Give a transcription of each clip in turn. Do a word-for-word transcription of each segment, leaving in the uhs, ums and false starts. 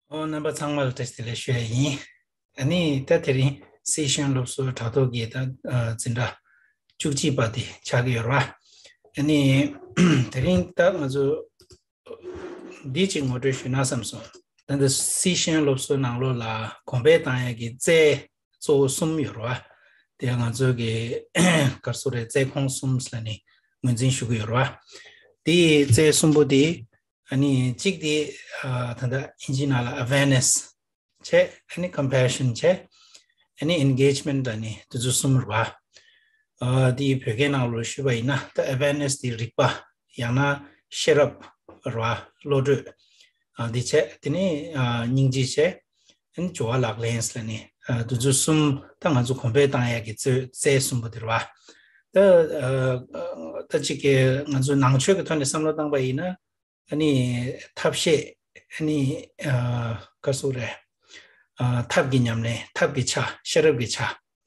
ཨོ། རྣམ་པ་ཚང་མ་ལ་བཀྲ་ཤིས་བདེ་ལེགས་ཞུ་ཡ་ཡིན། ཨ་ནི་ད་དེ་རིང་སི་ཤན་སློབ་གསོ་དྲ་ཐོག་གི་ད་ཨ་འཛིན་གྲྭ་བཅུ་གཅིག་པ་དེ་ཆགས་ཀྱི་ཡོད་རེད་བ། ཨ་ནི་དེ་རིང་ད་ང་ཚོ་འདི་གཅིག་ངོ་སྤྲོད་ཞུས་ན་བསམ་སོང་། ད་ལྟ་སི་ཤན་སློབ་གསོ་ནང་ལོགས་ལ་གོང་འཕེལ་བཏང་ཡ་གི་རྩལ་གཙོ་བོ་གསུམ་ཡོད་རེད་བ། དེ་ང་ཚོ་གི་ག་རེ་ཟེར་རེད། རྩལ་ཁོངས་གསུམ་ཟེར་ནས་ངོས་འཛིན་ཞུ་གི་ཡོད་རེད་བ། དེའི་རྩལ་གསུམ་པོ་དེ། ཨ་ནི་གཅིག་དེ་ཨ་ད་ལྟ་ཨིན་ཇིའི་ནང་ལ་awareness བྱས། ཨ་ནི་compassion བྱས། ཨ་ནི་engagement ལ་ནི་དེ་ཚོ་གསུམ་རེད་བ། ཨ་དེ་བོད་སྐད་ནང་ལོགས་ཞུས་པ་ཡིན་ན་ད་awareness དེ་རིག་པ། ཡང་ན་ཤེས་རབ་རེད་བ། བློ་གྲོས། ཨ་དེ་བྱས། དེ་ནས་ཨ་སྙིང་རྗེ་བྱས། ཨ་ནི་སྦྱོར་བ་ལག་ལེན་ཟེར་ནི་ཨ་དེ་ཚོ་གསུམ་ད་ང་ཚོ་གོང་འཕེལ་བཏང་ཡ་གི་རྩལ་རྩལ་གསུམ་པོ་དེ་རེད་བ། ད་ཨ་ད་གཅིག་གི་ང་ཚོ་ནང་ཆོས་ཀྱི་ཐོག་ནས་བསམ་བློ་བཏང་པ་ཡིན་ན། ཨ་ནི་ཐབས་ཤེས། ཨ་ནི་ཨ་ག་རེ་ཟེར་རེད། ཨ་ཐབས་ཀྱི་ཉམས་ལེན། ཐབས་ཀྱི་ཆ། ཤེས་རབ་ཀྱི་ཆ་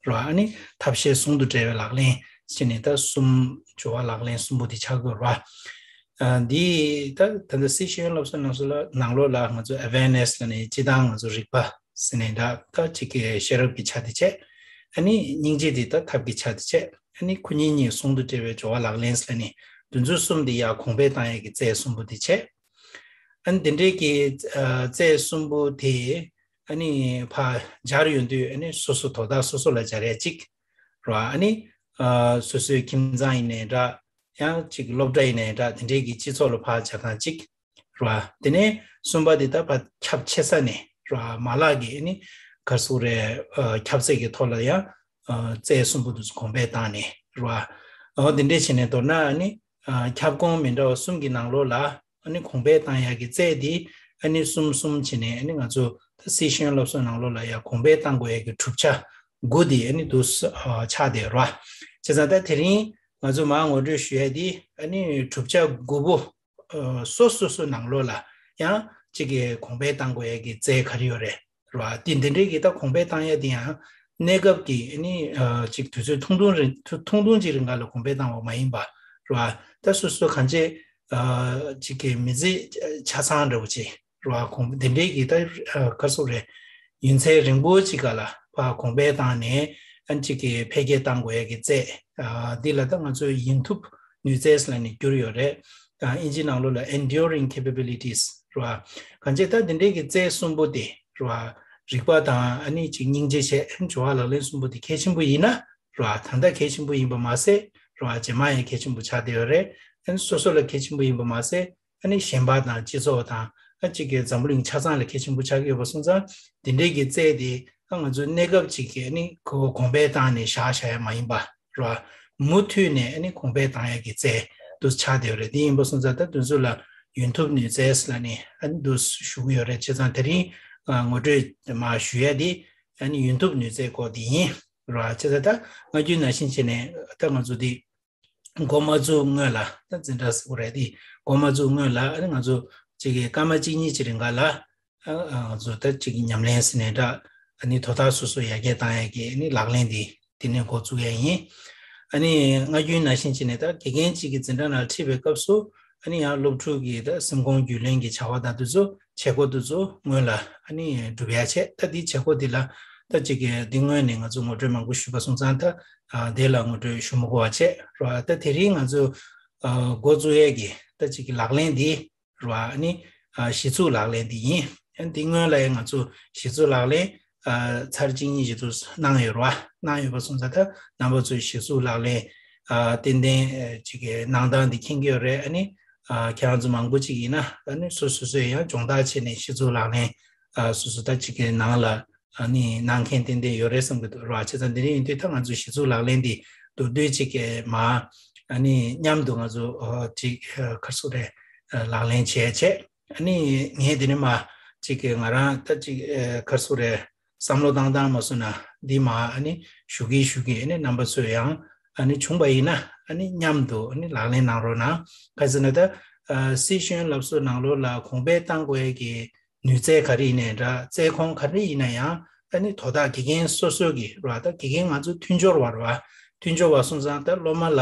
རེད་བ། ཨ་ནི་ཐབས་ཤེས་ཟུང་དུ་འབྲེལ་བའི་ལག་ལེན་བྱས་ནས་ད་གསུམ། སྦྱོར་བ་ལག་ལེན་གསུམ་པོ་དེ་ཆགས་ཀྱི་ཡོད་རེད་བ། ཨ་འདི་ད་ད་ལྟ་སི་ཤན་སློབ་གསོ་ནང་ལོགས་ལ་ང་ཚོ་awareness ལ་ནི་སྤྱིར་བཏང་ང་ཚོ་རིག་པ་ཟེར་ནས་འདྲ། ད་གཅིག་གི་ཤེས་རབ་ཀྱི་ཆ་དེ་བྱས། ཨ་ནི་སྙིང་རྗེ་དེ་ད་ཐབས་ཀྱི་ཆ་དེ་བྱས། ཨ་ནི་ཁོ་གཉིས་གཉིས་ཟུང་དུ་འབྲེལ་བའི་སྦྱོར་བ་ལག་ལེན་ཟེར་ནི་དེ་ཚོ་གསུམ་དེ་ཡར་གོང་འཕེལ་བཏང་ཡས་ཀྱི་རྩལ་གསུམ་པོ་དེ་བྱས། ཨ་ནི་དེ་འདྲའི་གི་ཨ་རྩལ་གསུམ་པོ་དེ་ཨ་ནི་ཕར་སྦྱར་ཡོང་དུས། ཨ་ནི་སོ་སོ་དོ་བདག་སོ་སོ་ལ་སྦྱར་ཡ་གཅིག་རེད་བ། ཨ་ནི་ཨ་སོ་སོའི་ཁྱིམ་ཚང་ཡིན་ནའི་འདྲ། ཡང་གཅིག་སློབ་གྲྭ་ཡིན་ནའི་འདྲ། དེ་འདྲའི་གི་སྤྱི་ཚོགས་ལ་ཕར་སྦྱར་སྟངས་གཅིག་རེད་བ། དེ་ནས་གསུམ་པ་དེ་ད་ཕར་ཁྱབ་ཆེ་ས་ནས་རེད་བ། མ་ལག་གི་ཨ་ནི་ག་རེ་ཟེར་རེད། ཨ་ཁྱབ་ཚད་ཀྱི་ཐོག་ལ་ཡང་ཨ་རྩལ་གསུམ་པོ་དེ་ཚོ་གོང་འཕེལ་བཏང་ནས་རེད་བ། ཨ་དེ་འདྲས་བྱས་ནས་མདོར་ན་ཨ་ནི་ཨ་ཁྱབ་ཁོངས་མི་འདྲ་བ་གསུམ་གྱི་ནང་ལོགས་ལ་ཨ་ནི་གོང་འཕེལ་བཏང་ཡག་གི་རྩལ་དེ་ཨ་ནི་གསུམ་གསུམ་བྱས་ནས། ཨ་ནི་ང་ཚོ་ད་སི་ཤན་སློབ་གསོ་ནང་ལོགས་ལ་ཡང་གོང་འཕེལ་བཏང་དགོས་ཡག་གི་གྲུབ་ཆ་དགུ་དེ་ཨ་ནི་འདུག་སེ་ཨ་ཆགས་བསྡད་ཡོད་རེད་བ། བྱས་ཙང་ད་དེ་རིང་ང་ཚོ་མར་ངོ་སྤྲོད་ཞུ་ཡ་དེ་ཨ་ནི་གྲུབ་ཆ་དགུ་པོ་ཨ་སོ་སོ་སོ་ནང་ལོགས་ལ་ཡང་གཅིག་གི་གོང་འཕེལ་བཏང་དགོས་ཡ་གི་རྩལ་ག་རེ་ཡོད་རེད། རེད་བ། དེ་འདི་འདྲའི་གི་ད་གོང་འཕེལ་བཏང་ཡ་དེ་ཡང་གནས་སྐབས་ཀྱི་ཨ་ནི་ཨ་གཅིག་དུས་ཚོད་ཐུང་ཐུང་རིང་ཐུང་ཐུང་ཅིག་རིང་ག་ལ་གོང་འཕེལ་བཏང་བ་མ་ཡིན་པ་རེད་བ། ད་སོ་སོ་གང་ཅི་ཨ་གཅིག་གི་མི་ཚེ་ཆ་ཚང་འདྲ་བོ་ཅིག་རེད་བ། གོང་འདི་འདྲའི་གི་ད་ཨ་ག་རེ་ཟེར་རེད། ཡུན་ཚད་རིང་པོ་ཅིག་ག་ལ་ཕར་གོང་འཕེལ་བཏང་ནས་ཨ་གཅིག་གི་འཕེལ་རྒྱས་བཏང་དགོས་ཡ་གི་རྩལ། ཨ་འདི་ལ་ད་ང་ཚོས་ཡིན་ཐུབ་ནུས་རྩལ་ཟེར་ནས་བསྒྱུར་ཡོད་རེད། ཨ་ཨིན་ཇི་ནང་ལོགས་ལ་enduring capabilities རེད་བ། གང་ཅི་ད་འདི་འདྲའི་གི་རྩལ་གསུམ་པོ་དེ་རེད་བ། རིག་པ་དང་ཨ་ནི་གཅིག་སྙིང་རྗེ་བྱས། སྦྱོར་བ་ལག་ལེན་གསུམ་པོ་དེ་གལ་ཆེན་པོ་ཡིན་ན་རེད་བ། ད་ལྟ་གལ་ཆེན་པོ་ཡིན་པ་མ་ཟད་རེད་བ། རྗེས་མ་ཡང་གལ་ཆེན་པོ་ཆགས་བསྡད་ཡོད་རེད། ཨ་ནི་སོ་སོ་ལ་གལ་ཆེན་པོ་ཡིན་པ་མ་ཟད། ཨ་ནི་གཞན་པ་དང་སྤྱི་ཚོགས་དང་ཨ་གཅིག་གི་འཛམ་བུ་གླིང་ཆ་ཚང་ལ་གལ་ཆེན་པོ་ཆགས་ཀྱི་ཡོད་པ་སོང་ཙང་། འདི་འདྲའི་གི་རྩལ་དེ་ཨ་ང་ཚོ་གནས་སྐབས་གཅིག་གི་ཨ་ནི་ཁོ་གོང་འཕེལ་བཏང་ནས་བཞག་བཞག་ཡ་མ་ཡིན་པ་རེད་བ། མུ་མཐུད་ནས་ཨ་ནི་གོང་འཕེལ་བཏང་ཡ་གི་རྩལ་དུ་ཆགས་བསྡད་ཡོད་རེད། དེ་ཡིན་པ་སོང་ཙང་ད་དེ་ཚོ་ལ་ཡུན་ཐུབ་ནུས་རྩལ་ལ་ནི་ཨ་ནི་འདུག་ཞུ་གི་ཡོད་རེད། བྱས་ཙང་དེ་རིང་ཨ་ངོ་སྤྲོད་མར་ཞུ་ཡ་དེ་ཨ་ནི་ཡུན་ཐུབ་ནུས་རྩལ་སྐོར་དེ་ཡིན་རེད་བ། བྱས་ཙང་ད་སྔ་རྒྱུན་ནང་བཞིན་བྱས་ནས་ད་ང་ཚོ་དེ། འགོ་མ་བཙུགས་སྔོན་ལ་ད་འཛིན་གྲྭ་ཟེར་དགོས་རེད་དེ། འགོ་མ་བཙུགས་སྔོན་ལ་ཨ་ནི་ང་ཚོ་གཅིག་གི་སྐར་མ་གཅིག་གཉིས་ཀྱི་རིང་ག་ལ་ཨ་ཨ་ང་ཚོ་ད་གཅིག་གི་ཉམས་ལེན་ཟེར་ནས་འདྲ། ཨ་ནི་དོ་བདག་སོ་སོ་ཡར་རྒྱས་བཏང་ཡ་གི་ཨ་ནི་ལག་ལེན་དེ་དེ་ནས་འགོ་བཙུགས་ཡ་ཡིན། ཨ་ནི་སྔ་རྒྱུན་ནང་བཞིན་བྱས་ནས་ད་དགེ་རྒན་གཅིག་གི་འཛིན་གྲྭ་ནང་ཁྲིད་པའི་སྐབས་སུ་ཨ་ནི་ཡང་སློབ་ཕྲུག་གི་ད་སེམས་ཁོང་རྒྱུས་ལོན་གྱི་བྱ་བ་དང་དེ་ཚོ་བྱེད་སྒོ་དེ་ཚོ་སྔོན་ལ་ཨ་ནི་སྒྲུབ་ཡ་བྱས། ད་འདི་བྱེད་སྒོ་འདི་ལ་ད་གཅིག་གི་འདི་སྔོན་ནས་ང་ཚོ་ངོ་སྤྲོད་མང་པོ་ཞུས་པ་སོང་ཙང་ད། ཨ་དེ་ལ་ངོ་སྤྲོད་ཞུ་མི་དགོས་པ་བྱས་རེད་བ། ད་དེ་རིང་ང་ཚོ་ཨ་འགོ་བཙུགས་ཡས་ཀྱི་ད་ཅིག་གི་ལག་ལེན་འདི་རེད་བ། ཨ་ནི་ཨ་གཞི་ཚུགས་ལག་ལེན་འདི་ཡིན། ཨ་འདི་སྔོན་ལ་ཡང་ང་ཚོ་གཞི་ཚུགས་ལག་ལེན་ཨ་ཚར་གཅིག་གཉིས་ཞིག་ཏུ་གནང་ཡོད་རེད་བ། གནང་ཡོད་པ་སོང་ཙང་ད་རྣམ་པ་ཚོས་གཞི་ཚུགས་ལག་ལེན་ཨ་ཏན་ཏན་ཨ་ཅིག་གི་གནང་སྟངས་འདི་མཁྱེན་གྱི་ཡོད་རེད། ཨ་ནི་ཨ་ཁྱེད་རང་ཚོ་མང་པོ་ཅིག་ཡིན་ན་ཨ་ནི་སོ་སོ་སོས་ཡང་སྦྱོང་བརྡར་བྱས་ནས་གཞི་ཚུགས་ལག་ལེན་ཨ་སོ་སོ་ད་ཅིག་གི་ནང་ལ། ཨ་ནི་གནང་མཁན་ཏན་ཏན་ཡོད་རེད་བསམ་གྱི་འདུག་ར། བྱས་ཙང་འདི་འདྲ་ཡིན་དུས་ད་ང་ཚོ་གཞི་ཚུགས་ལག་ལེན་འདི་མདོར་བསྡུས་ཅིག་གི་མ་ཨ་ནི་མཉམ་དུ་ང་ཚོ་ཨ་ཅིག་ཨ་ག་རེ་ཟེར་རེད། ཨ་ལག་ལེན་བྱས་བྱས། ཨ་ནི་ངས་འདི་ནས་མ་ཅིག་གི་ང་རང་ད་ཅིག་ཨ་ག་རེ་ཟེར་རེད། བསམ་བློ་བཏང་སྟངས་མ་སོང་ན་འདི་མ་ཨ་ནི་ཞུ་གི་ཞུ་གི་ཨ་ནི་རྣམ་པ་ཚོས་ཡང་ཨ་ནི་བྱུང་པ་ཡིན་ན་ཨ་ནི་མཉམ་དུ་ཨ་ནི་ལག་ལེན་གནང་རོགས་གནང་། ག་རེ་ཟེར་ན་ད་ཨ་སི་ཤན་སློབ་གསོ་ནང་ལོགས་ལ་གོང་འཕེལ་གཏང་དགོས་ཡས་ཀྱི་ནུས་རྩལ་ག་རེ་ཡིན་ནའི་འདྲ། རྩལ་ཁོངས་ག་རེ་ཡིན་ན་ཡང་ཨ་ནི་དོ་བདག་དགེ་རྒན་སོ་སོ་གི་ར། ད་དགེ་རྒན་ང་ཚོ་མཐུན་སྦྱོར་བ་ར། མཐུན་སྦྱོར་བ་སོང་ཙང་ད་སློབ་མ་ལ་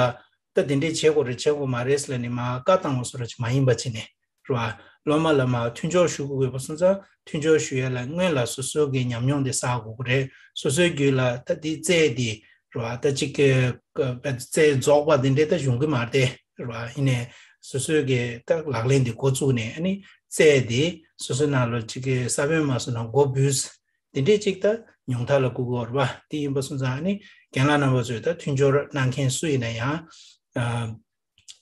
ད་དེ་འདྲས་བྱེད་དགོས་རེད་བྱེད་དགོས་མ་རེད་ཟེར་ལབ་ནས་མར་བཀའ་བཏང་བ་བཟོ་འདྲ་ཅིག་མ་ཡིན་པ་བྱས་ནས་ར། སློབ་མ་ལ་མར་མཐུན་སྦྱོར་ཞུ་དགོས་པ་སོང་ཙང་མཐུན་སྦྱོར་ཞུ་ཡ་ལ་སྔོན་ལ་སོ་སོ་གི་ཉམས་མྱོང་དེ་བསགས་དགོས་ཀྱི་རེད། སོ་སོའི་རྒྱུད་ལ་ད་དེ་རྩལ་དེ་རེད་བ། ད་ཅིག་གི་རྩལ་རྫོགས་པ་དེ་འདྲས་ད་ཡོང་གི་མ་རེད་རེད་བ། ཡིན་ནའི་སོ་སོའི་གི་ད་ལག་ལེན་དེ་འགོ་བཙུགས་ནས་ཨ་ནི་རྩལ་དེ་སོ་སོའི་ནང་ལ་ཅིག་གི་ས་བོན་མ་སོང་ན་འགོ་འབུས། དེ་འདྲས་ཅིག་ད་ཉུང་མཐའ་ལ་བཀུག་དགོས་རེད་བ། དེ་ཡིན་པ་སོང་ཙང་ཨ་ནི་རྒན་ལགས་རྣམ་པ་ཚོས་ད་མཐུན་སྦྱོར་གནང་མཁན་སུ་ཡིན་ན་ཡང་།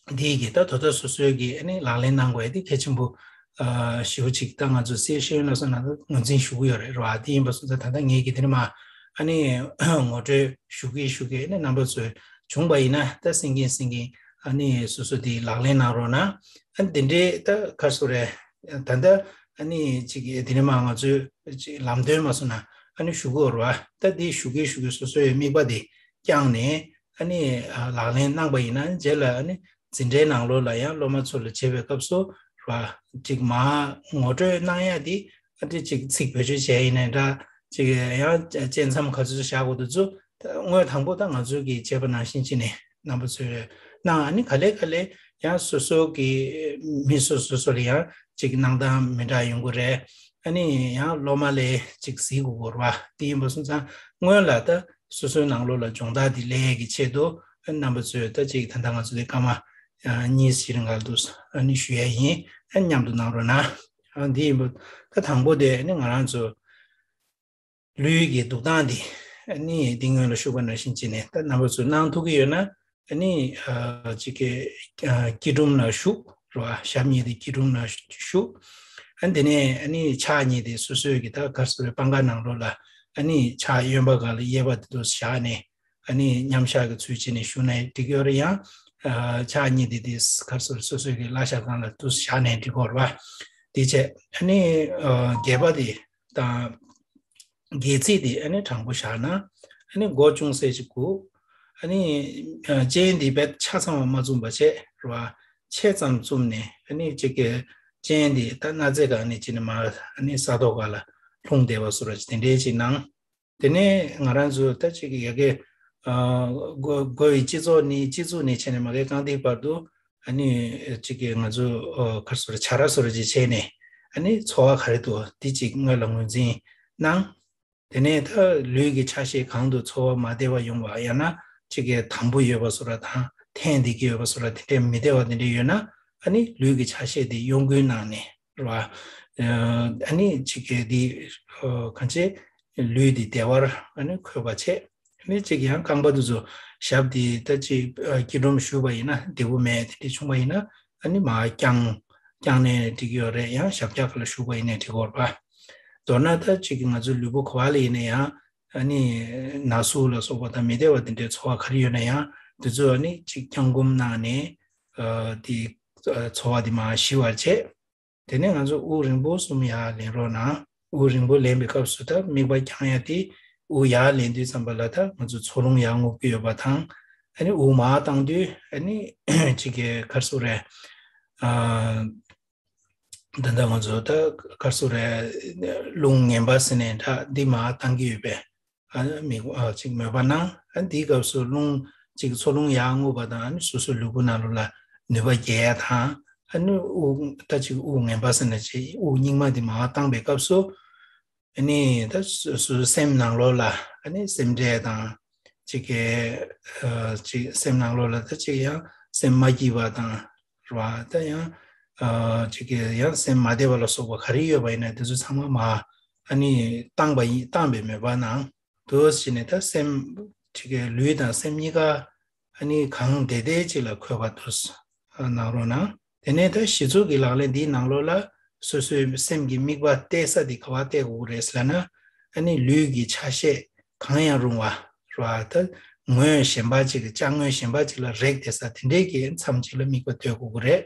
འདི་གི་ད་དོ་ད་སོ་སོའི་གི་ཨ་ནི་ལག་ལེན་གནང་དགོས་ཡ་དེ་གལ་ཆེན་པོ་ཞེ་པོ་ཅིག་ད་ང་ཚོ་སེར་ཤེས་ཡོན་སློབ་གསོ་ནང་ལ་ངོས་འཛིན་ཞུ་གི་ཡོད་རེད་བ། དེ་ཡིན་པ་སོང་ཙང་ད་ལྟ་ངེད་ཀྱི་དེ་ནི་མ་ཨ་ནི་ངོ་སྤྲོད་ཞུ་གི་ཞུ་གི་ཨ་ནི་རྣམ་པ་ཚོས་བྱུང་པ་ཡིན་ན་ད་སེང་གེ་སེང་གེ་ཨ་ནི་སོ་སོ་དེ་ལག་ལེན་གནང་རོགས་གནང་། ཨ་ནི་དེ་འདྲའི་ད་ག་རེ་ཟེར་རེད། ད་ལྟ་ཨ་ནི་ཅིག་དེ་ནི་མ་ང་ཚོས་ཅིག་ལམ་སྟོན་མ་སོང་ན་ཨ་ནི་ཞུ་གི་ཡོད་རེད་བ། ད་དེ་ཞུ་གི་ཞུ་གི་སོ་སོའི་དམིགས་པ་དེ་བསྐྱངས་ནས། ཨ་ནི་ལག་ལེན་གནང་པ་ཡིན་ན་རྗེས་ལ་ཨ་ནི་འཛིན་གྲྭའི་ནང་ལོགས་ལ་ཡང་སློབ་མ་ཚོ་ལ་བྱེད་པའི་སྐབས་སུ་ར་ཅིག་མ་ངོ་སྤྲོད་གནང་ཡ་དེ་ཨ་ཏི་ཅིག་ཚིག་བེད་སྤྱོད་བྱས་ཡིན་ནའི་འདྲ། ཅིག་ཡང་བཅད་མཚམས་ག་ཚོད་བཞག་དགོས་འདུག་ཚུལ་དངོས་དང་པོ་ད་ང་ཚོའི་གི་བྱས་པ་ནང་བཞིན་བྱས་ནས་རྣམ་པ་ཚོས་གནང་། ཨ་ནི་ག་ལེ་ག་ལེ་ཡང་སོ་སོ་གི་མི་སོ་སོ་སོ་ལ་ཡང་ཅིག་གནང་སྟངས་མི་འདྲ་ཡོང་གི་རེད། ཨ་ནི་ཡང་སློབ་མ་ལས་ཅིག་གཟིགས་དགོས་རེད་བ། དེ་ཡིན་པ་སོང་ཙང་སྔོན་ལ་ད། སོ་སོའི་ནང་ལོགས་ལ་སྦྱོང་བརྡར་འདི་སླེབས་ཡས་ཀྱི་ཆེད་དུ་རྣམ་པ་ཚོས་ད་ཅིག་ད་ལྟ་ང་ཚོ་འདི་སྐར་མ་གཉིས་ཤིག་རིང་ག་ལ་འདུག་ཨ་ནི་ཞུ་ཡས་ཡིན། མཉམ་དུ་གནང་རོགས་གནང་། འདི་ཡིན་པ་ད་དང་པོ་དེ་ནི་ང་རང་ཚོ་ལུས་ཀྱི་འདུག་སྟངས་འདི་ནི་འདི་སྔོན་ལ་ཞུས་པ་ནང་བཞིན་བྱས་ནས་ད་རྣམ་པ་ཚོས་གནང་ཐུབ་ཀྱི་ཡོད་ན། ཨ་ནི་ཅིག་གི་སྐྱིལ་ཀྲུང་ལ་བཞུགས་རོགས། ཞབས་གཉིས་དེ་སྐྱིལ་ཀྲུང་ལ་བཞུགས། ཨ་ནི་དེ་ནས་ཨ་ནི་ཕྱག་གཉིས་དེ་སོ་སོའི་གི་ད་ག་རེ་ཟེར་བའི་པང་ཁ་ནང་ལོགས་ལ་ཨ་ནི་ཕྱག་གཡོན་པ་སྒང་ལ་གཡས་པ་དེ་དུ་བཞག་ནས་ཨ་ནི་མཉམ་བཞག་གི་ཚུལ་བྱས་ནས་བཞུགས་ནས་འགྲིག་ཡོད་རེད། ཡང་ཕྱག་གཉིས་དེ་དེ་ག་རེ་ཟེར་སོ་སོའི་གི་བརླ་ཤ་སྒང་ལ་དུ་བཞག་ནས་འགྲིག་གི་རེད་བ། དེ་བྱས་ཨ་ནི་སྒལ་པ་དེ་དང་། སྒལ་ཚིགས་དེ་ཨ་ནི་དྲང་པོ་བཞག་ན་ཨ་ནི་མགོ་ཅུང་ཟད་ཅིག་གུག་ཨ་ནི་སྤྱན་འདི་བས་ཆ་ཚང་བ་མ་བཙུམ་པ་བྱས་རེད་བ། ཕྱེད་ཙམ་བཙུམ་ནས་ཨ་ནི་ཅིག་གི་སྤྱན་འདི་ད་སྣ་རྩེ་སྒང་ནས་ཅིག་ནས་མར་ཨ་ནི་ས་ཐོག་སྒང་ལ་ལྷུང་བསྡད་པ་བཟོ་འདྲ་ཅིག་དེ་འདྲའི་ཅིག་གནང་། དེ་ནས་ང་རང་ཚོ་ད་ཅིག་ཡ་གི་མགོ་མགོ་ཡི་སྤྱི་ཚོགས་ནས་སྤྱི་གཙུག་ནས་བྱས་ནས་མ་གི་རྐང་མཐིལ་བར་དུ། ཨ་ནི་ཅིག་གི་ང་ཚོ་ཨོ་ག་རེ་ཟེར་བྱ་ར་བཟོ་འདྲ་ཅིག་བྱས་ནས་ཨ་ནི་ཚོར་བ་ག་རེ་འདུག་འདི་ཅིག་སྔོན་ལ་ངོས་འཛིན་གནང་། དེ་ནས་ད་ལུས་ཀྱི་ཆ་ཤས་གང་དུ་ཚོར་བ་མ་བདེ་བ་ཡོང་བ་ཡང་ན་ཅིག་གི་དམ་པོ་ཡོད་པ་བཟོ་འདྲ་དང་འཐེན་བསྡད་ཀྱི་ཡོད་པ་བཟོ་འདྲ་དེ་འདྲའི་མི་བདེ་བ་དེ་འདྲ་ཡོད་ན་ཨ་ནི་ལུས་ཀྱི་ཆ་ཤས་དེ་གཡོ་འགུལ་གནང་ནས་རེད་བ། ཨ་ནི་ཅིག་གི་འདི་ཨོ་གང་ཅི་ལུས་འདི་བདེ་བར་ཨ་ནི་འཁོད་པ་བྱས། ཨ་ནི་གཅིག་ཡང་རྐང་པ་དེ་ཚོ་ཞབས་དེ་ད་ཅིག་ཨ་སྐྱིལ་ཀྲུང་བཞུགས་པ་ཡིན་ན་བདེ་པོ་མེད་དེ་འདྲ་བྱུང་བ་ཡིན་ན་ཨ་ནི་མར་བརྐྱངས་བརྐྱངས་ནས་འགྲིག་གི་ཡོད་རེད། ཡང་ཞབས་བཀྱག་སྒང་ལ་བཞུགས་པ་ཡིན་ནའི་འགྲིག་གི་ཡོད་རེད་པ། མདོར་ན་ད་ཅིག་ང་ཚོའི་ལུས་པོ་ག་པ་ལ་ཡིན་ན་ཡང་ཨ་ནི་ན་ཟུག་ལ་སོགས་པ་དང་མི་བདེ་བ་དེ་འདྲའི་ཚོར་བ་ག་རེ་ཡོད་ན་ཡང་དེ་ཚོ་ཨ་ནི་ཅིག་བརྐྱངས་སྐུམ་གནང་ནས་ཨ་དེ་ཚོར་བ་དེ་མར་ཞི་བར་བྱས། དེ་ནས་ང་ཚོ་དབུགས་རིང་པོ་གསུམ་ཡར་ལེན་རོགས་གནང་། དབུགས་རིང་པོ་ལེན་པའི་སྐབས་སུ་ད་དམིགས་པ་བརྐྱང་ཡ་དེ་དབུགས་ཡར་ལེན་དུས་ཙམ་པ་ལ་ད་ང་ཚོ་ཚོར་རླུང་ཡར་རྔུབ་ཀྱི་ཡོད་པ་དང་། ཨ་ནི་དབུགས་མར་བཏང་དུས་ཨ་ནི་ཅིག་གི་ག་རེ་ཟེར་རེད། ཨ་ད་ལྟ་ང་ཚོ་ད་ག་རེ་ཟེར་རེད། རླུང་ངན་པ་ཟེར་ནའི་འདྲ་འདི་མར་བཏང་གི་ཡོད་པས། ཨ་མི་ཨ་ཅིག་མོས་པ་གནང་། ཨ་འདིའི་སྐབས་སུ་རླུང་ཅིག་ཚོར་རླུང་ཡར་རྔུབ་པ་དང་ཨ་ནི་སོ་སོའི་ལུས་པོ་ནང་ལོགས་ལ་ནུས་པ་རྒྱས་ཡ་དང་ཨ་ནི་དབུགས་ད་ཅིག་དབུགས་ངན་པ་ཟེར་ན་ཅིག་དབུགས་རྙིང་མ་འདི་མར་བཏང་པའི་སྐབས་སུ་ཨ་ནི་ད་སོ་སོའི་སེམས་ནང་ལོགས་ལ་ཨ་ནི་སེམས་ཁྲལ་དང་ཅིག་གི་ཨ་ཅིག་སེམས་ནང་ལོགས་ལ་ད་ཅིག་ཡང་སེམས་མ་སྐྱིད་པ་དང་རེད་བ། ད་ཡང་ཨ་ཅིག་གི་ཡང་སེམས་མ་བདེ་བ་ལ་སོགས་པ་ག་རེ་ཡོད་པ་ཡིན་ན་དེ་ཚོ་ཚང་མ་མར་ཨ་ནི་བཏང་པ་ཡིན་བཏང་པའི་མོས་པ་གནང་། དུ་ཟེར་ནས་ད་སེམས་ཅིག་གི་ལུས་དང་སེམས་གཉིས་ཀ་ཨ་ནི་གང་བདེ་བདེ་ཅིག་ལ་འཁོད་པ་དུ་གནང་རོགས་གནང་། དེ་ནས་ད་གཞི་ཚུགས་ཀྱི་ལག་ལེན་འདིའི་ནང་ལོགས་ལ་སོ་སོའི་སེམས་ཀྱི་དམིགས་པ་གཏད་ས་དེ་ག་པར་གཏད་དགོས་ཀྱི་རེད་ཟེར་ན། ཨ་ནི་ལུས་ཀྱི་ཆ་ཤས་གང་ཡང་རུང་བ་རེད་བ། ད་ངོས་གཞན་པ་ཅིག་གི་ཅ་དངོས་གཞན་པ་ཅིག་ལ་རེག་བསྡད་ས་དེ་འདྲའི་གི་མཚམས་ཅིག་ལ་དམིགས་པ་གཏད་དགོས་ཀྱི་རེད།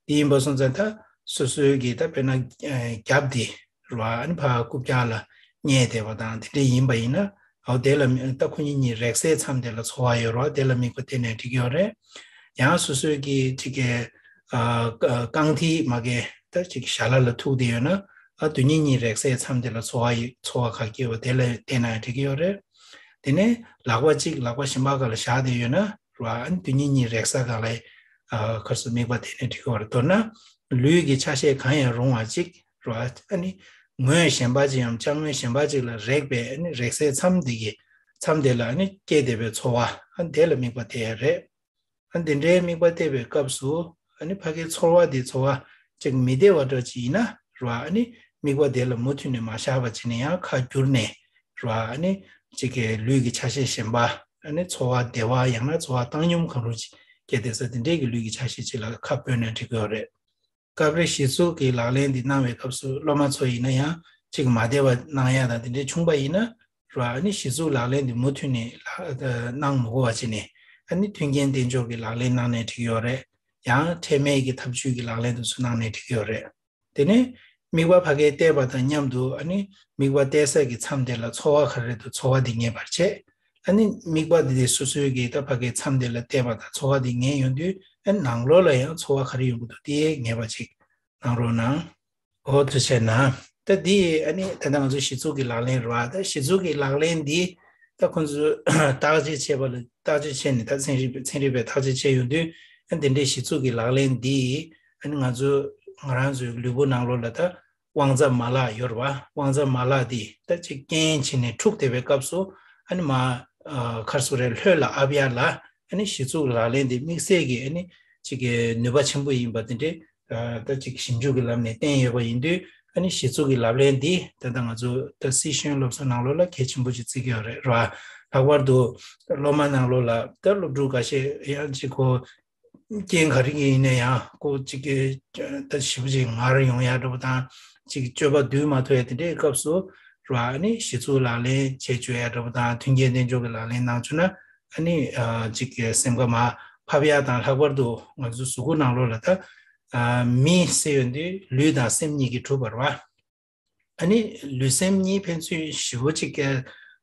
དེ་ཡིན་པ་སོང་ཙང་ད་སོ་སོའི་གི་ད་དཔེར་ན་ཨ་རྒྱབ་དེ་རེད་བ། ཨ་ནི་ཕར་རྐུབ་བཀྱག་ལ་བསྙལ་བསྡད་པ་དང་དེ་འདྲ་ཡིན་པ་ཡིན་ན་ཨའོ་དེ་ལ་ད་ཁོ་གཉིས་གཉིས་རེག་སའི་མཚམས་དེ་ལ་ཚོར་བ་ཡོད་རེད་བ། དེ་ལ་དམིགས་པ་གཏད་ནས་འགྲིག་གི་ཡོད་རེད། ཡང་སོ་སོའི་གི་ཅིག་གི་ཨ་རྐང་མཐིལ་མ་གི་ད་ཅིག་ཞྭ་ལ་ལ་ཐུག་བསྡད་ཡོད་ན་ཨ་དེ་གཉིས་གཉིས་རེག་སའི་མཚམས་དེ་ལ་ཚོར་བ་ཡོད་ཚོར་བ་ག་གི་ཡོད་དེ་ལ་བལྟས་ན་འགྲིག་གི་ཡོད་རེད། དེ་ནས་ལག་པ་གཅིག་ལག་པ་གཞན་པ་སྒང་ལ་བཞག་བསྡད་ཡོད་ན་རེད་བ། ཨ་ནི་དེ་གཉིས་གཉིས་རེག་ས་སྒང་ལ་ ཨ་ག་རེ་ཟེར། དམིགས་པ་དེ་ནི་འགྲིག་གི་རེད། མདོར་ན་ལུས་ཀྱི་ཆ་ཤས་གང་ཡང་རུང་བ་ཅིག་རེད་བ། ཨ་ནི་ངོས་གཞན་པ་ཅིག་ཡང་ཅ་དངོས་གཞན་པ་ཅིག་ལ་རེག་པའི་ཨ་ནི་རེག་སའི་མཚམས་དེ་གི་མཚམས་དེ་ལ་ཨ་ནི་སྐྱེས་བསྡད་པའི་ཚོར་བ། ཨ་དེ་ལ་དམིགས་པ་གཏད་ཡ་རེད། ཨ་འདི་འདྲའི་དམིགས་པ་གཏད་པའི་སྐབས་སུ་ཨ་ནི་ཕ་གིའི་ཚོར་བ་འདི་ཚོར་བ་ཅིག་མི་བདེ་བ་འདྲ་ཅིག་ཡིན་ན་རེད་བ། ཨ་ནི་དམིགས་པ་དེ་ལ་མུ་མཐུད་ནས་མ་བཞག་པ་བྱས་ནས་ཡང་ཁ་བསྒྱུར་ནས་རེད་བ། ཨ་ནི་ཅིག་གི་ལུས་ཀྱི་ཆ་ཤས་གཞན་པ། ཨ་ནི་ཚོར་བ་བདེ་བ་ཡང་ན་ཚོར་བ་བཏང་སྙོམས་གང་རུང་ཅིག་སྐྱེས་བསྡད་ས་དེ་འདྲའི་གི་ལུས་ཀྱི་ཆ་ཤས་ཅིག་ལ་ཁ་སྤོས་ན་འགྲིག་གི་ཡོད་རེད། སྐབས་རེ་གཞི་ཚུགས་ཀྱི་ལག་ལེན་འདི་གནང་བའི་སྐབས་སུ་སློབ་མ་ཚོ་ཡིན་ན་ཡང་ཅིག་མ་བདེ་བ་གནང་ཡ་དང་དེ་འདྲའི་བྱུང་པ་ཡིན་ན་རེད་བ། ཨ་ནི་གཞི་ཚུགས་ལག་ལེན་འདི་མུ་མཐུད་ནས་ལག་གནང་མི་དགོས་པ་བྱས་ནས། ཨ་ནི་མཐུན་རྐྱེན་གཏན་འཇགས་ཀྱི་ལག་ལེན་གནང་ནས་འགྲིག་ཡོད་རེད། ཡང་ཁྲེལ་མེད་ཀྱི་ཐབས་ཇུས་ཀྱི་ལག་ལེན་དེ་ཚོ་གནང་ནས་འགྲིག་ཡོད་རེད། དེ་ནས་དམིགས་པ་ཕ་གིར་གཏད་པ་དང་མཉམ་དུ་ཨ་ནི་དམིགས་པ་གཏད་ས་གི་མཚམས་དེ་ལ་ཚོར་བ་ག་རེ་འདུག་ཚོར་བ་དེ་ངེས་པར་བྱེད། ཨ་ནི་དམིགས་པ་དེ་དེ་སོ་སོའི་གི་ད་ཕ་གིའི་མཚམས་དེ་ལ་གཏད་པ་དང་ཚོར་བ་དེ་ངེས་ཡོང་དུས། ཨ་ནི་ནང་ལོགས་ལ་ཡང་ཚོར་བ་ག་རེ་ཡོང་གི་འདུག་དེ་ངེས་པ་ཅིག་གནང་རོགས་གནང་། འོ་ཐུགས་རྗེ་གནང་། ད་འདི་ཨ་ནི་ད་ལྟ་ང་ཚོ་གཞི་ཚུགས་ཀྱི་ལག་ལེན་རེད་བ། ད་གཞི་ཚུགས་ཀྱི་ལག་ལེན་འདི་ད་ཁོང་ཚོས་བརྟག་དཔྱད་བྱས་པ་ལ་བརྟག་དཔྱད་བྱས་ནས། ད་ཚན་རིག་པས་ཚན་རིག་པས་བརྟག་དཔྱད་བྱས་ཡོང་དུས། ཨ་འདི་འདྲའི་གཞི་ཚུགས་ཀྱི་ལག་ལེན་འདི་ཨ་ནི་ང་ཚོ་ང་རང་ཚོའི་ལུས་པོ་ནང་ལོགས་ལ་ད་དབང་རྩ་མ་ལག་ཡོད་རེད་བ། དབང་རྩ་མ་ལག་འདི་ད་ཅིག་རྐྱེན་བྱས་ནས་འཁྲུགས་བསྡད་པའི་སྐབས་སུ། ཨ་ནི་མ་ཨ་ག་རེ་ཟེར་རེད། ལྷོད་ལ་ཨབ་ཡ་ལ་ཨ་ནི་གཞི་ཚུགས་ལག་ལེན་འདི་དམིགས་བསལ་གྱི་ཨ་ནི་ཅིག་གི་ནུས་པ་ཆེན་པོ་ཡིན་པ་དེ་འདྲའི་ཨ་ད་ཅིག་ཞིབ་འཇུག་གི་ལམ་ནས་བསྟན་ཡོད་པ་ཡིན་དུས། ཨ་ནི་གཞི་ཚུགས་ཀྱི་ལག་ལེན་འདི་ད་ལྟ་ང་ཚོ་ད་སི་ཤེས་ཡོན་སློབ་གསོ་ནང་ལོགས་ལ་གལ་ཆེན་པོ་ཅིག་བརྩི་གི་ཡོད་རེད་བ། ལྷག་པར་དུ་སློབ་མ་ནང་ལོགས་ལ་ད་སློབ་ཕྲུག་འགའ་ཤས་ཡང་ཅིག་ཁོ་རྐྱེན་ག་རེ་གི་ཡིན་ན་ཡང་ཁོ་ཅིག་གི་ད་ཞེ་པོ་ཅིག་ངར་ཡོང་ཡ་འདྲ་པོ་དང་། ཅིག་སྤྱོད་པ་སྡུད་མ་ཐུབ་ཡ་དེ་འདྲའི་སྐབས་སུ་རེད་བ། ཨ་ནི་གཞི་ཚུགས་ལག་ལེན་བྱེད་བཅུག་ཡ་འདྲ་པོ་དང་། མཐུན་རྐྱེན་གཏན་འཇགས་ཀྱི་ལག་ལེན་གནང་བཅུག་ན། ཨ་ནི་ཨ་ཅིག་གི་སེམས་ཁ་མར་ཕབ་ཡ་དང་། ལྷག་པར་དུ་ང་ཚོ་གཟུགས་པོ་ནང་ལོགས་ལ་ད་ཨ་མི་ཟེར་ཡོང་དུས་ལུས་དང་སེམས་གཉིས་ཀྱིས་གྲུབ་པ་རེད་བ། ཨ་ནི་ལུས་སེམས་གཉིས་ཕན་ཚུན་ཞེ་པོ་ཅིག་གི་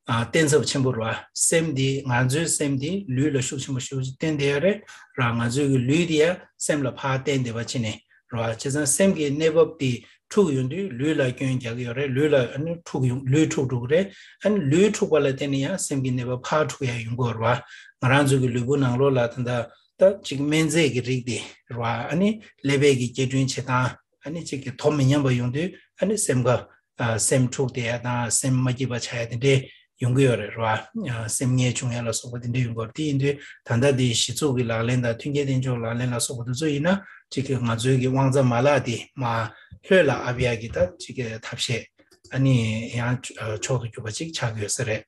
ཨ་བརྟེན་ཚབས་ཆེན་པོ་རེད་བ། སེམས་འདི་ང་ཚོའི་སེམས་འདི་ལུས་ལ་ཤུགས་ཆེན་པོ་ཞེ་པོ་ཅིག་བརྟེན་བསྡད་ཡོད་རེད་ར། ང་ཚོའི་གི་ལུས་འདི་ཡང་སེམས་ལ་ཕར་བརྟེན་བསྡད་པ་བྱས་ནས་རེད་བ། བྱས་ཙང་སེམས་ཀྱི་གནས་བབ་འདི་འཁྲུག་ཡོང་དུས་ལུས་ལ་སྐྱོན་རྒྱག་གི་ཡོད་རེད། ལུས་ལ་ཨ་ནི་འཁྲུག་ཡོང་། ལུས་འཁྲུག་འགྲོ་གི་རེད། ཨ་ནི་ལུས་འཁྲུག་པ་ལ་བརྟེན་ནས་ཡང་སེམས་ཀྱི་གནས་བབ་ཕར་འཁྲུག་ཡ་ཡོང་གི་ཡོད་རེད་བ། ང་རང་ཚོའི་གི་ལུས་པོ་ནང་ལོགས་ལ་ད་ལྟ་ད་ཅིག་སྨན་རྫས་ཀྱི་རིགས་འདི་རེད་བ། ཨ་ནི་ཀླད་པའི་གི་སྐྱེ་གྲོལ་བྱེད་སྟངས་ཨ་ནི་ཅིག་གི་དོ་མི་མཉམ་པ་ཡོང་དུས། ཨ་ནི་སེམས་ཁ་ཨ་སེམས་འཁྲུག་བསྡད་ཡ་དང་སེམས་མ་སྐྱིད་པ་ཆགས་ཡ་དེ་འདྲས་ཡོང་གི་ཡོད་རེད་ར། ཨ་སེམས་ངལ་བྱུང་ཡ་ལ་སོགས་པ་དེ་འདྲས་ཡོང་གི་ཡོད་རེད། དེ་ཡིན་དུས་ད་ལྟ་དེ་གཞི་ཚུགས་ཀྱི་ལག་ལེན་དང་མཐུན་རྐྱེན་གཏན་འཇགས་ལག་ལེན་ལ་སོགས་པ་དེ་ཚོ་ཡིན་ན། ཅིག་གི་ང་ཚོའི་གི་དབང་རྩ་མ་ལག་དེ་མར་ལྷོད་ལ་ཨབ་ཡ་གི་ད་ཅིག་གི་ཐབས་ཤེས་ཨ་ནི་ཡང་ཨ་མཆོག་ཏུ་གྱུར་པ་ཅིག་ཆགས་ཀྱི་ཡོད་ས་རེད།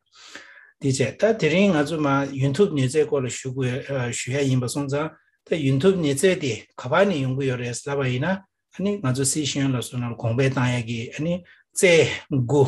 དེ་བྱས་ད་དེ་རིང་ང་ཚོ་མར་ཡོན་ཐུབ་ནུས་རྩལ་སྐོར་ལ་ཞུ་དགོས། ཨ་ཞུ་ཡ་ཡིན་པ་སོང་ཙང་། ད་ཡོན་ཐུབ་ནུས་རྩལ་དེ་ག་པ་ནས་ཡོང་གི་ཡོད་རེད་ལབ་པ་ཡིན་ན། ཨ་ནི་ང་ཚོ་སི་ཤེས་ཡོན་སློབ་གསོ་ནང་ལ་གོང་འཕེལ་བཏང་ཡ་གི་ཨ་ནི་རྩལ་དགུ་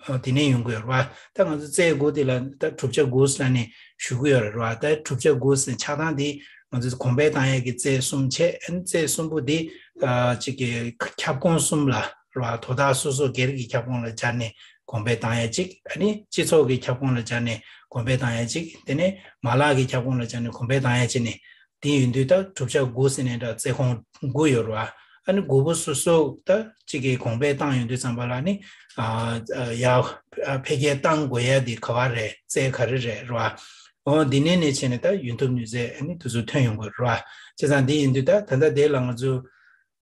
ཨ་དེ་ནས་ཡོང་གི་ཡོད་རེད་བ། ད་ང་ཚོ་རྩལ་དགུ་དེ་ལ་ད་གྲུབ་ཆ་དགུ་ཟེར་ནས་ཞུ་གི་ཡོད་རེད་བ། ད་གྲུབ་ཆ་དགུ་ཟེར་ཆགས་སྟངས་དེ་ང་ཚོ་གོང་འཕེལ་བཏང་ཡ་གི་རྩལ་གསུམ་བྱས། ཨ་ནི་རྩལ་གསུམ་པོ་དེ་ཨ་ཅིག་གི་ཁྱབ་ཁོངས་གསུམ་ལ་རེད་བ། དོ་བདག་སོ་སོ་སྒེར་གྱི་ཁྱབ་ཁོངས་ལ་སྦྱར་ནས་གོང་འཕེལ་བཏང་ཡ་གཅིག་ཨ་ནི་སྤྱི་ཚོགས་ཀྱི་ཁྱབ་ཁོངས་ལ་སྦྱར་ནས་གོང་འཕེལ་བཏང་ཡ་གཅིག་དེ་ནས་མ་ལག་གི་ཁྱབ་ཁོངས་ལ་སྦྱར་ནས་གོང་འཕེལ་བཏང་ཡ་གཅིག་ནས། དེ་ཡིན་དུས་ད་གྲུབ་ཆ་དགུ་ཟེར་ནས་འདྲ་རྩལ་ཁོངས་དགུ་ཡོད་རེད་བ། ཨ་ནི་དགུ་པོ་སོ་སོ་ད་གཅིག་གི་གོང་འཕེལ་བཏང་ཡོང་དུས་ཙམ་པ་ལ་ནི་ཨ་ཨ་ཡར་ཨ་འཕེལ་རྒྱས་བཏང་དགོས་ཡ་དེ་ག་བ་རེད། རྩལ་ག་རེ་རེད་རེད་བ། འོ་འདི་ནས་ནས་བྱས་ནས་ད་ཡོན་ཐུབ་ནུས་རྩལ་ཨ་ནི་དེ་ཚོ་ཐོན་ཡོང་དགོས་རེད་བ། བྱས་ཙང་འདི་ཡིན་དུས་ད་ད་ལྟ་དེ་ལ་ང་ཚོ་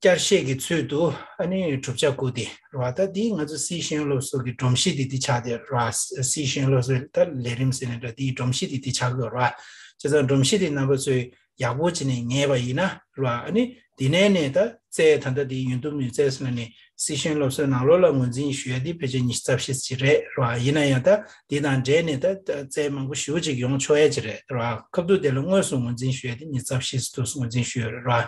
བསྐྱར་བཤད་ཀྱི་ཚུལ་དུ་ཨ་ནི་གྲུབ་ཆ་དགུ་དེ་རེད་བ། ད་འདི་ང་ཚོ་སི་ཤེས་ཡོན་སློབ་གསོ་གི་སྒྲོམ་གཞི་དེ་འདི་ཆགས་བསྡད་རེད་བ། སི་ཤེས་ཡོན་སློབ་གསོའི་ད་ལས་རིམ་ཟེར་ནས་འདྲ་འདིའི་སྒྲོམ་གཞི་དེ་འདི་ཆགས་ཀྱི་ཡོད་རེད་བ། བྱས་ཙང་སྒྲོམ་གཞི་དེ་རྣམ་པ་ཚོས་ཡག་པོ་བྱས་ནས་ཉན་པ་ཡིན་ན་རེད་བ། ཨ་ནི་འདི་ནས་ནས་ད་རྩལ་ད་ལྟ་འདི་ཡོན་ཐུབ་ནུས་རྩལ་ཟེར་ནས་སི་ཤེས་ཡོན་སློབ་གསོའི་ནང་ལོགས་ལ་ངོས་འཛིན་ཞུ་ཡ་འདི་ཕལ་ཆེར་ཉི་ཤུ་རྩ་བཞི་ཅིག་རེད་རེད་བ། ཡིན་ན་ཡང་ད་འདི་དང་འབྲེལ་ནས་ད་ད་རྩལ་མང་པོ་ཞེ་པོ་ཅིག་ཡོང་ཆོག་ཡ་ཅིག་རེད་རེད་བ། སྐབས་ཐོག་དེ་ལ་དངོས་སུ་ངོས་འཛིན་ཞུ་ཡ་དེ་ཉི་ཤུ་རྩ་བཞི་ཙམ་ངོས་འཛིན་ཞུ་ཡ་རེད་རེད་བ།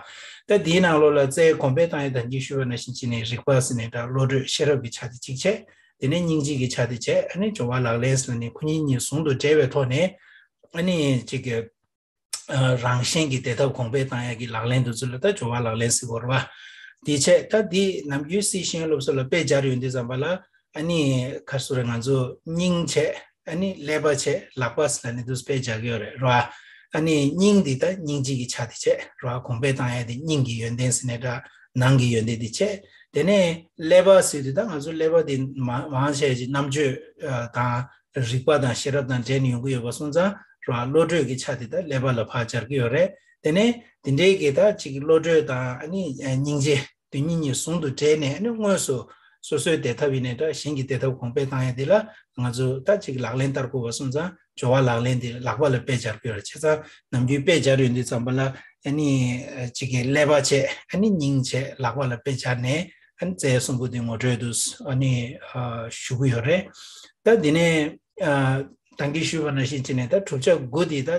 ད་འདིའི་ནང་ལོགས་ལ་རྩལ་གོང་འཕེལ་བཏང་ཡ་དང་གི་ཞུ་བ་ནང་བཞིན་བྱས་ནས་རིག་པ་ཟེར་ནས་ད་བློ་གྲོས་ཤེས་རབ་ཀྱི་ཆ་དེ་གཅིག་བྱས། དེ་ནས་སྙིང་རྗེ་གི་ཆ་དེ་བྱས། ཨ་ནི་སྦྱོར་བ་ལག་ལེན་ཟེར་ནས་ཁོ་གཉིས་གཉིས་ཟུང་དུ་འབྲེལ་བའི་ཐོག་ནས་ཨ་ནི་ཅིག་གི་ཨ་རང་གཞན་གྱི་བདེ་ཐབས་གོང་འཕེལ་བཏང་ཡ་གི་ལག་ལེན་དེ་ཚོ་ལ་ད་སྦྱོར་བ་ལག་ལེན་ཟེར་གྱི་ཡོད་རེད་བ། དེ་བྱས་ད་འདི་ནམ་རྒྱུན་སི་ཤེས་ཡོན་སློབ་གསོ་ལ་དཔེ་སྦྱར་ཡོང་དུས་ཙམ་པ་ལ་ཨ་ནི་ག་རེ་ཟེར་རེད། ང་ཚོ་སྙིང་བྱས། ཨ་ནི་ཀླད་པ་བྱས། ལག་པ་ཟེར་ནས་འདུག་སེ་དཔེ་སྦྱར་གྱི་ཡོད་རེད་ར། ཨ་ནི་སྙིང་འདི་ད་སྙིང་རྗེ་གི་ཆ་དེ་བྱས་ར། གོང་འཕེལ་བཏང་ཡ་དེ་སྙིང་གི་ཡོན་ཏན་ཟེར་ནས་འདྲ། ནང་གི་ཡོན་ཏན་དེ་བྱས། དེ་ནས་ཀླད་པ་ཟེར་དུས་ད་ང་ཚོ་ཀླད་པ་དེ་མ་མང་ཆེ་ཅིག་རྣམ་དཔྱོད་ཨ་དང་རིག་པ་དང་ཤེས་རབ་དང་འབྲེལ་ནས་ཡོང་གི་ཡོད་པ་སོང་ཙང་ར། བློ་གྲོས་ཀྱི་ཆ་དེ་ད་ཀླད་པ་ལ་ཕར་སྦྱར་གྱི་ཡོད་རེད། དེ་ནས་དེ་འདྲའི་གི་ད་ཅིག་བློ་གྲོས་དང་ཨ་ནི་སྙིང་རྗེ་དོན་གཉིས་གཉིས་ཟུང་དུ་འབྲེལ་ནས། ཨ་ནི་དངོས་སུ་སོ་སོའི་བདེ་ཐབས་ཡིན་ནའི་འདྲ། གཞན་གྱི་བདེ་ཐབས་གོང་འཕེལ་བཏང་ཡ་དེ་ལ་ང་ཚོ་ད་ཅིག་ལག་ལེན་བསྟར་དགོས་པ་སོང་ཙང་། སྦྱོར་བ་ལག་ལེན་དེ་ལག་པ་ལ་དཔེ་སྦྱར་དགོས་རེད། བྱས་ཙང་ནམ་རྒྱུན་དཔེ་སྦྱར་ཡོང་དུས་ཙམ་པ་ལ་ཨ་ནི་ཅིག་གི་ཀླད་པ་བྱས། ཨ་ནི་སྙིང་བྱས། ལག་པ་ལ་དཔེ་སྦྱར་ནས་ཨ་ནི་རྩལ་གསུམ་པོ་དེ་ངོ་སྤྲོད་དུ་ཨ་ནི་ཞུ་གི་ཡོད་རེད། ད་དེ་ནས་ད་གིན་ཞུས་པ་ནང་བཞིན་བྱས་ནས། ད་བསྒྲུབ་བྱ་དགུ་དེ་ད་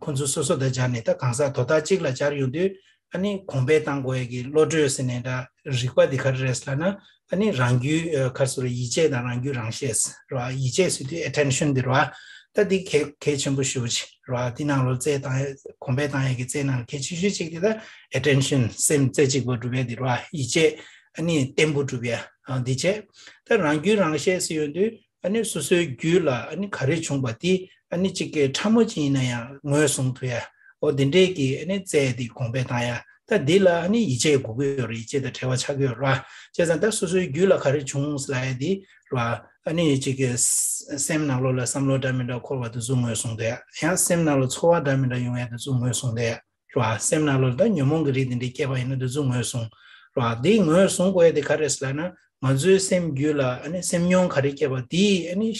ཁོང་ཚོ་སོ་སོ་དང་སྦྱར་ནས། ད་གང་ཟག་དོ་བདག་གཅིག་ལ་སྦྱར་ཡོང་དུས་ཨ་ནི་གོང་འཕེལ་བཏང་དགོས་ཡ་གི་བློ་གྲོས་ཟེར་ནས་འདྲ། རིག་པ་འདི་ག་རེ་རེད་ལབ་ན། ཨ་ནི་རང་རྒྱུད་ག་རེ་ཟེར། ཡིད་ཆེས་དང་རང་རྒྱུད་རང་ཤེས་རེད་བ། ཡིད་ཆེས་ཟེར་དུས་ཨེ་ཊེན་ཤན་འདི་རེད་བ། ད་འདི་གལ་གལ་ཆེན་པོ་ཞེ་པོ་ཅིག་རེད་བ། འདི་ནང་ལོགས་རྩལ་བཏང་ཡ། གོང་འཕེལ་བཏང་ཡ་གི་རྩལ་ནང་གལ་ཆེ་ཤོས་གཅིག་དེ་ད་ཨེ་ཊེན་ཤན། སེམས་རྩེ་གཅིག་པ་སྒྲུབ་ཡ་འདི་རེད་བ། ཡིད་ཆེས་ཨ་ནི་བརྟན་པོ་སྒྲུབ་ཡ་འདི་བྱས། ད་རང་རྒྱུད་རང་ཤེས་ཟེར་ཡོང་དུས་ཨ་ནི་སོ་སོའི་རྒྱུད་ལ་ཨ་ནི་ག་རེ་བྱུང་བ་དེ་ཨ་ནི་གཅིག་གི་ཕྲ་མོ་ཅིག་ཡིན་ན་ཡང་ངོས་བཟུང་ཐུབ་ཡ། འོ་དེ་འདྲའི་གི་ཨ་ནི་རྩལ་དེ་གོང་འཕེལ་བཏང་ཡ། ད་འདི་ལ་ཨ་ནི་ཡིད་ཆེས་དགོས་ཀྱི་ཡོད་རེད། ཡིད་ཆེས་དང་བྲལ་བ་ཆགས་ཀྱི་ཡོད་རེད་བ། བྱས་ཙང་ད་སོ་སོའི་རྒྱུད་ལ་ག་རེ་བྱུང་ལབ་ཡ་དེ་རེད་བ། ཨ་ནི་གཅིག་གི་སེམས་ནང་ལོགས་ལ་བསམ་བློ་འདྲ་མི་འདྲ་འཁོར་བ་དེ་ཚོ་ངོས་བཟུང་བསྡད་ཡ། ཡང་སེམས་ནང་ལ་ཚོར་བ་འདྲ་མི་འདྲ་ཡོང་ཡ་དེ་ཚོ་ངོས་བཟུང་བསྡད་ཡ། རེད་བ། སེམས་ནང་ལོགས་ལ་ད་ཉོན་མོངས་ཀྱི་རིགས་དེ་འདྲའི་སྐྱེས་པ་ཡིན་ན་དེ་ཚོ་ངོས་བཟུང་། རེད་བ། དེ་ངོས་བཟུང་དགོས་ཡ་དེ་ག་རེ་རེད་ལབ་ན། ང་ཚོའི་སེམས་རྒྱུད་ལ་ཨ་ནི་སེམས་མྱོང་ག་རེ་སྐྱེས་པ་དེ་ཨ་ནི་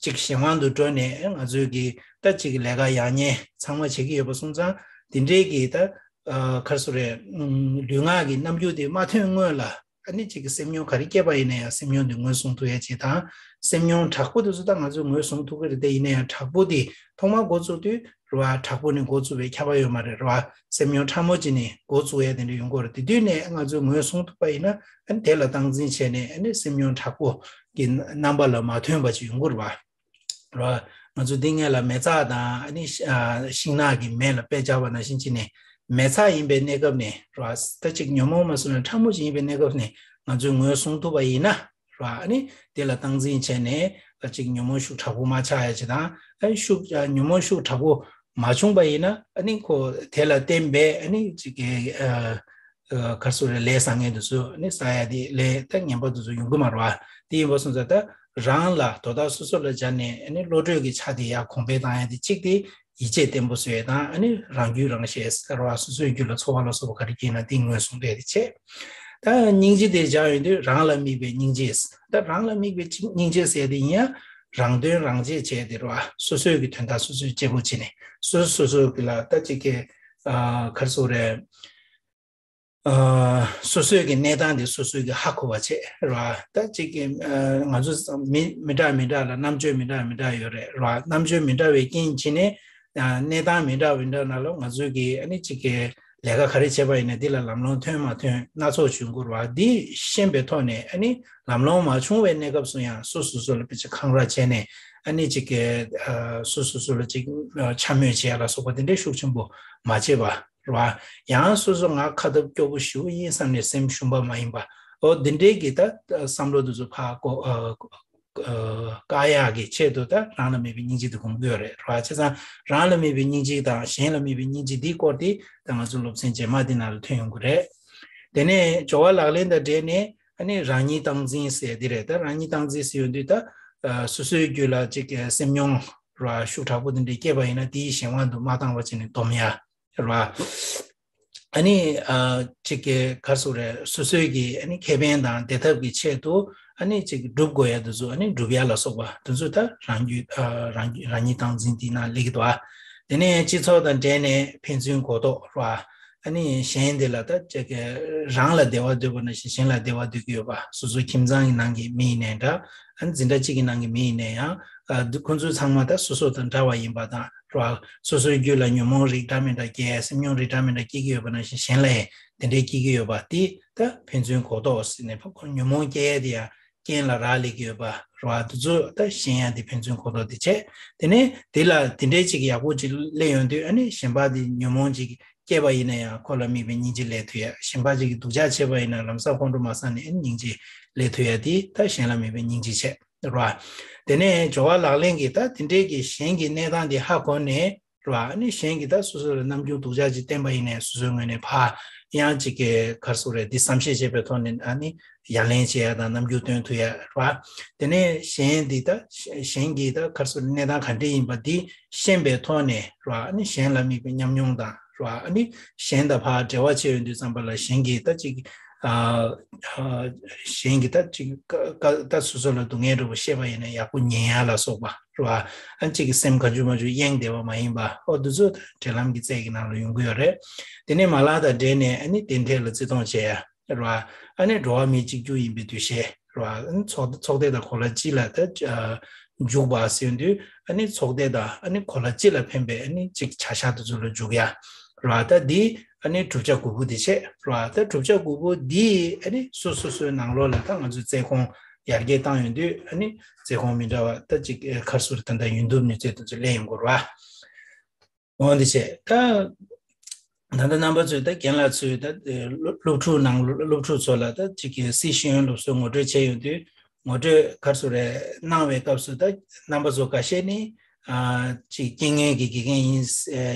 ཅིག་གཞན་དབང་དུ་འགྲོ་ནས། ང་ཚོའི་གི་ད་ཅིག་ལས་ཀ་ཡག་ཉེས་ཚང་མ་བྱེད་ཀྱི་ཡོད་པ་སོང་ཙང་། དེ་འདྲའི་གི་ད་ག་རེ་ཟེར། ལུས་ངག་གི་རྣམ་འགྱུར་དེ་མ་ཐོན་སྔོན་ལ་ཨ་ནི་ཅིག་གི་སེམས་མྱོང་ག་རེ་སྐྱེས་པ་ཡིན་ན་ཡང་སེམས་མྱོང་དེ་ངོས་བཟུང་ཐུབ་ཡ་ཅིག་དང་། སེམས་མྱོང་དྲག་པོ་དེ་ཚོ་ད་ང་ཚོས་ངོས་བཟུང་ཐུབ་ཀྱི་རེད། དེ་ཡིན་ན་ཡང་དྲག་པོ་དེ་ཐོག་མར་འགོ་བཙུགས་དུས་རེད་བ། དྲག་པོ་ནས་འགོ་བཙུགས་པའི་ཁྱབ་པ་ཡོད་མ་རེད། རེད་བ། སེམས་མྱོང་ཕྲ་མོ་ཅིག་ནས་འགོ་བཙུགས་ཡ་དེ་འདྲ་ཡོང་གི་ཡོད་རེད། དེ་དུས་ནས་ང་ཚོས་ངོས་བཟུང་ཐུབ་པ་ཡིན་ན། ཨ་ནི་དེ་ལ་སྟངས་འཛིན་བྱས་ནས་ཨ་ནི་སེམས་མྱོང་དྲག་པོ་གི་རྣམ་པ་ལ་མ་ཐོན་པ་ཅིག་ཡོང་གི་རེད་བ། རེད་བ། ང་ཚོ་འདི་སྔོན་ལ་མེ་བཙའ་དང་ཨ་ནི་ཤིང་ནགས་ཀྱི་མེ་ལ་དཔེ་སྦྱར་བ་ནང་བཞིན་བྱས་ནས། མེ་ཚ་ཡིན་པའི་གནས་སྐབས་ནས་རེད་བ། ད་ཅིག་ཉོན་མོངས་མ་སོང་ན་ཕྲ་མོ་ཅིག་ཡིན་པའི་གནས་སྐབས་ནས་ང་ཚོས་ངོས་བཟུང་ཐུབ་པ་ཡིན་ན། རེད་བ། ཨ་ནི་དེ་ལ་སྟངས་འཛིན་བྱས་ནས་ཨ་ཅིག་ཉོན་མོངས་ཤུགས་དྲག་པོ་མ་ཆགས་ཡ་ཅིག་དང་། ཨ་ཤུགས་ཉོན་མོངས་ཤུགས་དྲག་པོ་མ་བྱུང་པ་ཡིན་ན། ཨ་ནི་ཁོ་དེ་ལ་བརྟེན་པའི་ཨ་ནི་ཅིག་གི་ཨ་ཨ་ག་རེ་ཟེར། ལས་བཟང་ངན་དེ་ཚོ་ཨ་ནི་བསགས་ཡ་དེ། ལས་ད་ངན་པ་དེ་ཚོ་ཡོང་གི་མ་རེད་བ། དེ་ཡིན་པ་སོང་ཙང་ད་རང་ལ་དོ་བདག་སོ་སོ་ལ་སྦྱར་ནས་ཨ་ནི་བློ་གྲོས་ཀྱི་ཆ་དེ་ཡར་གོང་འཕེལ་བཏང་ཡ་དེ་གཅིག་དེ། ཡིད་ཆེས་བརྟན་པོ་བཟོ་ཡས་དང་། ཨ་ནི་རང་རྒྱུད་རང་ཤེས་ཟེར་བ། སོ་སོའི་རྒྱུད་ལ་ཚོར་བ་ལ་སོགས་པ་ག་རེ་སྐྱེས་ན་དེ་ངོས་བཟུང་བསྡད་དེ་བྱས། ད་སྙིང་རྗེ་དེ་སྦྱར་ཡོང་དུས་རང་ལ་དམིགས་པའི་སྙིང་རྗེ། ད་རང་ལ་དམིགས་པའི་སྙིང་རྗེ་ཟེར་དེ་ཡིན་ཡང་རང་དོན་རང་གཅེས་བྱས་དེ་རེད་བ། སོ་སོའི་གི་དོན་དག་སོ་སོས་གཅེས་པོ་བྱས་ནས། སོ་སོ་སོ་གི་ལ་ད་ཅིག་གི་ཨ་ག་རེ་ཟེར་རེད། ཨ་སོ་སོའི་གི་གནས་སྟངས་དེ་སོ་སོའི་གི་ཧ་གོ་བ་བྱས་ར། ད་ཅིག་གི་ཨ་ང་ཚོ་མི་མི་འདྲ་མི་འདྲ་ལ་རྣམ་དཔྱོད་མི་འདྲ་མི་འདྲ་ཡོད་རེད་ར། རྣམ་དཔྱོད་མི་འདྲ་བའི་རྐྱེན་བྱས་ནས་ཨ་གནས་སྟངས་མི་འདྲ་མི་འདྲ་ནང་ལ་ང་ཚོའི་གི་ཨ་ནི་ཅིག་གི་ལས་ཀ་ག་རེ་བྱས་པ་ཡིན་ན་འདི་ལ་ལམ་ལྷོང་ཐོན་མ་ཐོན་སྣ་ཚོགས་བྱུང་དགོས་ར། འདི་ཤེས་པའི་ཐོག་ནས་ཨ་ནི་ལམ་ལྷོང་མ་བྱུང་བའི་གནས་སྐབས་སུ་ཡང་སོ་སོ་སོ་ལ་དཔེ་ཆ་འཁང་ར་བྱས་ནས། ཨ་ནི་ཅིག་གི་ཨ་སོ་སོ་སོ་ལ་ཅིག་འཕྱ་སྨོད་བྱས་ལ་སོགས་པ་དེ་འདྲའི་ཤུགས་ཆེན་པོ་མ་བྱས་པ། རེད་བ། ཡང་སོ་སོ་ང་ཁ་སྟབས་སྐྱོ་པོ་ཞེ་པོ་ཡིན་བསམ་ནས་སེམས་ཞུམ་པ་མ་ཡིན་པ། འོ་འདི་འདྲའི་གི་ད་བསམ་བློ་དེ་ཚོ་ཕར་བཀོ་ཨ་བཀག་ཡག་གི་ཆེད་དུ་ད་རང་ལ་དམིགས་པའི་སྙིང་རྗེ་དེ་སྒོམ་དགོས་རེད། རེད་བ། བྱས་ཙང་རང་ལ་དམིགས་པའི་སྙིང་རྗེ་དང་གཞན་ལ་དམིགས་པའི་སྙིང་རྗེ་འདིའི་སྐོར་དེ་ད་ང་ཚོ་སློབ་ཚན་རྗེས་མ་འདི་ནང་ལ་ཐོན་ཡོང་གི་རེད། དེ་ནས་སྦྱོར་བ་ལག་ལེན་དང་འབྲེལ་ནས་ཨ་ནི་རང་ཉིད་སྟངས་འཛིན་ཟེར་འདི་རེད། ད་རང་ཉིད་སྟངས་འཛིན་ཟེར་ཡོང་དུས་ད་ཨ་སོ་སོའི་རྒྱུད་ལ་ཅིག་སེམས་མྱོང་ར་ཤུགས་དྲག་པོ་དེ་འདྲ་སྐྱེས་པ་ཡིན་ན་དེའི་གཞན་དབང་དུ་མ་བཏང་བ་བྱས་ནས་སྡོམ་ཡ། ར། ཨ་ནི་ཨ་ཅིག་གི་ག་རེ་ཟེར་རེད། སོ་སོའི་གི་ཨ་ནི་ཁེ་ཕན་དང་བདེ་ཐབས་ཀྱི་ཆེད་དུ་ཨ་ནི་ཅིག་སྒྲུབ་དགོས་ཡ་དེ་ཚོ་ཨ་ནི་སྒྲུབ་ཡ་ལ་སོགས་པ་དེ་ཚོ་ད་རང་རྒྱུད་ཨ་རང་རྒྱུད་རང་ཉིད་སྟངས་འཛིན་དེའི་ནང་སླེབས་ཀྱི་འདུག་ཨ། དེ་ནས་སྤྱི་ཚོགས་དང་འབྲེལ་ནས་ཕན་ཚུན་གོ་རྟོགས་ར། ཨ་ནི་གཞན་དེ་ལ་ད་ཅིག་གི་རང་ལ་བདེ་བ་འདོད་པ་ནང་བཞིན་གཞན་ལ་བདེ་བ་འདོད་ཀྱི་ཡོད་པ། སོ་སོའི་ཁྱིམ་ཚང་གི་ནང་གི་མི་ཡིན་ནའི་འདྲ། ཨ་ནི་འཛིན་གྲྭ་གཅིག་གི་ནང་གི་མི་ཡིན་ནའི་ཡང་ཨ་འདི་ཁོང་ཚོ་ཚང་མ་ད་སོ་སོ་དང་འདྲ་བ་ཡིན་པ་དང་ར། སོ་སོའི་རྒྱུད་ལ་ཉོན་མོངས་རིགས་འདྲ་མི་འདྲ་སྐྱེ། སེམས་མྱོང་རིགས་འདྲ་མི་འདྲ་སྐྱེ་གི་ཡོད་པ་ནང་བཞིན་གཞན་ལ་ཡང་དེ་འདྲའི་སྐྱེ་གི་ཡོད་པ་དེ་ད་ཕན་ཚུན་གོ་རྟོགས་ཟེར་ནས། ཉོན་མོངས་སྐྱེ་ཡས་དེ་ཡང་རྐྱེན་ལ་རག་ལས་ཀྱི་ཡོད་པ་ར། དེ་ཚོ་ད་ཤེས་ཡ་དེ་ཕན་ཚུན་གོ་རྟོགས་དེ་བྱས། དེ་ནས་དེ་ལ་དེ་འདྲའི་ཅིག་ཡག་པོ་ཅིག་སླེབས་ཡོང་དུས་ཨ་ནི་གཞན་པ་དེ་ཉོན་མོངས་ཅིག་སྐྱེས་པ་ཡིན་ན་ཡང་ཁོ་ལ་དམིགས་པའི་སྙིང་རྗེ་སླེབས་ཐུབ་ཡ། གཞན་པ་ཅིག་གིས་སྡུག་ཅག་བྱས་པ་ཡིན་ན་ལམ་སང་ཁོང་ཁྲོ་མ་ཟ་ནས་ཨ་ནི་སྙིང་རྗེ་སླེབས་ཐུབ་ཡ་དེ་ད་གཞན་ལ་དམིགས་པའི་སྙིང་རྗེ་བྱས་ར། དེ་ནས་སྦྱོར་བ་ལག་ལེན་གྱི་ད་དེ་འདྲའི་གི་གཞན་གྱི་གནས་སྟངས་དེ་ཧ་གོ་ནས། རེད་བ། ཨ་ནི་གཞན་གྱིས་ད་སོ་སོ་ལ་རྣམ་འགྱུར་སྡུག་ཅག་ཅིག་བསྟན་པ་ཡིན་ནའི་སོ་སོའི་ངོས་ནས་ཕར་ཡང་ཅིག་གི་ག་རེ་ཟེར་དགོས་རེད། འདི་བསམ་ཤེས་བྱེད་པའི་ཐོག་ནས་ཨ་ནི་ཡ་ལན་བྱེད་ཡ་དང་རྣམ་འགྱུར་སྟོན་ཐུབ་ཡ་རེད་བ། དེ་ནས་གཞན་འདི་ད་གཞན་གྱིས་ད་ག་རེ་ཟེར་དགོས་རེད། གནས་སྟངས་ག་འདྲ་ཡིན་པ་འདི་ཤེས་པའི་ཐོག་ནས་རེད་བ། ཨ་ནི་གཞན་ལ་དམིགས་པའི་ཉམས་མྱོང་དང་རེད་བ། ཨ་ནི་གཞན་དང་ཕར་འབྲེལ་བ་བྱས་ཡོང་དུས་ཙམ་པ་ལ་གཞན་གྱིས་ད་ཅིག་ཨ་ཨ་གཞན་གྱིས་ད་ཅིག་ཀ་ཀ་ད་སོ་སོ་ལ་སྡུག་བསྔལ་འདྲ་པོ་བཤད་པ་ཡིན་ན་ཡག་པོ་ཉན་ཡ་ལ་སོགས་པ་རེད་བ། ཨ་ཅིག་གི་སེམས་གང་བྱུང་མང་བྱུང་གཡེང་བསྡད་པ་མ་ཡིན་པ། ཨོ་འདི་ཚོ་འབྲེལ་ལམ་གྱི་རྩལ་གྱི་ནང་ལ་ཡོང་གི་ཡོད་རེད། དེ་ནས་མ་ལག་དང་འབྲེལ་ནས་ཨ་ནི་དེ་འཕྲལ་ལ་བརྩི་མཐོང་བྱེད་ཡ་རེད་བ། ཨ་ནི་འགྲོ་བ་མི་གཅིག་གྱུར་ཡིན་པའི་འདུ་ཤེས་རེད་བ། ཨ་ནི་ཚོགས་ཚོགས་སྡེ་དང་གོ་ལ་སྤྱི་ལ་ད་ཨ་འཇུག་པ་ཟེར་དུས་ཨ་ནི་ཚོགས་སྡེ་དང་ཨ་ནི་གོ་ལ་སྤྱི་ལ་ཕན་པའི་ཨ་ནི་ཅིག་བྱ་བཞག་དེ་ཚོ་ལ་འཇུག་ཡ་རེད་བ། ད་འདི་ཨ་ནི་བསྒྲུབ་བྱ་དགུ་པོ་དེ་བྱས་རེད་བ། ད་བསྒྲུབ་བྱ་དགུ་པོ་འདི་ཨ་ནི་སོ་སོ་སོའི་ནང་ལོགས་ལ་ད་ང་ཚོས་རྩལ་ཁོང་ཡར་རྒྱས་བཏང་ཡོང་དུས་ཨ་ནི་རྩལ་ཁོང་མི་འདྲ་བ་ད་ཅིག་ཨ་ག་རེ་ཟེར་དགོས་རེད། ད་ལྟ་ཡོན་ཏན་ནུས་རྩལ་དེ་ཚོ་སླེབས་ཡོང་གི་རེད་བ། འོ་འདི་བྱས་ད། ད་ལྟ་རྣམ་པ་ཚོས་ད་རྒན་ལགས་ཚོས་ད་སློབ་སློབ་ཕྲུག་ནང་སློབ་ཕྲུག་ཚོ་ལ་ད་ཅིག་གི་སཱི་ཤེས་ཡོན་སློབ་གསོའི་ངོ་སྤྲོད་བྱས་ཡོང་དུས་ངོ་སྤྲོད་ག་རེ་ཟེར་དགོས་རེད། གནང་བའི་སྐབས་སུ་ད་རྣམ་པ་ཚོ་འགའ་ཤས་ནི་ཨ་ཅིག་རྐྱེན་ངན་གྱི་དགེ་རྒན་ཡིན་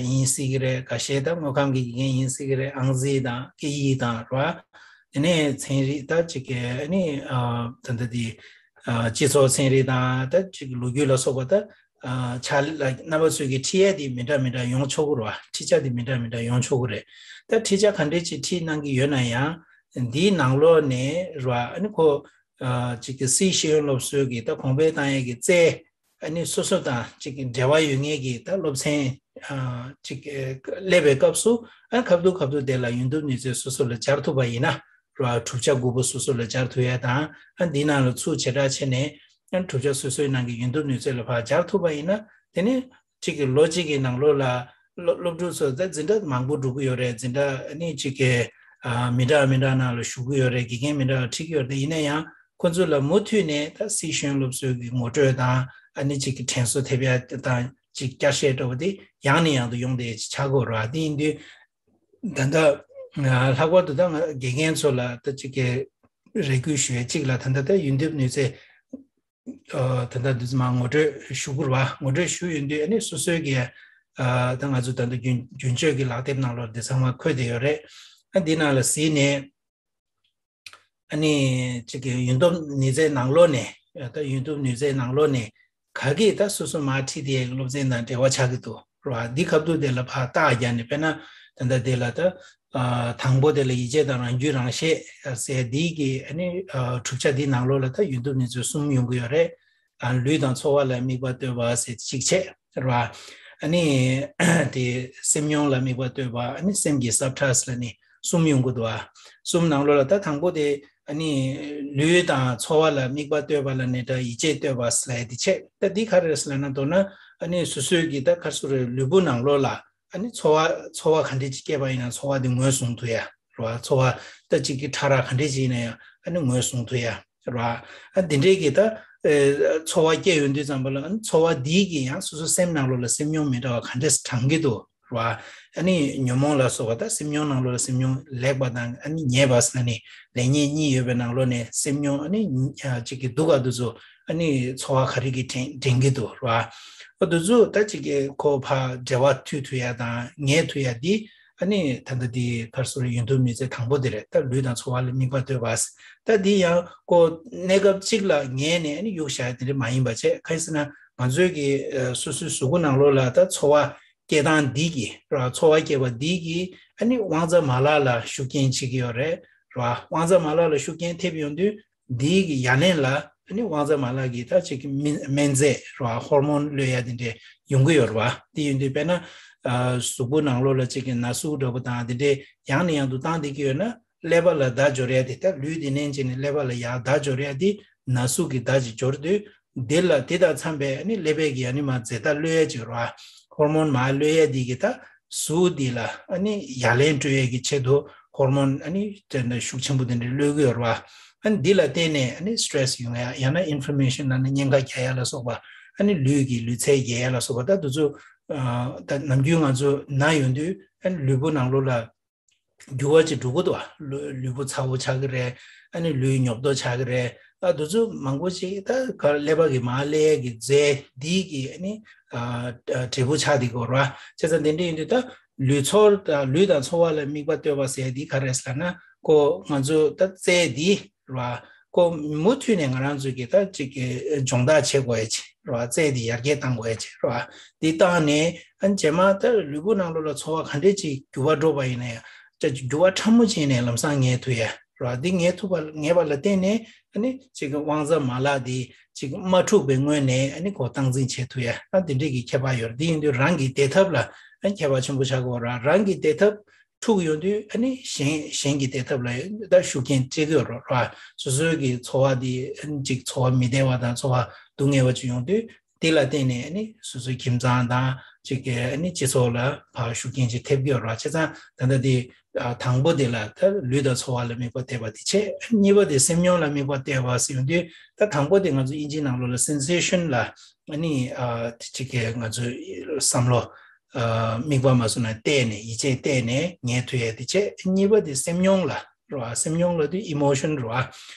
ཡིན་སྲིད་ཀྱི་རེད། འགའ་ཤས་ད་དངོས་ཁམས་ཀྱི་དགེ་རྒན་ཡིན་སྲིད་ཀྱི་རེད། ཨང་རྩིས་དང་སྐད་ཡིག་དང་རེད་བ། དེ་ནས་ཚན་རིག་ད་ཅིག་གི་ནི་ཨ་ད་ལྟ་དེ་ཨ་སྤྱི་ཚོགས་ཚན་རིག་དང་ད་ཅིག་ལོ་རྒྱུས་ལ་སོགས་པ་ད། ཨ་ཕྱག་ལས་རྣམ་པ་ཚོས་ཀྱི་ཁྲིད་ཡས་དེ་མི་འདྲ་མི་འདྲ་ཡོང་ཆོག་གི་རེད་བ། ཁྲིད་བྱ་དེ་མི་འདྲ་མི་འདྲ་ཡོང་ཆོག་གི་རེད། ད་ཁྲིད་བྱ་ག་འདྲས་ཅིག་ཁྲིད་གནང་གི་ཡོད་ན་ཡང་འདིའི་ནང་ལོགས་ནས་རེད་བ། ཨ་ནི་ཁོ་ཨ་ཅིག་གི་སཱི་ཤེས་ཡོན་སློབ་གསོའི་གི་ད་གོང་འཕེལ་བཏང་ཡས་ཀྱི་རྩལ་ཨ་ནི་སོ་སོ་དང་ཅིག་གི་འབྲེལ་བ་ཡོད་མཁན་གྱི་ད་སློབ་ཚན་ཨ་ཅིག་གི་སླེབས་པའི་སྐབས་སུ་ཨ་ཁ་ཐུག་ཁ་ཐུག་དེ་ལ་ཡོན་ཏན་ནུས་རྩལ་སོ་སོ་ལ་སྦྱར་ཐུབ་པ་ཡིན་ན། ར་བསྒྲུབ་བྱ་དགུ་པོ་སོ་སོ་ལ་སྦྱར་ཐུབ་ཡ་དང་། ཨ་འདི་ནང་ལ་ཚུར་བྱེ་བྲག་ཕྱེ་ནས་ཨ་བསྒྲུབ་བྱ་སོ་སོའི་ནང་གི་ཡོན་ཏན་ནུས་རྩལ་ལ་ཕར་སྦྱར་ཐུབ་པ་ཡིན་ན། དེ་ནི་གཅིག་གི་ལོ་གཅིག་གི་ནང་ལོགས་ལ་སློབ་སློབ་ཕྲུག་ཚོ་ད་འཛིན་གྲྭ་མང་པོ་འགྲོ་གི་ཡོད་རེད། འཛིན་གྲྭ་ཨ་ནི་གཅིག་གི་ཨ་མི་འདྲ་མི་འདྲ་ནང་ལ་ཞུགས་ཀྱི་ཡོད་རེད། དགེ་རྒན་མི་འདྲ་ལ་ཁྲིད་ཀྱི་ཡོད་རེད། ཡིན་ན་ཡང་ཁོ་ཚོ་ལ་མུ་མཐུད་ནས་ད་སཱི་ཤེས་ཡོན་སློབ་གསོའི་གི་ངོ་སྤྲོད་དང་ཨ་ནི་གཅིག་གི་དྲན་གསོ་ཐེབས་ཡ་དང་གཅིག་བསྐྱར་བཤད་འདྲ་བོ་དེ་ཡང་ནས་ཡང་དུ་ཡོང་བསྡད་ཡ་ཅིག་ཆགས་ཀྱི་ཡོད་རེད་བ། དེ་ཡིན་དུས། ད་ལྟ་ལྷག་པར་དུ་ད་ང་དགེ་རྒན་ཚོ་ལ་ད་ཅིག་གི་རེ་སྐུལ་ཞུ་ཡ་གཅིག་ལ། ད་ལྟ་ད་ཡོན་ཏན་ནུས་རྩལ་ད་ལྟ་འདི་ཚོ་མ་ངོ་སྤྲོད་ཞུ་དགོས་རེད་བ། ངོ་སྤྲོད་ཞུ་ཡོང་དུས་ཨ་ནི་སོ་སོའི་གི་ད་ང་ཚོ་ད་ལྟ་རྒྱུན་རྒྱུན་སྤྱོད་ཀྱི་ལག་དེབ་ནང་ལོགས་འདི་ཚང་མ་འཁོད་བསྡད་ཡོད་རེད། ཨ་འདི་ནང་ལ་གཟིགས་ནས། ཨ་ནི་གཅིག་གི་ཡོན་ཏན་ནུས་རྩལ་ནང་ལོགས་ནས། ད་ཡོན་ཏན་ནུས་རྩལ་ནང་ལོགས་ནས་ག་གིས་ད་སོ་སོ་མར་ཁྲིད་དེ་སློབ་ཚན་དང་འབྲེལ་བ་ཆགས་ཀྱི་འདུག་རེད་བ། འདི་ཁ་ཐུག་དེ་ལ་ཕར་རྟགས་བརྒྱབ་ནས། དཔེར་ན་ད་ལྟ་དེ་ལ་ད་ཨ་དང་པོ་དེ་ལ་ཡིད་ཆེས་དང་རང་རྒྱུད་རང་ཤེས་ཟེར་འདི་གི་ཨ་ནི་ཨ་གྲུབ་ཆ་འདི་ནང་ལོགས་ལ་ད་ཡོན་ཏན་ནུས་རྩལ་གསུམ་ཡོང་གི་ཡོད་རེད། ཨ་ལུས་དང་ཚོར་བ་ལ་དམིགས་པ་གཏོད་པ་ཟེར་གཅིག་བྱས་རེད་བ། ཨ་ནི་དེ་སེམས་མྱོང་ལ་དམིགས་པ་གཏོད་པ། ཨ་ནི་སེམས་ཀྱི་སབ་ཊཱས་ལ་ནི་གསུམ་ཡོང་གི་འདུག་བ། གསུམ་ནང་ལོགས་ལ་ད་དང་པོ་དེ་ཨ་ནི་ལུས་དང་ཚོར་བ་ལ་དམིགས་པ་གཏོད་པ་ལ་ནི་ད་ཡིད་ཆེས་གཏོད་པ་ཟེར་ཡ་དེ་བྱས། ད་འདི་ག་རེ་རེད་ཟེར་ལབ་ན། མདོར་ན་ཨ་ནི་སོ་སོའི་གི་ད་ག་རེ་ཟེར་དགོས་རེད། ལུས་པོ་ནང་ལོགས་ལ་ཨ་ནི་ཚོར་བ་ཚོར་བ་ག་འདྲས་ཅིག་སྐྱེས་པ་ཡིན་ན་ཚོར་བ་དེ་ངོས་བཟུང་ཐུབ་ཡ་རེད་བ། ཚོར་བ་ད་གཅིག་གི་ཕྲ་རགས་ག་འདྲས་ཅིག་ཡིན་ན་ཡང་ཨ་ནི་ངོས་བཟུང་ཐུབ་ཡ། ར། ཨ་འདི་འདྲའི་གི་ད་ཨེ་ཚོར་བ་སྐྱེ་ཡོང་དུས་ཙམ་པ་ལ། ཨ་ཚོར་བ་འདིའི་གི་ཡང་སོ་སོ་སེམས་ནང་ལོགས་ལ་སེམས་མྱོང་མི་འདྲ་བ་ག་འདྲས་དྲངས་ཀྱི་འདུག་ར། ཨ་ནི་ཉོན་མོངས་ལ་སོགས་པ་ད་སེམས་མྱོང་ནང་ལོགས་ལ་སེམས་མྱོང་ལེགས་པ་དང་ཨ་ནི་ཉེས་པ་ཟེར་ནི་ལེགས་ཉེས་གཉིས་ཡོད་པའི་ནང་ལོགས་ནས་སེམས་མྱོང་ཨ་ནི་ཨ་གཅིག་གི་སྡུག་ག་དེ་ཚོ་ཨ་ནི་ཚོར་བ་ག་རེ་གི་དྲན་དྲན་གྱི་འདུག་ར། ཨ་དེ་ཚོ་ད་གཅིག་གི་ཁོ་ཕར་འབྲེལ་བ་མཐུད་ཐུབ་ཡ་དང་ངེས་ཐུབ་ཡ་འདི། ཨ་ནི་ད་ལྟ་འདི་ག་རེ་ཟེར་དགོས་རེད། ཡོན་ཏན་ནུས་རྩལ་དང་པོ་འདི་རེད། ད་ལུས་དང་ཚོར་བ་ལ་དམིགས་པ་གཏོད་པ། ད་འདི་ཡང་ཁོ་གནས་སྐབས་གཅིག་ལ་ངེས་ནས་ཨ་ནི་གཡུག་བཞག་ཡ་དེ་འདྲ་མ་ཡིན་པ་བྱས། གང་ཡིན་ཟེར་ན་ང་ཚོའི་གི་ཨ་སོ་སོའི་གཟུགས་པོ་ནང་ལོགས་ལ་ད་ཚོར་བ་སྐྱེ་སྟངས་འདི་གི་ར། ཚོར་བ་སྐྱེ་བ་འདི་གི་ཨ་ནི་དབང་རྩ་མ་ལག་ལ་ཤུགས་རྐྱེན་བྱེད་ཀྱི་ཡོད་རེད་ར། དབང་རྩ་མ་ལག་ལ་ཤུགས་རྐྱེན་ཐེབས་ཡོང་དུས། འདིའི་གི་ཡ་ལན་ལ་ཨ་ནི་དབང་རྩ་མ་ལག་གི་ད་ཅིག་གི་སྨན་སྨན་རྫས་ར། ཧོར་མོན་གློད་ཡ་དེ་འདྲས་ཡོང་གི་ཡོད་རེད་བ། དེ་ཡིན་དུས་དཔེར་ན་ཨ་གཟུགས་པོ་ནང་ལོགས་ལ་ཅིག་གི་ན་ཟུག་འདྲ་པོ་དང་དེ་འདྲས་ཡང་ནས་ཡང་དུ་བཏང་བསྡད་ཀྱི་ཡོད་ན། ཀླད་པ་ལ་བརྡ་འབྱོར་ཡ་དེ། ད་ལུས་དེ་ནས་བྱས་ནས་ཀླད་པ་ལ་ཡར་བརྡ་འབྱོར་ཡ་དེ་ན་ཟུག་གི་བརྡ་ཅིག་འབྱོར་དུས། དེ་ལ་དེ་དང་འཚམས་པའི་ཨ་ནི་ཀླད་པའི་གི་ཨ་ནི་མར་རྫས་ད་གློད་ཡ་ཅིག་ཡོད་རེད་བ། ཧོར་མོན་མར་གློད་ཡ་དེ་གི་ད་གཟུགས་འདི་ལ་ཨ་ནི་ཡ་ལན་སྤྲོད་ཡས་ཀྱི་ཆེད་དུ་ཧོར་མོན་ཨ་ནི་དེ་འདྲ་ཤུགས་ཆེན་པོ་དེ་འདྲ་གློད་ཀྱི་ཡོད་རེད་བ། ཨ་ནི་འདི་ལ་བརྟེན་ནས་ཨ་ནི་སི་ཊེ་རེ་སི་ཡོང་ཡ། ཡང་ན་ཨིན་ཕོར་མེ་ཤན་ལབ་ན་གཉན་ཁ་རྒྱག་ཡ་ལ་སོགས་པ། ཨ་ནི་ལུས་ཀྱི་ལུས་ཚད་རྒྱས་ཡ་ལ་སོགས་པ། ད་དེ་ཚོ་ཨ་ད་ནམ་རྒྱུན་ང་ཚོ་ན་ཡོང་དུས་ཨ་ནི་ལུས་པོ་ནང་ལོགས་ལ་འགྱུར་བ་ཅིག་འགྲོ་གི་འདུག་བ། ལུས་ལུས་པོ་ཚ་པོ་ཆགས་ཀྱི་རེད། ཨ་ནི་ལུས་ཉོབ་ཏོ་ཆགས་ཀྱི་རེད། ཨ་དུ་ཚོད་མང་པོ་ཅིག་ད་ག་ཀླད་པ་གི་མ་ཀླད་ཀྱི་རྫས་འདི་གི་ཨ་ནི་ཨ་འབྲས་བུ་ཆགས་འདི་གོ་ར། བྱས་ཙང་དེ་འདྲ་ཡིན་དུས་ད་ལུས་ཚོར་དང་ལུས་དང་ཚོར་བ་ལ་དམིགས་པ་གཏོད་པ་ཟེར་འདི་ག་རེད་ཟེར་ན། ཁོ་ང་ཚོ་ད་རྩལ་འདི་ར། ཁོ་མུ་མཐུད་ནས་ང་རང་ཚོ་གི་ད་ཅིག་གི་སྦྱོང་བརྡར་བྱེད་དགོས་ཡ་ཅིག་ར། རྩལ་འདི་ཡར་རྒྱས་གཏང་དགོས་ཡ་ཅིག་ར། འདི་བཏང་ནས་ཨ་ནི་རྗེས་མ་ད་ལུས་པོ་ནང་ལོགས་ལ་ཚོར་བ་ག་འདྲས་ཅིག་འགྱུར་བ་འགྲོ་བ་ཡིན་ན་ཡང་ཅིག་འགྱུར་བ་ཕྲ་མོ་ཅིག་ནས་ལམ་སང་ངེས་ཐུབ་ཡ་ར། འདི་ངེས་ཐུབ་པ་ངེས་པ་ལ་བརྟེན་ནས་ཨ་ནི་ཅིག་གི་དབང་རྩ་མ་ལག་འདི་ཅིག་མ་འཁྲུགས་པའི་སྔོན་ནས་ཨ་ནི་ཁོ་སྟངས་འཛིན་བྱེད་ཐུབ་ཡ། ཨ་འདི་འདྲས་ཀྱི་ཁྱད་པར་ཡོད་རེད། འདི་ཡིན་དུས་རང་གི་བདེ་ཐབས་ལ་ཨ་ནི་ཁྱད་པར་ཆེན་པོ་ཆགས་ཀྱི་ཡོད་ར། རང་གི་བདེ་ཐབས་འཁྲུག་ཡོང་དུས་ཨ་ནི་གཞན་གཞན་གྱི་བདེ་ཐབས་ལ་ད་ཤུགས་རྐྱེན་སྤྲད་ཀྱི་ཡོད་རེད་ར། སོ་སོའི་གི་ཚོར་བ་འདི་ཨ་ནི་ཅིག་ཚོར་བ་མི་བདེ་བ་དང་ཚོར་བ་སྡུག་བསྔལ་བ་ཅིག་ཡོང་དུས་དེ་ལ་བརྟེན་ནས་ཨ་ནི་སོ་སོའི་ཁྱིམ་ཚང་དང་ཅིག་གི་ཨ་ནི་སྤྱི་ཚོགས་ལ་ཕར་ཤུགས་རྐྱེན་ཅིག་ཐེབས་ཀྱི་ཡོད་རེད་བ། བྱས་ཙང་ད་ལྟ་དེ་ཨ་དང་པོ་དེ་ལ་ད་ལུས་དང་ཚོར་བ་ལ་དམིགས་པ་གཏད་པ་དེ་བྱས། གཉིས་པ་དེ་སེམས་མྱོང་ལ་དམིགས་པ་གཏད་པ་ཟེར་ཡོང་དུས་ད་དང་པོ་དེ་ང་ཚོ་དབྱིན་ཇིའི་ནང་ལོགས་ལ་སེན་སེ་ཤན་ལ་ཨ་ནི་ཨ་ཅིག་གི་ང་ཚོའི་བསམ་བློ་ཨ་དམིགས་པ་མ་བཟུང་ན་གཏད་ནས་ཡིད་ཆེས་གཏད་ནས་ངེས་ཐུབ་ཡ་དེ་བྱས། གཉིས་པ་དེ་སེམས་མྱོང་ལ་རེད་བ། སེམས་མྱོང་ལབ་དུས་ཨི་མོ་ཤན་རེད་བ།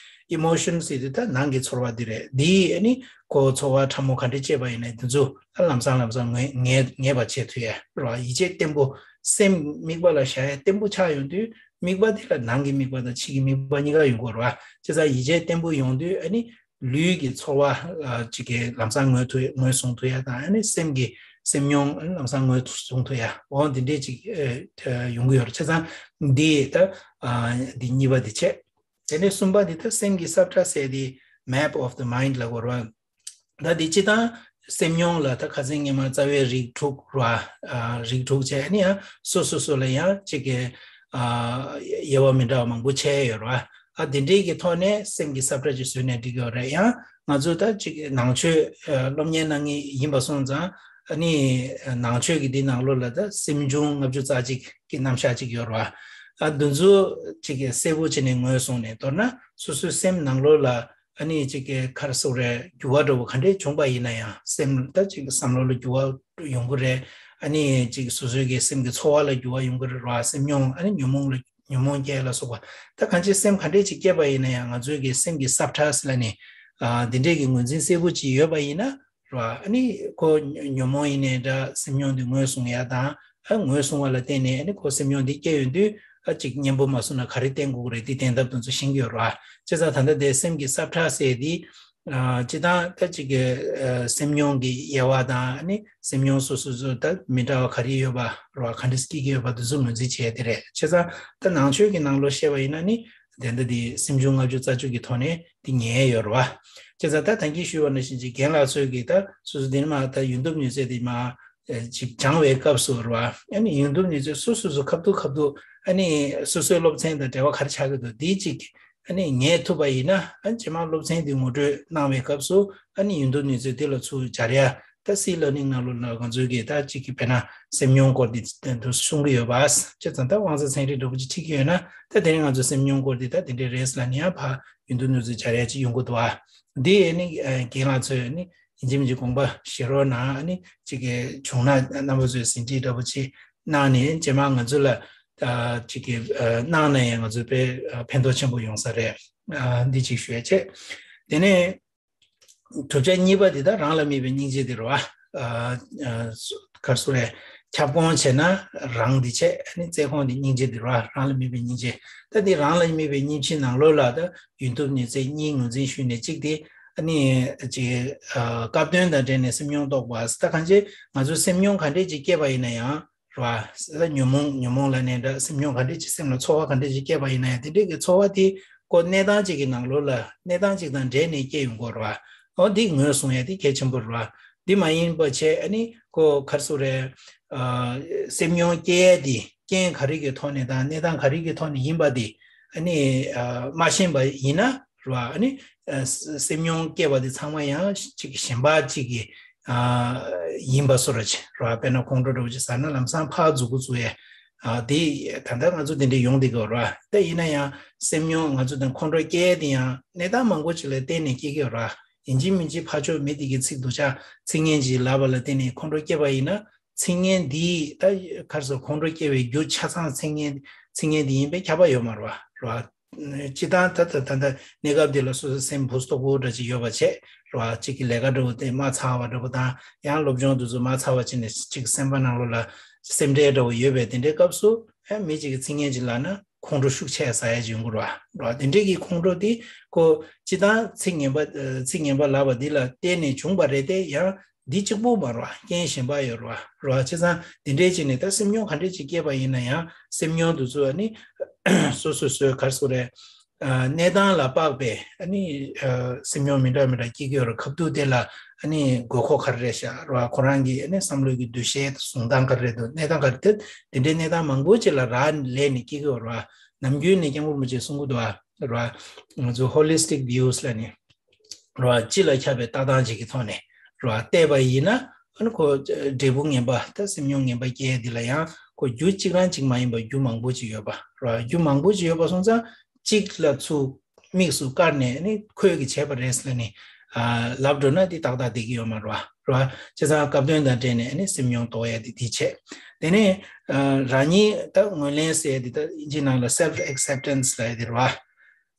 ཨི་མོ་ཤན་ཟེར་དུས་ད་ནང་གི་ཚོར་བ་འདི་རེད། འདི་ཨ་ནི་ཁོ་ཚོར་བ་ཕྲ་མོ་ག་འདྲ་སྐྱེས་པ་ཡིན་ན་དེ་ཚོ་ཨ་ལམ་སང་ལམ་སང་ངེས་ངེས་ངེས་པ་བྱེད་ཐུབ་ཡ་རེད་བ། ཡིད་ཆེས་བརྟན་པོ། སེམས་དམིགས་པ་ལ་བཞག་ཡ་བརྟན་པོ་ཆགས་ཡོང་དུས་དམིགས་པ་དེ་ལ་ནང་གི་དམིགས་པ་དང་ཕྱི་གི་དམིགས་པ་གཉིས་ཀ་ཡོང་གི་ཡོད་རེད་བ། བྱས་ཙང་ཡིད་ཆེས་བརྟན་པོ་ཡོང་དུས་ཨ་ནི་ལུས་ཀྱི་ཚོར་བ་ཨ་ཅིག་གི་ལམ་སང་ངོས་ཐུབ་ངོས་བཟུང་ཐུབ་ཡ་དང་ཨ་ནི་སེམས་ཀྱི་སེམས་མྱོང་ཨ་ནི་ལམ་སང་ངོས་བཟུང་ཐུབ་ཡ་འོ་འདི་འདྲས་ཅིག་ཨ་ཡོང་གི་ཡོད་རེད། བྱས་ཙང་འདི་ད་ཨ་འདི་གཉིས་པ་འདི་བྱས། དེ་ནས་གསུམ་པ་འདི་ད་སེམས་ཀྱི་ས་ཁྲ་ཟེར་དེ་map of the mind ལབ་དགོས་རེད་བ། ད་འདི་སྤྱི་བཏང་སེམས་མྱོང་ལ་ད་ཁ་སང་སྔོན་མ་རྩ་བའི་རིགས་དྲུག་རེད་བ། ཨ་རིགས་དྲུག་བྱས་ཨ་ནི་ཡང་སོ་སོ་སོ་ལ་ཡང་གཅིག་གི་ཨ་དབྱེ་བ་མི་འདྲ་བ་མང་པོ་ཕྱེ་ཡོད་རེད་བ། ཨ་དེ་འདྲའི་གི་ཐོག་ནས་སེམས་ཀྱི་ས་ཁྲ་ཅིག་བཟོས་ནས་འགྲིག་གི་ཡོད་རེད། ཡང་ང་ཚོ་ད་གཅིག་ནང་ཆོས་ཨ་སློབ་གཉེར་གནང་མཁན་ཡིན་པ་སོང་ཙང་ཨ་ནི་ནང་ཆོས་ཀྱི་འདི་ནང་ལོགས་ལ་ད་སེམས་བྱུང་ལྔ་བཅུ་རྩ་གཅིག་གི་རྣམ་གཞག་ཅིག་ཡོད་རེད་བ། ཨ་འདི་ཚོ་གཅིག་གི་གསལ་པོ་བྱས་ནས་ངོས་བཟུང་ནས་མདོར་ན་སོ་སོའི་སེམས་ནང་ལོགས་ལ་ཨ་ནི་གཅིག་གི་ག་རེ་ཟེར་དགོས་རེད། འགྱུར་བ་འདྲ་བོ་ག་འདྲས་བྱུང་པ་ཡིན་ན་ཡང་སེམས་ད་གཅིག་གི་བསམ་བློ་ལ་འགྱུར་བ་ཡོང་གི་རེད། ཨ་ནི་གཅིག་སོ་སོའི་གི་སེམས་ཀྱི་ཚོར་བ་ལ་འགྱུར་བ་ཡོང་གི་རེད་བ། སེམས་མྱོང་ཨ་ནི་ཉོན་མོངས་ལ་ཉོན་མོངས་སྐྱེ་ལ་སོགས་པ་ད་གང་ཅི་སེམས་ག་འདྲས་ཅིག་སྐྱེས་པ་ཡིན་ན་ཡང་ང་ཚོའི་གི་སེམས་ཀྱི་ས་ཁྲ་ཟེར་ལ་ནི་ཨ་འདི་འདྲས་ཀྱི་ངོས་འཛིན་གསལ་པོ་ཅིག་ཡོད་པ་ཡིན་ན། རེད་བ། ཨ་ནི་ཁོ་ཉོན་མོངས་ཡིན་ནའི་འདྲ་སེམས་མྱོང་འདི་ངོས་བཟུང་ཡ་དང་ཨ་ངོས་བཟུང་བ་ལ་བརྟེན་ནས་ཨ་ནི་ཁོ་སེམས་མྱོང་འདི་སྐྱེ་ཡོང་དུས་ཨ་ཅིག་གཉེན་པོ་མ་བཟུང་ན་ག་རེ་བསྟེན་དགོས་ཀྱི་རེད། འདི་བསྟེན་ཐབས་དེ་ཚོ་ཤེས་ཀྱི་ཡོད་རེད་བ། བྱས་ཙང་ད་ལྟ་དེ་སེམས་ཀྱི་ས་ཁྲ་ཟེར་འདི་ཨ་སྤྱི་བཏང་ད་ཅིག་གི་ཨ་སེམས་མྱོང་གི་དབྱེ་བ་དང་ཨ་ནི་སེམས་མྱོང་སོ་སོ་སོ་ད་མི་འདྲ་བ་ག་རེ་ཡོད་པ་རེད་བ། ག་འདྲ་སྐྱེ་གི་ཡོད་པ་དེ་ཚོ་ངོས་འཛིན་བྱས་དེ་རེད། བྱས་ཙང་ད་ནང་ཆོས་ཀྱི་ནང་ལོགས་བཤད་པ་ཡིན་ན་ནི་དེ་འདྲ་འདི་སེམས་བྱུང་ལྔ་བཅུ་རྩ་གཅིག་གི་ཐོག་ནས་འདི་ཉལ་ཡོད་རེད་བ། བྱས་ཙང་ད་ད་གིན་ཞུས་པ་ནང་བཞིན་ཅིག་རྒན་ལགས་ཚོས་ཀྱིས་ད་སོ་སོ་འདི་ནས་མར་ད་ཡོན་ཏུབ་ནུས་རྩལ་འདི་མར་ཨེ་ཅིག་སྦྱང་བའི་སྐབས་སུ་རེད་བ། ཨ་ནི་ཡོན་ཏུབ་ནུས་རྩལ་སོ་སོ་སོ་ཁ་ཐུག་ཁ་ཐུག་ཨ་ནི་སོ་སོའི་སློབ་ཚན་དང་འབྲེལ་བ་ག་རེ་ཆགས་ཀྱི་འདུག་འདི་ཅིག་ཨ་ནི་ངེས་ཐུབ་པ་ཡིན་ན་ཨ་ནི་རྗེས་མ་སློབ་ཚན་འདི་ངོ་སྤྲོད་གནང་བའི་སྐབས་སུ་ཨ་ནི་ཡོན་ཏུབ་ནུས་རྩལ་འདི་ལ་ཚུར་སྦྱར་ཡ། ད་སི་ལར་ནིང་ནང་ལོགས་ལ་ང་ཚོའི་གི་ད་ཅིག་གི་དཔེར་ན་སེམས་མྱོང་སྐོར་འདི་དེ་འདུག་གསུང་གི་ཡོད་པ། བྱས་ཙང་ད་དབང་རྩ་ཚན་རིག་འདྲ་པོ་ཅིག་ཁྲིད་ཀྱི་ཡོད་ན་ད་དེ་རིང་ང་ཚོ་སེམས་མྱོང་སྐོར་འདི་ད་དེ་འདྲའི་རེད་ལབ་ནས་ཡང་ཕར་ཡོན་ཏུབ་ནུས་རྩལ་སྦྱར་ཡ་ཅིག་ཡོང་གི་འདུག་ཨ། འདི་ཨ་ནི་རྒན་ལགས་ཚོས་ནི་ཡིན་གཅིག་མིན་གཅིག་དགོངས་པ་བཞེས་རོགས་གནང་། ཨ་ནི་ཅིག་གི་བྱུང་ན་རྣམ་པ་ཚོས་ཟིན་བྲིས་འདྲ་པོ་ཅིག་གནང་ནས་རྗེས་མ་ང་ཚོ་ལ་ད་ཅིག་གི་གནང་ན་ཡང་ང་ཚོ་དཔེ་ཕན་ཐོགས་ཆེན་པོ་ཡོང་ས་རེད། འདི་ཅིག་ཞུ་ཡ་བྱས། དེ་ནས། བསྒྲུབ་བྱ་གཉིས་པ་དེ་དག་རང་ལ་དམིགས་པའི་སྙིང་རྗེ་དེ་རེད་བ། ཨ་ཨ་ག་རེ་ཟེར་རེད། ཁྱབ་ཁོངས་བྱས་ན་རང་དེ་བྱས་ཨ་ནི་རྩལ་ཁོངས་དེ་སྙིང་རྗེ་དེ་རེད་བ། རང་ལ་དམིགས་པའི་སྙིང་རྗེ། ད་འདི་རང་ལ་དམིགས་པའི་སྙིང་རྗེ་ནང་ལོགས་ལ་ད་ཡོན་ཏུབ་ནུས་རྩལ་གཉིས་ངོས་འཛིན་ཞུས་ནས་གཅིག་དེ་ཨ་ནི་ཅིག་ཨ་སྐབས་དོན་དང་འབྲེལ་ནས་སེམས་མྱོང་རྟོགས་པ། ད་གང་ཅི་ང་ཚོའི་སེམས་མྱོང་ག་འདྲས་ཅིག་སྐྱེས་པ་ཡིན་ན་ཡང་། རེད་བ། ཉོན་མོངས་ཉོན་མོངས་ལ་ནི་འདྲ་སེམས་མྱོང་ག་འདྲ་ཅིག་སེམས་ལ་ཚོར་བ་ག་འདྲ་ཅིག་སྐྱེས་པ་ཡིན་ན་ཡང་དེ་འདྲའི་གི་ཚོར་བ་དེ་ཁོ་གནས་སྟངས་ཅིག་གི་ནང་ལོགས་ལ་གནས་སྟངས་ཅིག་དང་འབྲེལ་ནས་སྐྱེ་ཡོང་གི་རེད་བ། འོ་འདི་ངོས་བཟུང་ཡ་དེ་གལ་ཆེན་པོ་རེད་བ། འདི་མ་ཡིན་པ་བྱས་ཨ་ནི་ཁོ་ག་རེ་ཟེར་རེད། ཨ་སེམས་མྱོང་སྐྱེ་ཡ་དེ་རྐྱེན་ག་རེ་གི་ཐོག་ནས་དང་གནས་སྟངས་ག་རེ་གི་ཐོག་ནས་ཡིན་པ་དེ་ཨ་ནི་ཨ་མ་ཤེས་པ་ཡིན་ན། རེད་བ། ཨ་ནི་ཨ་སེམས་མྱོང་སྐྱེ་བ་དེ་ཚང་མ་ཡང་ཅིག་གཞན་པ་ཅིག་གི་ཨ་ཡིན་པ་བཟོ་འདྲ་ཅིག་རེད་བ། དཔེར་ན་ཁོང་ཁྲོ་འདྲ་བོ་ཅིག་ཟ་ན་ལམ་སང་ཕར་མཛུབ་གུ་བཙུགས་ཡས། ཨ་དེ་ད་ལྟ་ང་ཚོ་དེ་འདྲ་ཡོང་བསྡད་ཀྱི་ཡོད་རེད་བ། ད་ཡིན་ན་ཡང་སེམས་མྱོང་ང་ཚོ་དང་ཁོང་ཁྲོ་སྐྱེ་ཡས་དེ་ཡང་གནས་སྟངས་མང་པོ་ཅིག་ལ་བརྟེན་ནས་སྐྱེ་གི་ཡོད་རེད་བ། ཡིན་གཅིག་མིན་གཅིག་ཕར་ཕྱོགས་མི་དེ་གི་ཚིག་སྡུག་ཅག་ཚིག་ངན་ཅིག་ལབ་པ་ལ་བརྟེན་ནས་ཁོང་ཁྲོ་སྐྱེ་བ་ཡིན་ན་ཚིག་ངན་འདི་ད་ག་རེ་ཟེར་ཁོང་ཁྲོ་སྐྱེ་བའི་རྒྱུ་ཆ་ཚང་ཚིག་ངན་ཚིག་ངན་འདི་ཡིན་པས་ཁྱབ་པ་ཡོད་མ་རེད་བ། རེད་བ། སྤྱི་བཏང་ད་ད་ད་ད་གནས་སྐབས་འདི་ལ་སོ་སོ་སེམས་བུ་སྟོག་པོ་འདྲ་ཅིག་ཡོད་པ་བྱས་རོ། གཅིག་གི་ལས་ཀ་འདྲ་བོ་དེ་མ་ཚར་བ་འདྲ་བོ་དང་ཡང་སློབ་སྦྱོང་དེ་ཚོ་མ་ཚར་བ་བྱས་ནས་གཅིག་སེམས་པ་ནང་ལོགས་ལ་སེམས་ཁྲལ་འདྲ་བོ་ཡོད་པའི་དེ་འདྲའི་སྐབས་སུ་ཨ་མི་གཅིག་གི་ཚིག་ངན་ཅིག་ལབ་ན་ཁོང་ཁྲོ་ཤུགས་ཆེ་ཟ་ཡ་ཅིག་ཡོང་གི་རོ། རོ་དེ་འདྲའི་གི་ཁོང་ཁྲོ་དེ་ཁོ་སྤྱི་བཏང་ཚིག་ངན་པ་ཚིག་ངན་པ་ལབ་པ་འདི་ལ་བརྟེན་ནས་བྱུང་བ་རེད་དེ་ཡང་འདི་གཅིག་པོ་མ་རོ། རྐྱེན་གཞན་པ་ཡོད་རོ། རོ་བྱས་ཙང་དེ་འདྲའི་ཅིག་ནས་ད་སེམས་མྱོང་ག་འདྲའི་ཅིག་སྐྱེས་པ་ཡིན་ན་ཡང་སེམས་མྱོང་དེ་ཚོ་ཨ་ནི་སོ་སོ་སོའི་གར་སོ་རེད། གནས་སྟངས་ལ་དཔག་པའི་ཨ་ནི་སེམས་མྱོང་མི་འདྲ་མི་འདྲ་སྐྱེ་གི་ཡོད་རེད། སྐབས་དུས་དེ་ལ་ཨ་ནི་དགོས་མཁོ་ག་རེ་རེད་ཤག་རོ། ཁོ་རང་གི་ཨ་ནི་བསམ་བློ་གི་འདུ་ཤེས་བཟུང་སྟངས་ག་རེ་རེད་འདུག་གནས་སྟངས་ག་རེ་དེ་དེ་འདྲའི་གནས་སྟངས་མང་པོ་ཅིག་ལ་རག་ལས་ནས་སྐྱེ་གི་ཡོད་རེད། ནམ་རྒྱུན་ནས་སྐྱབས་མགོན་རིན་པོ་ཆེས་གསུང་གི་འདུག་ཨ། རོ། ང་ཚོ་holistic views ལ་ནི། རོ། སྤྱི་ལ་ཁྱབ་པའི་ལྟ་སྟངས་ཅིག་གི་ཐོག་ནས་རོ། བལྟས་པ་ཡིན་ན་ཨ་ནི་ཁོ་འབྲས་བུ་ངན་པ་ད་སེམས་མྱོང་ངན་པ་སྐྱེ་ཡ་འདི་ལ་ཡང་ཁོ་རྒྱུ་གཅིག་རང་གཅིག་མ་ཡིན་པ་རྒྱུ་མང་པོ་ཅིག་ཡོད་པ་རོ། རྒྱུ་མང་པོ་ཅིག་ཡོད་པ་སོང་ཙང་གཅིག་ལ་ཚུར་དམིགས་སུ་བཀར་ནས་ཨ་ནི་ཁོས་གི་བྱས་པ་རེད་ཟེར་ནས་ལབ་འགྲོ་ན་འདི་ཏག་ཏག་བསྡད་ཀྱི་ཡོད་མ་རེད་བ་རོ། བྱས་ཙང་སྐབས་དོན་དང་འབྲེལ་ནས་ཨ་ནི་སེམས་མྱོང་རྟོགས་ཡ་འདི་འདི་བྱས། དེ་ནས་རང་ཉིད་ད་ངོས་ལེན་ཟེར་ཡ་འདི་ད་ཨིན་ཇི་ནང་ལ་self acceptance ལབ་ཡ་འདི་རེད་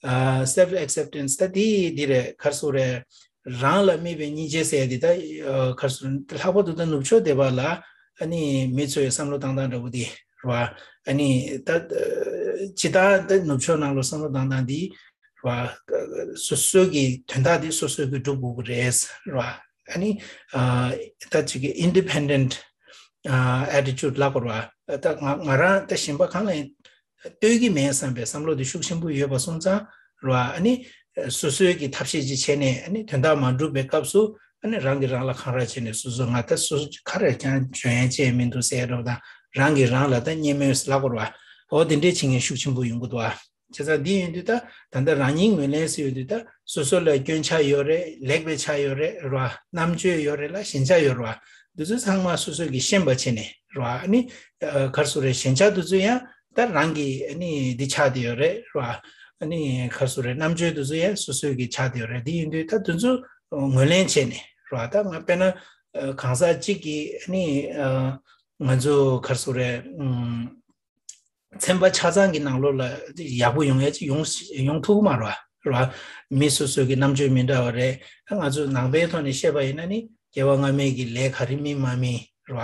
བ། self acceptance ད་དེ་འདི་རེད། ག་རེ་ཟེར་རེད། རང་ལ་དམིགས་པའི་སྙིང་རྗེ་ཟེར་ཡ་འདི་ད་ག་རེ་ཟེར་ལྷག་པར་དུ་ད་ནུབ་ཕྱོགས་སྡེ་བ་ལ་ཨ་ནི་མི་ཚོའི་བསམ་བློ་བཏང་སྟངས་འདྲ་བོ་འདི་རེད་བ། ཨ་ནི་ད་ཇི་ལྟར་ད་ནུབ་ཕྱོགས་ནང་ལ་བསམ་བློ་བཏང་སྟངས་འདི་རེད་བ། སོ་སོ་གི་དོན་དག་འདི་སོ་སོ་གི་སྒྲུབ་དགོས་ཀྱི་རེད་རེད་བ། ཨ་ནི་ད་ཅིག་གི་independent attitude ལབ་དགོས་རེད་བ། ད་ང་ང་རང་ད་གཞན་པ་གང་ལ་ཡང་ལྟོས་ཀྱི་མེད་བསམ་པའི་བསམ་བློ་དེ་ཤུགས་ཆེན་པོ་ཡོད་པ་སོང་ཙང་རོ། ཨ་ནི་སོ་སོའི་གི་ཐབས་ཤེས་ཅིག་བྱས་ནས་ཨ་ནི་དོན་དག་མ་འགྲུབ་པའི་སྐབས་སུ་ཨ་ནི་རང་གིས་རང་ལ་འཁང་ར་བྱས་ནས་སོ་སོ་ང་ད་སོ་སོ་ག་རེ་ཀྱང་འཇོན་ཡ་ཅི་ཡང་མི་འདུག་ཟེར་རོ་དང་རང་གིས་རང་ལ་ད་བརྙས་སྨོད་ལབ་དགོས་རེད་བ། འོ་དེ་འདྲའི་བྱེད་མཁན་ཤུགས་ཆེན་པོ་ཡོང་གི་འདུག་བ། བྱས་ཙང་འདི་ཡིན་དུས་ད་ད་ལྟ་རང་ཉིད་ངོས་ལེན་ཟེར་ཡོད་དུས་ད་སོ་སོ་ལ་སྐྱོན་ཆ་ཡོད་རེད། ལེགས་པའི་ཆ་ཡོད་རེད་རོ། རྣམ་དཔྱོད་ཡོད་རེད་ལ་ཞན་ཆ་ཡོད་རེད་བ། འདི་ཚོ་ཚང་མ་སོ་སོ་གིས་ཤེས་པ་བྱས་ནས་རོ། ཨ་ནི་ག་རེ་ཟེར་རེད། ཞན་ཆ་འདི་ཚོ་ཡང་ད་རང་གི་ཨ་ནི་འདི་ཆགས་བསྡད་ཡོད་རེད་རོ། ཨ་ནི་ག་རེ་ཟེར་རེད། རྣམ་དཔྱོད་འདི་ཚོ་ཡང་སོ་སོ་གི་ཆགས་བསྡད་ཡོད་རེད། འདི་ཡིན་དུས་ད་འདི་ཚོ་ངོས་ལེན་བྱས་ནས་རོ། ད་ང་དཔེར་ན་གང་ཟག་གཅིག་གིས་ཨ་ནི་ང་ཚོ་ག་རེ་ཟེར་རེད། ཚན་པ་ཆ་ཚང་གི་ནང་ལོགས་ལ་ཡག་པོ་ཡོང་ཡ་ཅིག་ཡོང་ཡོང་ཐུབ་ཀྱི་མ་རེད་བ། རེད་བ། མི་སོ་སོ་གི་རྣམ་དཔྱོད་མི་འདྲ་བ་རེད། ང་ཚོ་ནང་པའི་ཐོག་ནས་བཤད་པ་ཡིན་ན་ནི་སྐྱེ་བ་སྔ་མའི་གི་ལས་ག་རེ་སྨིན་མ་སྨིན་རེད་བ།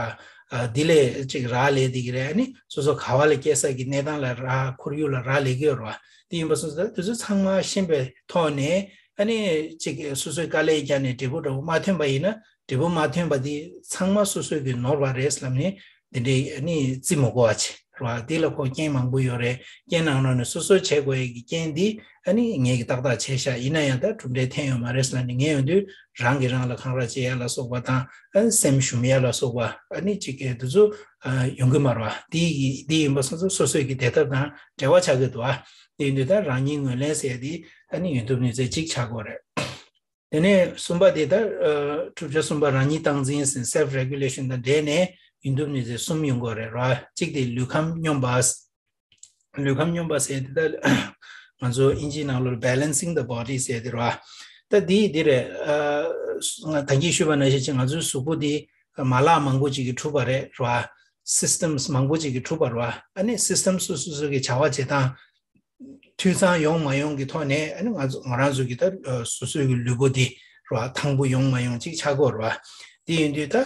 ཨ་འདི་ལས་ཅིག་རག་ལས་བསྡད་ཀྱི་རེད། ཨ་ནི་སོ་སོ་ག་བ་ལ་སྐྱེས་ས་གི་གནས་སྟངས་ལ་རག་ཁོར་ཡུག་ལ་རག་ལས་ཀྱི་ཡོད་རེད་བ། དེ་ཡིན་པ་སོང་ཙང་དེ་ཚོ་ཚང་མ་ཤེས་པའི་ཐོག་ནས་ཨ་ནི་ཅིག་སོ་སོའི་དཀའ་ལས་བརྒྱབ་ནས་འབྲས་བུ་འདྲ་བོ་མ་ཐོན་པ་ཡིན་ན་འབྲས་བུ་མ་ཐོན་པ་དེ་ཚང་མ་སོ་སོའི་གི་ནོར་བ་རེད་ལབ་ནས། དེ་འདྲའི་ནི་བརྩི་མི་དགོས་པ་བྱེད་རོ། དེ་ལ་ཁོ་རྐྱེན་མང་པོ་ཡོད་རེད། རྐྱེན་ནང་ནང་ནས་སོ་སོ་བྱེད་དགོས་ཡས་ཀྱི་རྐྱེན་འདི་ཨ་ནི་ངས་ཀྱི་ཏག་ཏག་བྱས་ཤག་ཡིན་ན་ཡང་ད་གྲུབ་འབྲས་ཐོན་ཡོད་མ་རེད་ཟེར་ནས་ངས་ཡོང་དུས་རང་གིས་རང་ལ་འཁང་ར་བྱེད་ཡ་ལ་སོགས་པ་དང་ཨ་ནི་སེམས་ཞུམ་ཡ་ལ་སོགས་པ་ཨ་ནི་ཅིག་གི་དེ་ཚོ་ཡོང་གི་མ་རེད་བ། དེ་ཡི་དེ་ཡིན་པ་སོང་ཙང་སོ་སོའི་གི་བདེ་ཐབས་དང་འབྲེལ་བ་ཆགས་ཀྱི་འདུག་ཨ། དེ་ཡིན་དུས་ད་རང་ཉིད་ངོས་ལེན་ཟེར་ཡ་དེ་ཨ་ནི་ཡོང་ཐུབ་ནུས་ཚད་ཅིག་ཆགས་དགོས་རེད། དེ་ནས་གསུམ་པ་དེ་ལྟར་ཨ་གྲུབ་ཆ་གསུམ་པ་རང་ཉིད་སྟངས་འཛིན་ཟེར་self regulation དང་འབྲེལ་ནས་ཡིན་ཐུབ་ནུས་ཚད་གསུམ་ཡོང་གི་རེད་ར། གཅིག་དེ་ལུས་ཁམས་སྙོམས་པ། ལུས་ཁམས་སྙོམས་པ་ཟེར་དེ་ལྟར་ང་ཚོ་ཨིན་ཇིའི་ནང་ལོགས་balancing the body ཟེར་དེ་ར། ད་དེ་དེ་རེད། ཨ་ང་ད་གིན་ཞུས་པ་ནང་བཞིན་ང་ཚོའི་གཟུགས་པོ་དེ་མ་ལག་མང་པོ་ཅིག་གིས་གྲུབ་པ་རེད་ར། systems མང་པོ་ཅིག་གིས་གྲུབ་པ་ར། ཨ་ནི་system སོ་སོ་སོ་གི་བྱ་བ་བྱེད་སྟངས། འཐུས་ཚང་ཡོང་མ་ཡོང་གི་ཐོག་ནས་ཨ་ནི་ང་ཚོ་ང་རང་ཚོ་གི་ད་སོ་སོའི་གི་ལུས་པོ་འདི་རོ་ཐང་པོ་ཡོང་མ་ཡོང་ཅིག་ཆགས་ཀྱི་ཡོད་རེད་བ། དེ་ཡིན་དུས་ད་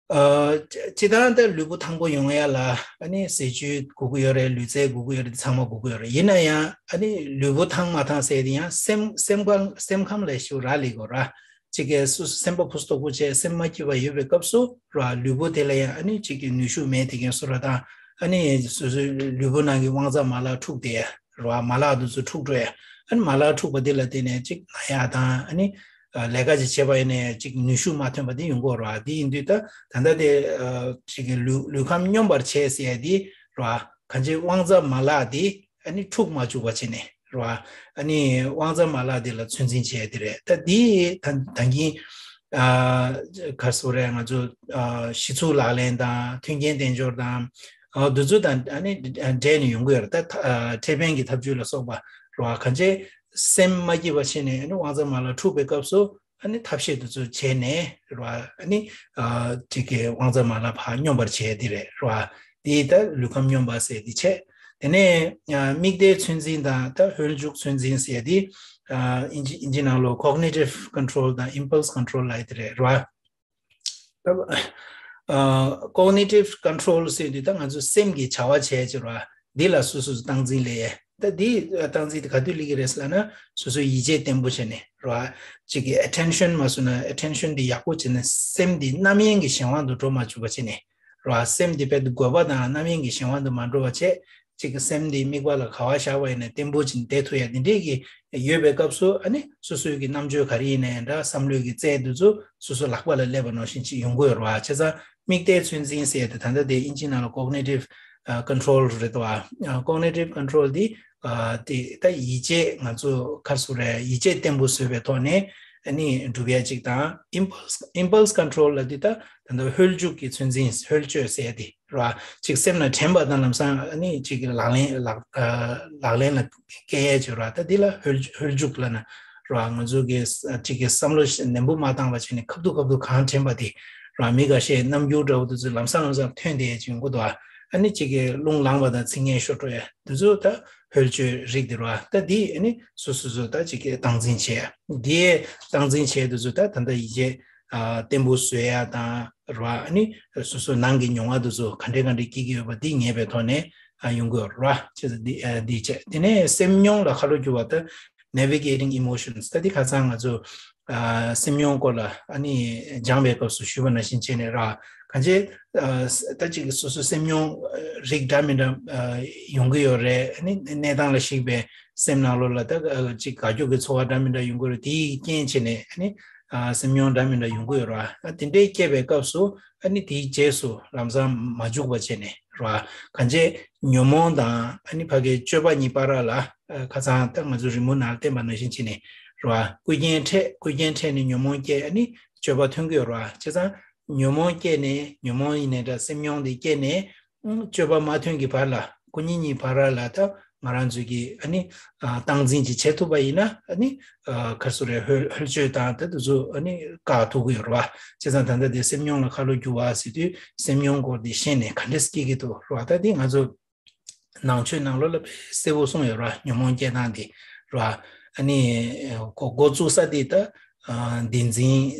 ཨ་སྤྱི་བཏང་ད་ལུས་པོ་ཐང་པོ་ཡོང་ཡ་ལ་ཨ་ནི་ཟས་བཅུད་དགོས་ཀྱི་ཡོད་རེད། ལུས་རྩལ་དགོས་ཀྱི་ཡོད་རེད། འདི་ཚང་མ་དགོས་ཀྱི་ཡོད་རེད། ཡིན་ན་ཡང་ཨ་ནི་ལུས་པོ་ཐང་མ་ཐང་ཟེར་དེ་ཡང་སེམས་སེམས་ཁམས་སེམས་ཁམས་ལ་ཞིག་རག་ལས་དགོས་ར། གཅིག་གིས་སོ་སོ་སེམས་པ་ཕུ་སྟོག་པོ་བྱས་སེམས་མ་སྐྱིད་པ་ཡོད་པའི་སྐབས་སུ་ར་ལུས་པོ་དེ་ལ་ཡང་ཨ་ནི་གཅིག་གི་ནུས་ཤུགས་མེད་དེ་མཁན་བཟོ་འདྲ་དང་ཨ་ནི་སོ་སོའི་ལུས་པོ་ནང་གི་དབང་རྩ་མ་ལག་འཁྲུགས་ཏེ་ར་མ་ལག་དེ་ཚོ་འཁྲུགས་འགྲོ་ཡ། ཨ་ནི་མ་ལག་འཁྲུགས་པ་དེ་ལ་བརྟེན་ནས་གཅིག་ན་ཡ་དང་ཨ་ནི་ལས་ཀ་ཅིག་བྱེད་པ་ཡིན་ནའི་གཅིག་ནུས་ཤུགས་མ་ཐོན་པ་དེ་ཡོང་གི་ཡོད་ར། དེ་ཡིན་དུས་ད་ད་ལྟ་དེ་གཅིག་གི་ལུས་ལུས་ཁམས་སྙོམས་པར་བྱས་ཟེར་ཡ་དེ་ར་གང་ཅི་དབང་རྩ་མ་ལག་དེ་ཨ་ནི་འཁྲུག་མ་བཅུག་པ་བྱས་ནས་རེད་བ། ཨ་ནི་དབང་རྩ་མ་ལག་འདི་ལ་ཚོད་འཛིན་བྱས་ཏེ་རེད། ད་འདི་ད་ད་གིན་ཨ་ག་རེ་ཟེར་རེད། ང་ཚོ་ཨ་གཞི་ཚུགས་ལག་ལེན་དང་མཐུན་རྐྱེན་དལ་འབྱོར་དང་ཨ་འདི་ཚོ་དང་ཨ་ནི་འབྲེལ་ནས་ཡོང་གི་ཡོད་རེད། ད་ཨ་ཁེ་ཕན་གྱི་ཐབས་ཇུས་ལ་སོགས་པ་རེད་བ། གང་ཅི་སེམས་མ་སྐྱིད་པ་བྱས་ནས་ཨ་ནི་དབང་རྩ་མ་ལག་འཁྲུགས་པའི་སྐབས་སུ། ཨ་ནི་ཐབས་ཤེས་དེ་ཚོ་བྱས་ནས་རེད་བ། ཨ་ནི་ཨ་གཅིག་གི་དབང་རྩ་མ་ལ་ཕར་སྙོམས་པར་བྱས་དེ་རེད་རེད་བ། དེ་ད་ལུས་ཁམས་སྙོམས་པ་ཟེར་དེ་བྱས། དེ་ནས་ཨ་དམིགས་གཏད་ཚོད་འཛིན་དང་ད་ཧོལ་རྒྱུག་ཚོད་འཛིན་ཟེར་ཡ་དེ་ཨ་དབྱིན་ཇི་དབྱིན་ཇི་ནང་ལོགས་cognitive control དང་impulse control ལབ་ཡ་དེ་རེད་ར། ད་ཨ་cognitive control ཟེར་དུས་ད་ང་ཚོ་སེམས་ཀྱི་བྱ་བ་བྱས་ཀྱི་ར། འདི་ལ་སོ་སོས་སྟངས་འཛིན་ལས་ཡས། ད་འདི་སྟངས་འཛིན་དེ་ག་དུས་སླེབས་ཀྱི་རེད་ཟེར་ལབ་ན། སོ་སོའི་ཡིད་ཆེས་བརྟན་པོ་བྱས་ནས་ར། གཅིག་གི་attention མ་བཟུང་ན་attention འདི་ཡག་པོ་བྱས་ནས་སེམས་འདི་རྣམ་གཡེང་གི་གཞན་དབང་དུ་འགྲོ་མ་བཅུག་པ་བྱས་ནས་ར། སེམས་འདི་དཔེ་དགོས་པ་དང་རྣམ་གཡེང་གི་གཞན་དབང་དུ་མ་འགྲོ་བ་བྱས། གཅིག་གི་སེམས་འདི་དམིགས་པ་ལ་ག་བ་བཞག་པ་ཡིན་ན་བརྟན་པོ་བྱས་ནས་བསྡད་ཐུབ་ཡ་འདི་འདྲས་ཀྱི་ཡོད་པའི་སྐབས་སུ་ཨ་ནི་སོ་སོའི་གི་རྣམ་དཔྱོད་ག་རེ་ཡིན་ན་ཡང་འདྲ་བསམ་བློའི་གི་རྩལ་འདི་ཚོ་སོ་སོ་ལག་པ་ལ་སླེབས་པ་ནང་བཞིན་ཅིག་ཡོང་གི་ཡོད་རེད་བ། བྱས་ཙང་དམིགས་གཏད་ཚོད་འཛིན་ཟེར་ཡ་དེ་ད་ལྟ་དེ་དབྱིན་ཇིའི་ནང་ལ་cognitive ཨ་control རེད་བ། ཨ་cognitive control འདི་ཨ་དེ་ད་ཡིད་ཆེས་ང་ཚོ་ག་རེ་ཟེར་དགོས་རེད། ཡིད་ཆེས་བརྟན་པོ་བཟོས་པའི་ཐོག་ནས་ཨ་ནི་སྒྲུབ་ཡ་གཅིག་དང་impulse impulse control ལབ་དུས་ད་ད་ལྟ་ཧོལ་རྒྱུག་གི་ཚོད་འཛིན་ཧོལ་སྤྱོད་ཟེར་ཡ་དེ་ར། གཅིག་སེམས་ལ་དྲན་པ་དང་ལམ་སང་ཨ་ནི་གཅིག་གི་ལག་ལེན་ལག་ཨ་ལག་ལེན་ལ་བཀལ་ཡས་བྱོས་ར། ད་འདི་ལ་ཧོལ་ཧོལ་རྒྱུག་ལབ་ན་ར། ང་ཚོ་གི་ཨ་གཅིག་གི་བསམ་བློ་ནན་པོ་མ་བཏང་བ་བྱས་ནས་ཁ་ཐུག་ཁ་ཐུག་གང་དྲན་པ་དེ་ར། མི་འགའ་ཤས་རྣམ་འགྱུར་འདྲ་བོ་དེ་ཚོ་ལམ་སང་ལམ་སང་ཐོན་བསྡད་ཡས་ཅིག་ཡོང་གི་འདུག་ཨ་ནི་གཅིག་གི་རླུང་ལངས་པ་དང་ཚིག་ངན་ཤོར་འགྲོ་ཡས་དེ་ཚོ་ད་ཧོལ་སྤྱོད་རིགས་དེ་ར། ད་འདི་ཨ་ནི་སོ་སོ་སོ་ད་གཅིག་གི་སྟངས་འཛིན་བྱེད་ཡས། འདིའི་སྟངས་འཛིན་བྱེད་དེ་ཚོ་ད་ད་ལྟ་ཡིད་ཆེས་ཨ་བརྟན་པོ་བཟོ་ཡ་དང་ར། ཨ་ནི་སོ་སོ་ནང་གི་མྱོང་བ་དེ་ཚོ་ག་འདྲས་ག་འདྲས་སྐྱེ་གི་ཡོད་པ་འདི་ངེས་པའི་ཐོག་ནས་ཨ་ཡོང་གི་ཡོད་ར། བྱས་ཙང་འདི་ཨ་འདི་བྱས། དེ་ནས་སེམས་མྱོང་ལ་ཁ་ལོ་སྒྱུར་བ་ད་navigating emotions ད་འདི་ཁ་སང་ང་ཚོ་ཨ་སེམས་མྱོང་སྐོར་ལ་ཨ་ནི་སྦྱངས་པའི་སྐབས་སུ་ཞུས་པ་ནང་བཞིན་བྱས་ནས་ར། གང་ཅི་ཨ་ད་ཅིག་སོ་སོ་སེམས་མྱོང་རིགས་འདྲ་མི་འདྲ་ཨ་ཡོང་གི་ཡོད་རེད། ཨ་ནི་གནས་སྟངས་ལ་གཞིགས་པའི་སེམས་ནང་ལོགས་ལ་ད་ཨ་ཅིག་དགའ་སྐྱོ་གི་ཚོར་བ་འདྲ་མི་འདྲ་ཡོང་གི་རེད། དེའི་རྐྱེན་བྱས་ནས་ཨ་ནི་ཨ་སེམས་མྱོང་འདྲ་མི་འདྲ་ཡོང་གི་ཡོད་ར། ཨ་དེ་འདྲའི་སྐྱེས་པའི་སྐབས་སུ་ཨ་ནི་དེའི་རྗེས་སུ་ལམ་སང་མ་འཇུག་པ་བྱས་ནས་ར། གང་ཅི་ཉོན་མོངས་དང་ཨ་ནི་ཕ་གིའི་སྤྱོད་པ་གཉིས་བར་ལ་ཨ་ཁ་སང་ད་ང་ཚོ་རི་མོ་ནང་བསྟན་པ་ནང་བཞིན་བྱས་ནས་ར། རྐུ་རྐྱེན་འཕྲད་རྐུ་རྐྱེན་འཕྲད་ནས་ཉོན་མོངས་སྐྱེས། ཨ་ནི་སྤྱོད་པ་ཐོན་གི་ཡོད་ར། བྱས་ཙང་ཉོན་མོངས་སྐྱེས་ནས་ཉོན་མོངས་ཡིན་ནའི་འདྲ་སེམས་མྱོང་དེ་སྐྱེས་ནས་ཨང་སྤྱོད་པ་མ་ཐོན་གྱི་བར་ལ་སྐུ་ཉིད་གཉིས་བར་ལ་ད་ང་རང་ཚོས་ཀྱི་ཨ་ནི་ཨ་སྟངས་འཛིན་ཅིག་བྱེད་ཐུབ་པ་ཡིན་ན་ཨ་ནི་ཨ་ག་རེ་ཟེར་དགོས་རེད། ཧོལ་ཧོལ་སྤྱོད་དང་ད་དེ་ཚོ་ཨ་ནི་བཀག་ཐུབ་ཀྱི་ཡོད་རེད་བ། བྱས་ཙང་ད་ལྟ་དེ་སེམས་མྱོང་ལ་ཁ་ལོ་སྒྱུར་བ་ཟེར་དུས་སེམས་མྱོང་སྐོར་དེ་ཤེས་ནས་ག་འདྲས་སྐྱེ་གི་འདུག་རེད་བ། ད་དེ་ང་ཚོ་ནང་ཆོས་ནང་ལོགས་ལ་དཔེ་གསལ་པོ་གསུངས་ཡོད་ར། ཉོན་མོངས་སྐྱེ་སྟངས་དེ་ར། ཨ་ནི་འགོ་འགོ་བཙུགས་ས་དེ་ད་ཨ་བདེན་འཛིན་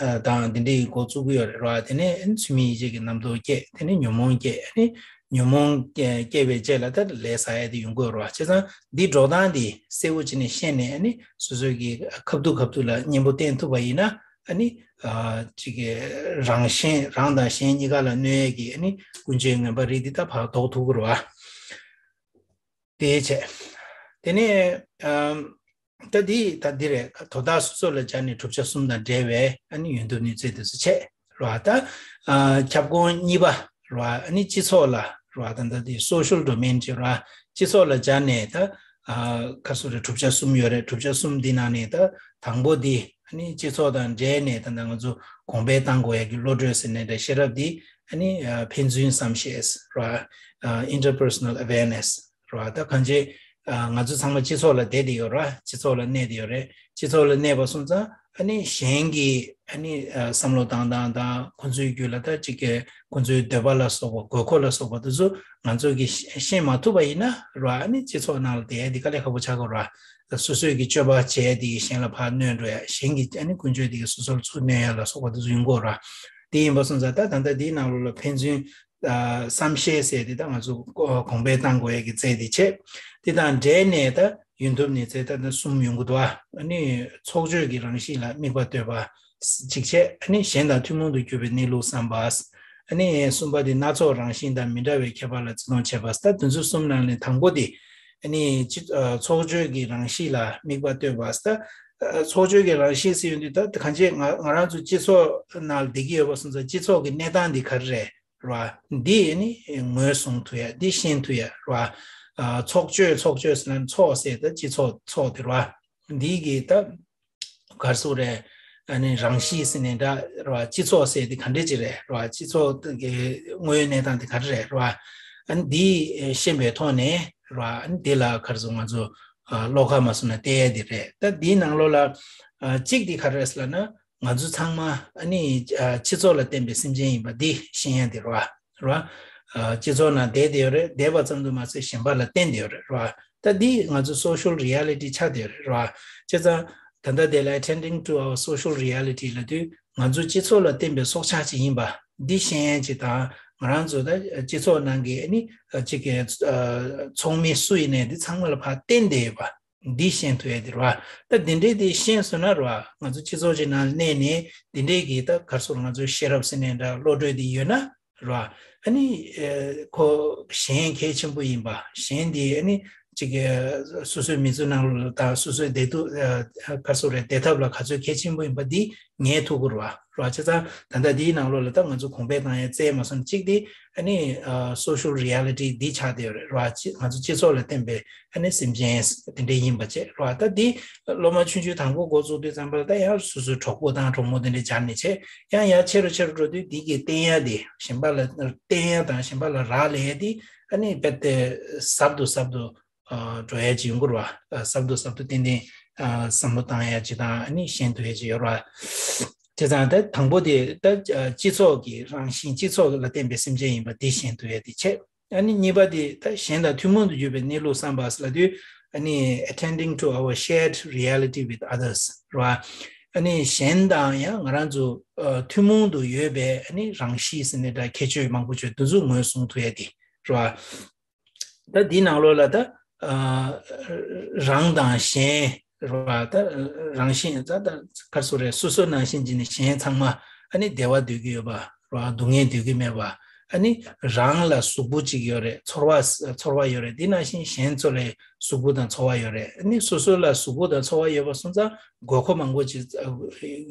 ཨ་དང་དེ་འདྲའི་འགོ་བཙུགས་ཀྱི་ཡོད་རེད་ར། དེ་ནས་ཚུལ་མིན་ཡིད་ཆེས་ཀྱི་རྣམ་རྟོག་སྐྱེ། དེ་ནས་ཉོན་མོངས་སྐྱེ། ཨ་ནི་ཉོན་མོངས་སྐྱེ་སྐྱེ་བའི་རྗེས་ལ་ད་ལས་བསགས་ཡ་དེ་ཡོང་གི་ཡོད་རེད་བ། བྱས་ཙང་འདི་འགྲོ་སྟངས་དེ་གསལ་པོ་བྱས་ནས་ཤེས་ནས་ཨ་ནི་སོ་སོའི་གི་ཁ་ཐུག་ཁ་ཐུག་ལ་གཉེན་པོ་བསྟེན་ཐུབ་པ་ཡིན་ན་ཨ་ནི་ཨ་གཅིག་གི་རང་གཞན་རང་དང་གཞན་གཉིས་ཀ་ལ་གནོད་ཡས་ཀྱི་ཨ་ནི་ཀུན་སྤྱོད་ངན་པ་རིགས་འདི་ད་ཕར་ཟློག་ཐུབ་ཀྱི་རེད་བ། དེ་བྱས། དེ་ནས་ཨམ་ད་འདི་ད་འདི་རེད། དོ་བདག་སོ་སོ་ལ་སྦྱར་ནས་བསྒྲུབ་བྱ་གསུམ་དང་འབྲེལ་བའི་ཨ་ནི་ཡོན་ཏུ་ནུས་རྩལ་དེ་ཚོ་བྱས་རེད་བ། ད་ཨ་ཁྱབ་ཁོངས་གཉིས་པ་རེད་བ། ཨ་ནི་སྤྱི་ཚོགས་ལ་རེད་བ། ད་ད་འདི་social domain བྱས་རེད་བ། སྤྱི་ཚོགས་ལ་སྦྱར་ནས་ད་ཨ་ག་རེ་ཟེར་དགོས་རེད། བསྒྲུབ་བྱ་གསུམ་ཡོད་རེད། བསྒྲུབ་བྱ་གསུམ་འདི་ནང་ནས་ད་དང་པོ་འདི་ཨ་ནི་སྤྱི་ཚོགས་དང་འབྲེལ་ནས་ད་ད་ང་ཚོ་གོང་འཕེལ་བཏང་དགོས་ཡ་གི་བློ་གྲོས་ཟེར་ནའི་འདྲ་ཤེས་རབ་འདི་ཨ་ནི་ཨ་ཕན་ཚུན་བསམ་ཤེས་རེད་བ། ཨ་interpersonal awareness རེད་བ། ད་གང་ཅི་ཨ་ང་ཚོ་ཚང་མ་སྤྱི་ཚོགས་ལ་བསྡད་དེ་ཡོད་རེད། སྤྱི་ཚོགས་ལ་གནས་དེ་ཡོད་རེད། སྤྱི་ཚོགས་ལ་གནས་པ་སོང་ཙང་ཨ་ནི་གཞན་གྱི་ཨ་ནི་ཨ་བསམ་བློ་བཏང་སྟངས་དང་ཁོང་ཚོའི་རྒྱུད་ལ་ད་ཅིག་གི་ཁོང་ཚོའི་འདོད་པ་ལ་སོགས་པ་དགོས་མཁོ་ལ་སོགས་པ་དེ་ཚོ་ང་ཚོ་གིས་ཤེས་ཤེས་མ་ཐུབ་པ་ཡིན་ན་རེད་བ། ཨ་ནི་སྤྱི་ཚོགས་ནང་ལ་བསྡད་ཡ་འདི་དཀའ་ལས་ཁག་པོ་ཆགས་ཀྱི་རེད་བ། སོ་སོས་ཀྱི་སྤྱོད་པ་བྱས་དེ་གཞན་ལ་ཕར་གནོད་འགྲོ་ཡ། གཞན་གྱི་ཨ་ནི་ཀུན་སྤྱོད་དེ་གིས་སོ་སོར་ཚུར་གནོད་ཡ་ལ་སོགས་པ་དེ་ཚོ་ཡོང་གི་རེད་བ། དེ་ཡིན་པ་སོང་ཙང་ད་ད་ལྟ་འདིའི་ནང་ལོགས་ལ་ཕན་ཚུན་ཨ་བསམ་ཤེས་ཟེར་དེ་ད་ང་ཚོ་གོང་འཕེལ་གཏང་དགོས་ཡ་གི་རྩལ་དེ་བྱས། དེ་དང་འབྲེལ་ནས་ད་ཡོན་ཐུབ་ནི་རྩལ་ད་ནི་གསུམ་ཡོང་གི་འདུག་ཨ་ནི་ཚོགས་སྤྱོད་ཀྱི་རང་བཞིན་ལ་དམིགས་པ་གཏོད་པ་གཅིག་བྱས། ཨ་ནི་གཞན་དང་ཐུན་མོང་དུ་གྱུར་པའི་གནས་ལུགས་བསམ་པ། ཨ་ནི་གསུམ་པ་དེ་སྣ་ཚོགས་རང་བཞིན་དང་མི་འདྲ་བའི་ཁྱད་པར་ལ་བརྩི་མཐོང་བྱེད་པ། ད་དེ་ཚོ་གསུམ་ནང་ནས་དང་པོ་དེ་ཨ་ནི་སྤྱི་ཨ་ཚོགས་སྤྱོད་ཀྱི་རང་བཞིན་ལ་དམིགས་པ་གཏོད་པ། ད་ཨ་ཚོགས་སྤྱོད་ཀྱི་རང་བཞིན་ཟེར་ཡོང་དུས་ད་གང་ཅི་ང་ང་རང་ཚོ་སྤྱི་ཚོགས་ནང་ལ་བསྡད་ཀྱི་ཡོད་པ་སོང་ཙང་སྤྱི་ཚོགས་ཀྱི་གནས་སྟངས་འདི་ག་རེ་རེད། རེད་བ། འདི་ནི་ངོས་བཟུང་ཐུབ་ཡ། འདི་ཤེས་ཐུབ་ཡ། རེད་བ། ཨ་ཚོགས་སྤྱོད་ཚོགས་སྤྱོད་ཟེར་ན་ཚོགས་ཟེར་ད་སྤྱི་ཚོགས་ཚོགས་དེ་རེད་བ། འདི་གི་ད་ག་རེ་ཟེར་དགོས་རེད། ཨ་ནི་རང་གཤིས་ཟེར་ནའི་འདྲ་རེད་བ། སྤྱི་ཚོགས་ཟེར་དེ་ག་འདྲ་ཅིག་རེད། རེད་བ། སྤྱི་ཚོགས་ཀྱི་དངོས་ཡོད་གནས་སྟངས་དེ་ག་རེ་རེད། རེད་བ། ཨ་ནི་འདི་ཤེས་པའི་ཐོག་ནས་རེད་བ། ཨ་ནི་འདི་ལ་ག་རེ་ཟེར་ང་ཚོ་ཨ་བློ་ཁ་མ་བཟུང་ན་བལྟ་ཡ་དེ་རེད། ད་འདིའི་ནང་ལོགས་ལ་ཨ་གཅིག་དེ་ག་རེ་རེད་ཟེར་ལབ་ན། ང་ཚོ་ཚང་མ་ཨ་ནི་ཨ་སྤྱི་ཚོགས་ལ་བརྟེན་པའི་སེམས་ཅན་ཡིན་པ་འདི་ཤེས་ཡ་དེ་རེད་བ། རེད་བ། སྤྱི་ཚོགས་ནང་བསྡད་བསྡད་ཡོད་རེད། བསྡད་པ་ཙམ་དུ་མ་ཟད་གཞན་པ་ལ་བརྟེན་བསྡད་ཡོད་རེད་ར། ད་འདི་ང་ཚོ་social reality་ཆགས་བསྡད་ཡོད་རེད་ར། བྱས་ཙང་ད་ལྟ་དེ་ལ་attending to our social reality་ལབ་དུས་ང་ཚོ་སྤྱི་ཚོགས་ལ་བརྟེན་པའི་སྲོག་ཆགས་ཅིག་ཡིན་པ་འདི་ཤེས་ཡ་ཅིག་དང་། ང་རང་ཚོ་ད་སྤྱི་ཚོགས་ནང་གི་ཨ་ནི་ཅིག་གི་ཚོགས་མི་སུ་ཡིན་ནའི་འདི་ཚང་མ་ལ་ཕར་བརྟེན་བསྡད་ཡོད་པ། འདི་ཤེས་ཐུབ་ཡ་དེ་རེད་བ། ད་འདི་འདྲའི་དེ་ཤེས་སོང་ན་རེད་བ། ང་ཚོ་སྤྱི་ཚོགས་ཅིག་ནང་གནས་ནས་འདི་འདྲའི་གི་ད་ག་རེ་ཟེར། ང་ཚོ་ཤེས་རབ་ཟེར་ནའི་འདྲ། བློ་གྲོས་དེ་ཡོད་ན་རེད་བ། ཨ་ནི་ཁོ་གཞན་གལ་ཆེན་པོ་ཡིན་པ། གཞན་དེ་ཨ་ནི་ཅིག་སོ་སོའི་མི་ཚོའི་ནང་ལ་དང་སོ་སོའི་བདེ་སྡུག་ག་རེ་ཟེར་རེད། བདེ་ཐབས་ལ་ག་ཚོད་གལ་ཆེན་པོ་ཡིན་པ་འདི་ངེས་ཐུབ་ཀྱི་རེད་བ། རེད་བ། བྱས་ཙང་ད་ལྟ་འདིའི་ནང་ལོགས་ལ་ད་ང་ཚོ་གོང་འཕེལ་བཏང་ཡ་བཙལ་མ་སོང་། གཅིག་དེ་ཨ་ནི་social reality་འདི་ཆགས་བསྡད་ཡོད་རེད་ར། ང་ཚོ་སྤྱི་ཚོགས་ལ་བརྟེན་པའི་ཨ་ནི་སེམས་ཅན་དེ་འདྲ་ཡིན་པ་བྱས་ར། ད་འདི་སློབ་མ་ཆུང་ཆུང་དང་པོ་འགོ་བཙུགས་དུས་ཙམ་པ་ལ་ད་ཡང་སོ་སོའི་གྲོགས་པོ་དང་གྲོགས་མོ་དེ་འདྲ་སྦྱར་ནས་བྱས། ཡང་ཡར་ཆེ་རུ་ཆེ་རུ་འགྲོ་དུས་འདི་གི་བསྟེན་ཡ་དེ་གཞན་པ་ལ་བསྟེན་ཡ་དང་གཞན་པ་ལ་རག་ལས་ཡ་དེ་ཨ་ནི་རྦད་དེ་ཟབ་ཏུ་ཟབ་ཏུ་འགྲོ་ཡ་ཅིག་ཡོང་གི་རེད་བ། ཟབ་ཏུ་ཟབ་ཏུ་ཏན་ཏན་བསམ་བློ་བཏང་ཡ་ཅིག་དང་ཨ་ནི་ཤེས་ཐུབ་ཡ་ཅིག་ཡོད་རེད་བ། བྱས་ཙང་ད་དང་པོ་དེ་ད་སྤྱི་ཚོགས་ཀྱི་རང་བཞིན། སྤྱི་ཚོགས་ལ་བརྟེན་པའི་སེམས་ཅན་ཡིན་པ་དེ་ཤེས་ཐུབ་ཡ་དེ་བྱས། ཨ་ནི་གཉིས་པ་དེ་ད་གཞན་དང་ཐུན་མོང་དུ་གྱུར་པའི་གནས་ལུགས་བསམ་པ་ཟེར་ལབ་དུས་ཨ་ནི་attending to our shared reality with others་རེད་བ། ཨ་ནི་གཞན་དང་ཡང་ང་རང་ཚོ་ཐུན་མོང་དུ་ཡོད་པའི་ཨ་ནི་རང་གཤིས་ཟེར་ནའི་འདྲ། ཁྱད་ཆོས་མང་པོ་ཅིག་དེ་ཚོ་ངོས་བཟུང་ཐུབ་ཡ་དེ་རེད་བ། ད་འདིའི་ནང་ལོགས་ལ་ད་ཨ་རང་དང་གཞན་རེད་བ། ད་རང་བཞིན་ད་ད་ག་རེ་ཟེར་རེད། སོ་སོ་ནང་བཞིན་གྱི་ནི་གཞན་ཚང་མ་ཨ་ནི་བདེ་བ་འདོད་ཀྱི་ཡོད་པ་རེད་བ། སྡུག་བསྔལ་འདོད་ཀྱི་མེད་པ། ཨ་ནི་རང་ལ་གཟུགས་པོ་གཅིག་ཡོད་རེད། ཚོར་བ་ཚོར་བ་ཡོད་རེད། དེ་ནང་བཞིན་གཞན་ཚོ་ལ་གཟུགས་པོ་དང་ཚོར་བ་ཡོད་རེད། ཨ་ནི་སོ་སོ་ལ་གཟུགས་པོ་དང་ཚོར་བ་ཡོད་པ་སོང་ཙང་དགོས་མཁོ་མང་པོ་ཅིག་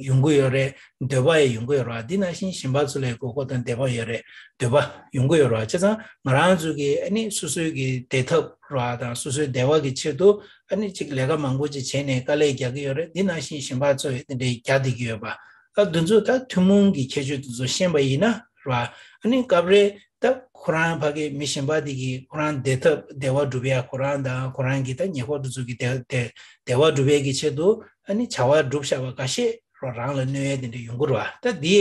ཡོང་གི་ཡོད་རེད། འདོད་པ་ཡང་ཡོང་གི་ཡོད་རེད་བ། འདི་ནང་བཞིན་གཞན་པ་ཚོ་ལ་དགོས་མཁོ་དང་འདོད་པ་ཡོད་རེད། འདོད་པ་ཡོང་གི་ཡོད་རེད་བ། བྱས་ཙང་ང་རང་ཚོ་གིས་ཨ་ནི་སོ་སོའི་གི་བདེ་ཐབས་རེད་བ་དང་སོ་སོའི་བདེ་བ་གི་ཆེད་དུ་ཨ་ནི་ཅིག་ལས་ཀ་མང་པོ་ཅིག་བྱས་ནས་དཀའ་ལས་རྒྱག་གི་ཡོད་རེད། འདི་ནང་བཞིན་གཞན་པ་ཚོ་ཡང་དེ་འདྲའི་རྒྱག་བསྡད་ཀྱི་ཡོད་པ། ཨ་འདི་ཚོ་ད་ཐུན་མོང་གི་ཁྱད་ཆོས་འདི་ཚོ་ཤེས་པ་ཡིན་ན་རེད་བ། ཨ་ནི་སྐབས་རེ་ད་ཁོ་རང་ཕ་གི་མི་གཞན་པ་དེ་གིས་ཁོ་རང་བདེ་ཐབས་བདེ་བ་སྒྲུབ་ཡ། ཁོ་རང་དང་ཁོ་རང་གི་ད་ཉེ་འཁོར་དེ་ཚོ་གི་བདེ་བདེ་བདེ་བ་སྒྲུབ་ཡས་ཀྱི་ཆེད་དུ་ཨ་ནི་བྱ་བ་སྒྲུབ་བཞག་པ་འགའ་ཤས་རང་ལ་གནོད་ཡས་དེ་འདྲ་ཡོང་གི་རེད་བ། ད་འདི་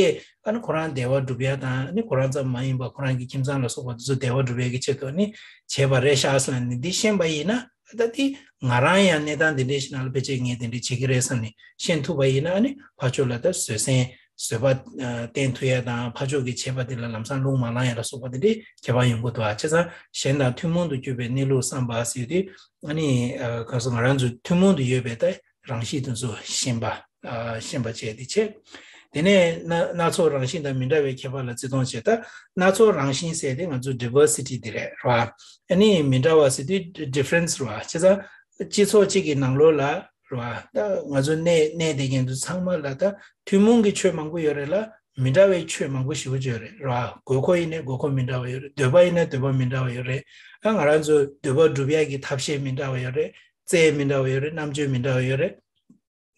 ཨ་ནི་ཁོ་རང་བདེ་བ་སྒྲུབ་ཡ་དང་། ཨ་ནི་ཁོ་རང་ཙམ་མ་ཡིན་པར་ཁོ་རང་གི་ཁྱིམ་ཚང་ལ་སོགས་པ་དེ་ཚོ་བདེ་བ་སྒྲུབ་ཡས་ཀྱི་ཆེད་དུ་ཨ་ནི་བྱས་པ་རེད་ཤག་ཟེར་ནས་འདི་ཤེས་པ་ཡིན་ན། ད་འདི་ང་རང་ཡང་གནས་སྟངས་འདི་འདྲའི་ཞིག་ནང་ལ་ཕལ་ཆེར་ངས་དེ་འདྲ་བྱེད་ཀྱི་རེད་བསམ་ནས་ཤེས་ཐུབ་པ་ཡིན་ན། ཨ་ནི་ཕར་ཕྱོགས་ལ་ད་བཟོད་བསྲན་བཟོད་པ་ཨ་བསྟེན་ཐུབ་ཡ་དང་། ཕར་ཕྱོགས་ཀྱི་བྱས་པ་དེ་ལ་ལམ་སང་རླུང་མ་ལངས་ཡ་ལ་སོགས་པ་དེ་འདྲའི་ཁྱད་པར་ཡོང་གི་འདུག་ཨ། བྱས་ཙང་གཞན་དང་ཐུན་མོང་དུ་གྱུར་པའི་གནས་ལུགས་བསམ་པ་ཟེར་དུས་ཨ་ནི་ཨ་ག་རེ་ཟེར། ང་རང་ཚོ་ཐུན་མོང་དུ་ཡོད་པའི་ད་རང་གཤིས་དེ་ཚོ་ཤེས་པ་ཨ་ཤེས་པ་བྱས་ཏེ་བྱས། དེ་ནས་སྣ་སྣ་ཚོགས་རང་བཞིན་དང་མི་འདྲ་བའི་ཁྱད་པར་ལ་བརྩི་མཐོང་བྱས། ད་སྣ་ཚོགས་རང་བཞིན་ཟེར་དེ་ང་ཚོ་diversity་དེ་རེད་ར། ཨ་ནི་མི་འདྲ་བ་ཟེར་དུས་difference་ར། བྱས་ཙང་སྤྱི་ཚོགས་གཅིག་གི་ནང་ལོགས་ལ་རེད་བ། ད་ང་ཚོ་གནས་གནས་བསྡད་མཁན་དེ་ཚང་མ་ལ་ད་ཐུན་མོང་གི་ཆོས་མང་པོ་ཡོད་རེད་ལ། མི་འདྲ་བའི་ཆོས་མང་པོ་ཞེ་པོ་ཅིག་ཡོད་རེད་རེད་བ། དགོས་མཁོ་ཡིན་ནའི་དགོས་མཁོ་མི་འདྲ་བ་ཡོད་རེད། འདོད་པ་ཡིན་ནའི་འདོད་པ་མི་འདྲ་བ་ཡོད་རེད། ད་ང་རང་ཚོ་འདོད་པ་སྒྲུབ་ཡ་གི་ཐབས་ཤེས་མི་འདྲ་བ་ཡོད་རེད། རྩལ་མི་འདྲ་བ་ཡོད་རེད། རྣམ་དཔྱོད་མི་འདྲ་བ་ཡོད་རེད།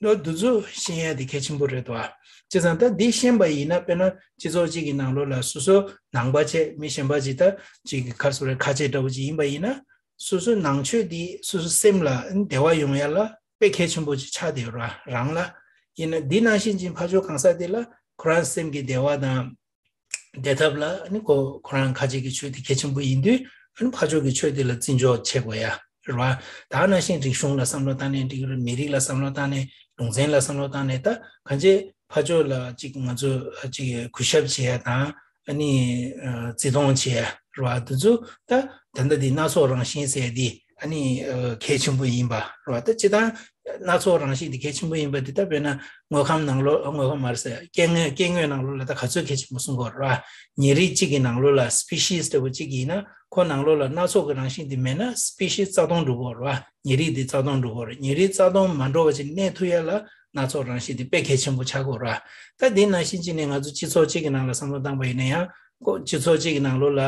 ད་འདི་ཚོ་ཤེས་ཡ་དེ་གལ་ཆེན་པོ་རེད་དོ། བྱས་ཙང་ད་འདི་ཤེས་པ་ཡིན་ན། དཔེར་ན་སྤྱི་ཚོགས་གཅིག་གི་ནང་ལོགས་ལ་སོ་སོ་ནང་པ་བྱས། མི་གཞན་པ་ཅིག་ད་ཅིག་ག་རེ་ཟེར་རེད། ཁ་ཆེ་འདྲ་བོ་ཅིག་ཡིན་པ་ཡིན་ན། སོ་སོའི་ནང་ཆོས་འདི་སོ་སོའི་སེམས་ལ་བདེ་བ་ཡོང་ཡ་ལ་དཔེ་གལ་ཆེན་པོ་ཅིག་ཆགས་བསྡད་ཡོད་ར། རང་ལ་ཡིན་ན། འདི་ནང་བཞིན་ཅིག་ཕར་ཕྱོགས་གང་ཟག་དེ་ལ་ཁོ་རང་སེམས་ཀྱི་བདེ་བ་དང་བདེ་ཐབས་ལ་ཨ་ནི་ཁོ་ཁོ་རང་ཁ་ཆེ་གི་ཆོས་དེ་གལ་ཆེན་པོ་ཡིན་དུས། ཨ་ནི་ཕར་ཕྱོགས་ཀྱི་ཆོས་དེ་ལ་བརྩི་འཇོག་བྱེད་དགོས་ཡ་རེད་བ། ད་ནང་བཞིན་རིག་གཞུང་ལ་བསམ་བློ་བཏང་ནས་འགྲིག་གི་རེད། མི་རིགས་ལ་བསམ་བློ་བཏང་ནས། ལུང་ཚན་ལ་བསམ་བློ་བཏང་ནས། ད་གང་ཅི་ཕར་ཕྱོགས་ལ་ཅིག་ང་ཚོ་ཅིག་གུས་ཞབས་བྱེད་ཡ་དང་། ཨ་ནི་ཨ་བརྩི་མཐོང་བྱེད་ཡ་རེད་བ། དེ་ཚོ་ད་ད་ལྟ་འདི་སྣ་ཚོགས་རང་བཞིན་ཟེར་འདི་ཨ་ནི་ཨ་གལ་ཆེན་པོ་ཡིན་པ་རེད་བ། ད་སྤྱིར་བཏང་སྣ་ཚོགས་རང་བཞིན་འདི་གལ་ཆེན་པོ་ཡིན་པ་འདི། ད་དཔེར་ན་དངོས་ཁམས་ནང་ལོགས། དངོས་ཁམས་མ་རེད་ཟེར། སྐྱེ་དངོས། སྐྱེ་དངོས་ནང་ལོགས་ལ་ད་ག་ཚོད་གལ་ཆེན་པོ་གསུང་གི་ཡོད་རེད་བ། ཉེ་རིགས་གཅིག་གི་ནང་ལོགས་ལ་species་འདྲ་བོ་གཅིག་ཡིན་ན། ཁོ་ནང་ལོགས་ལ་སྣ་ཚོགས་ཀྱི་རང་བཞིན་འདི་མེད་ན་species་རྩ་སྟོང་འགྲོ་གི་ཡོད་རེད་བ། ཉེ་རིགས་འདི་རྩ་སྟོང་འགྲོ་གི་ཡོད་རེད། ཉེ་རིགས་རྩ་སྟོང་མ་འགྲོ་བ་ཅིག་གནས་ཐུབ་ཡ་ལ་སྣ་ཚོགས་རང་བཞིན་འདི་དཔེ་གལ་ཆེན་པོ་ཆགས་ཀྱི་ཡོད་རེད་བ། ད་འདི་ནང་བཞིན་ཅིག་ནས་ང་ཚོ་སྤྱི་ཚོགས་གཅིག་གི་ནང་ལ་བསམ་བློ་བཏང་པ་ཡིན་ན་ཡང་། ཁོ་སྤྱི་ཚོགས་གཅིག་གི་ནང་ལོགས་ལ་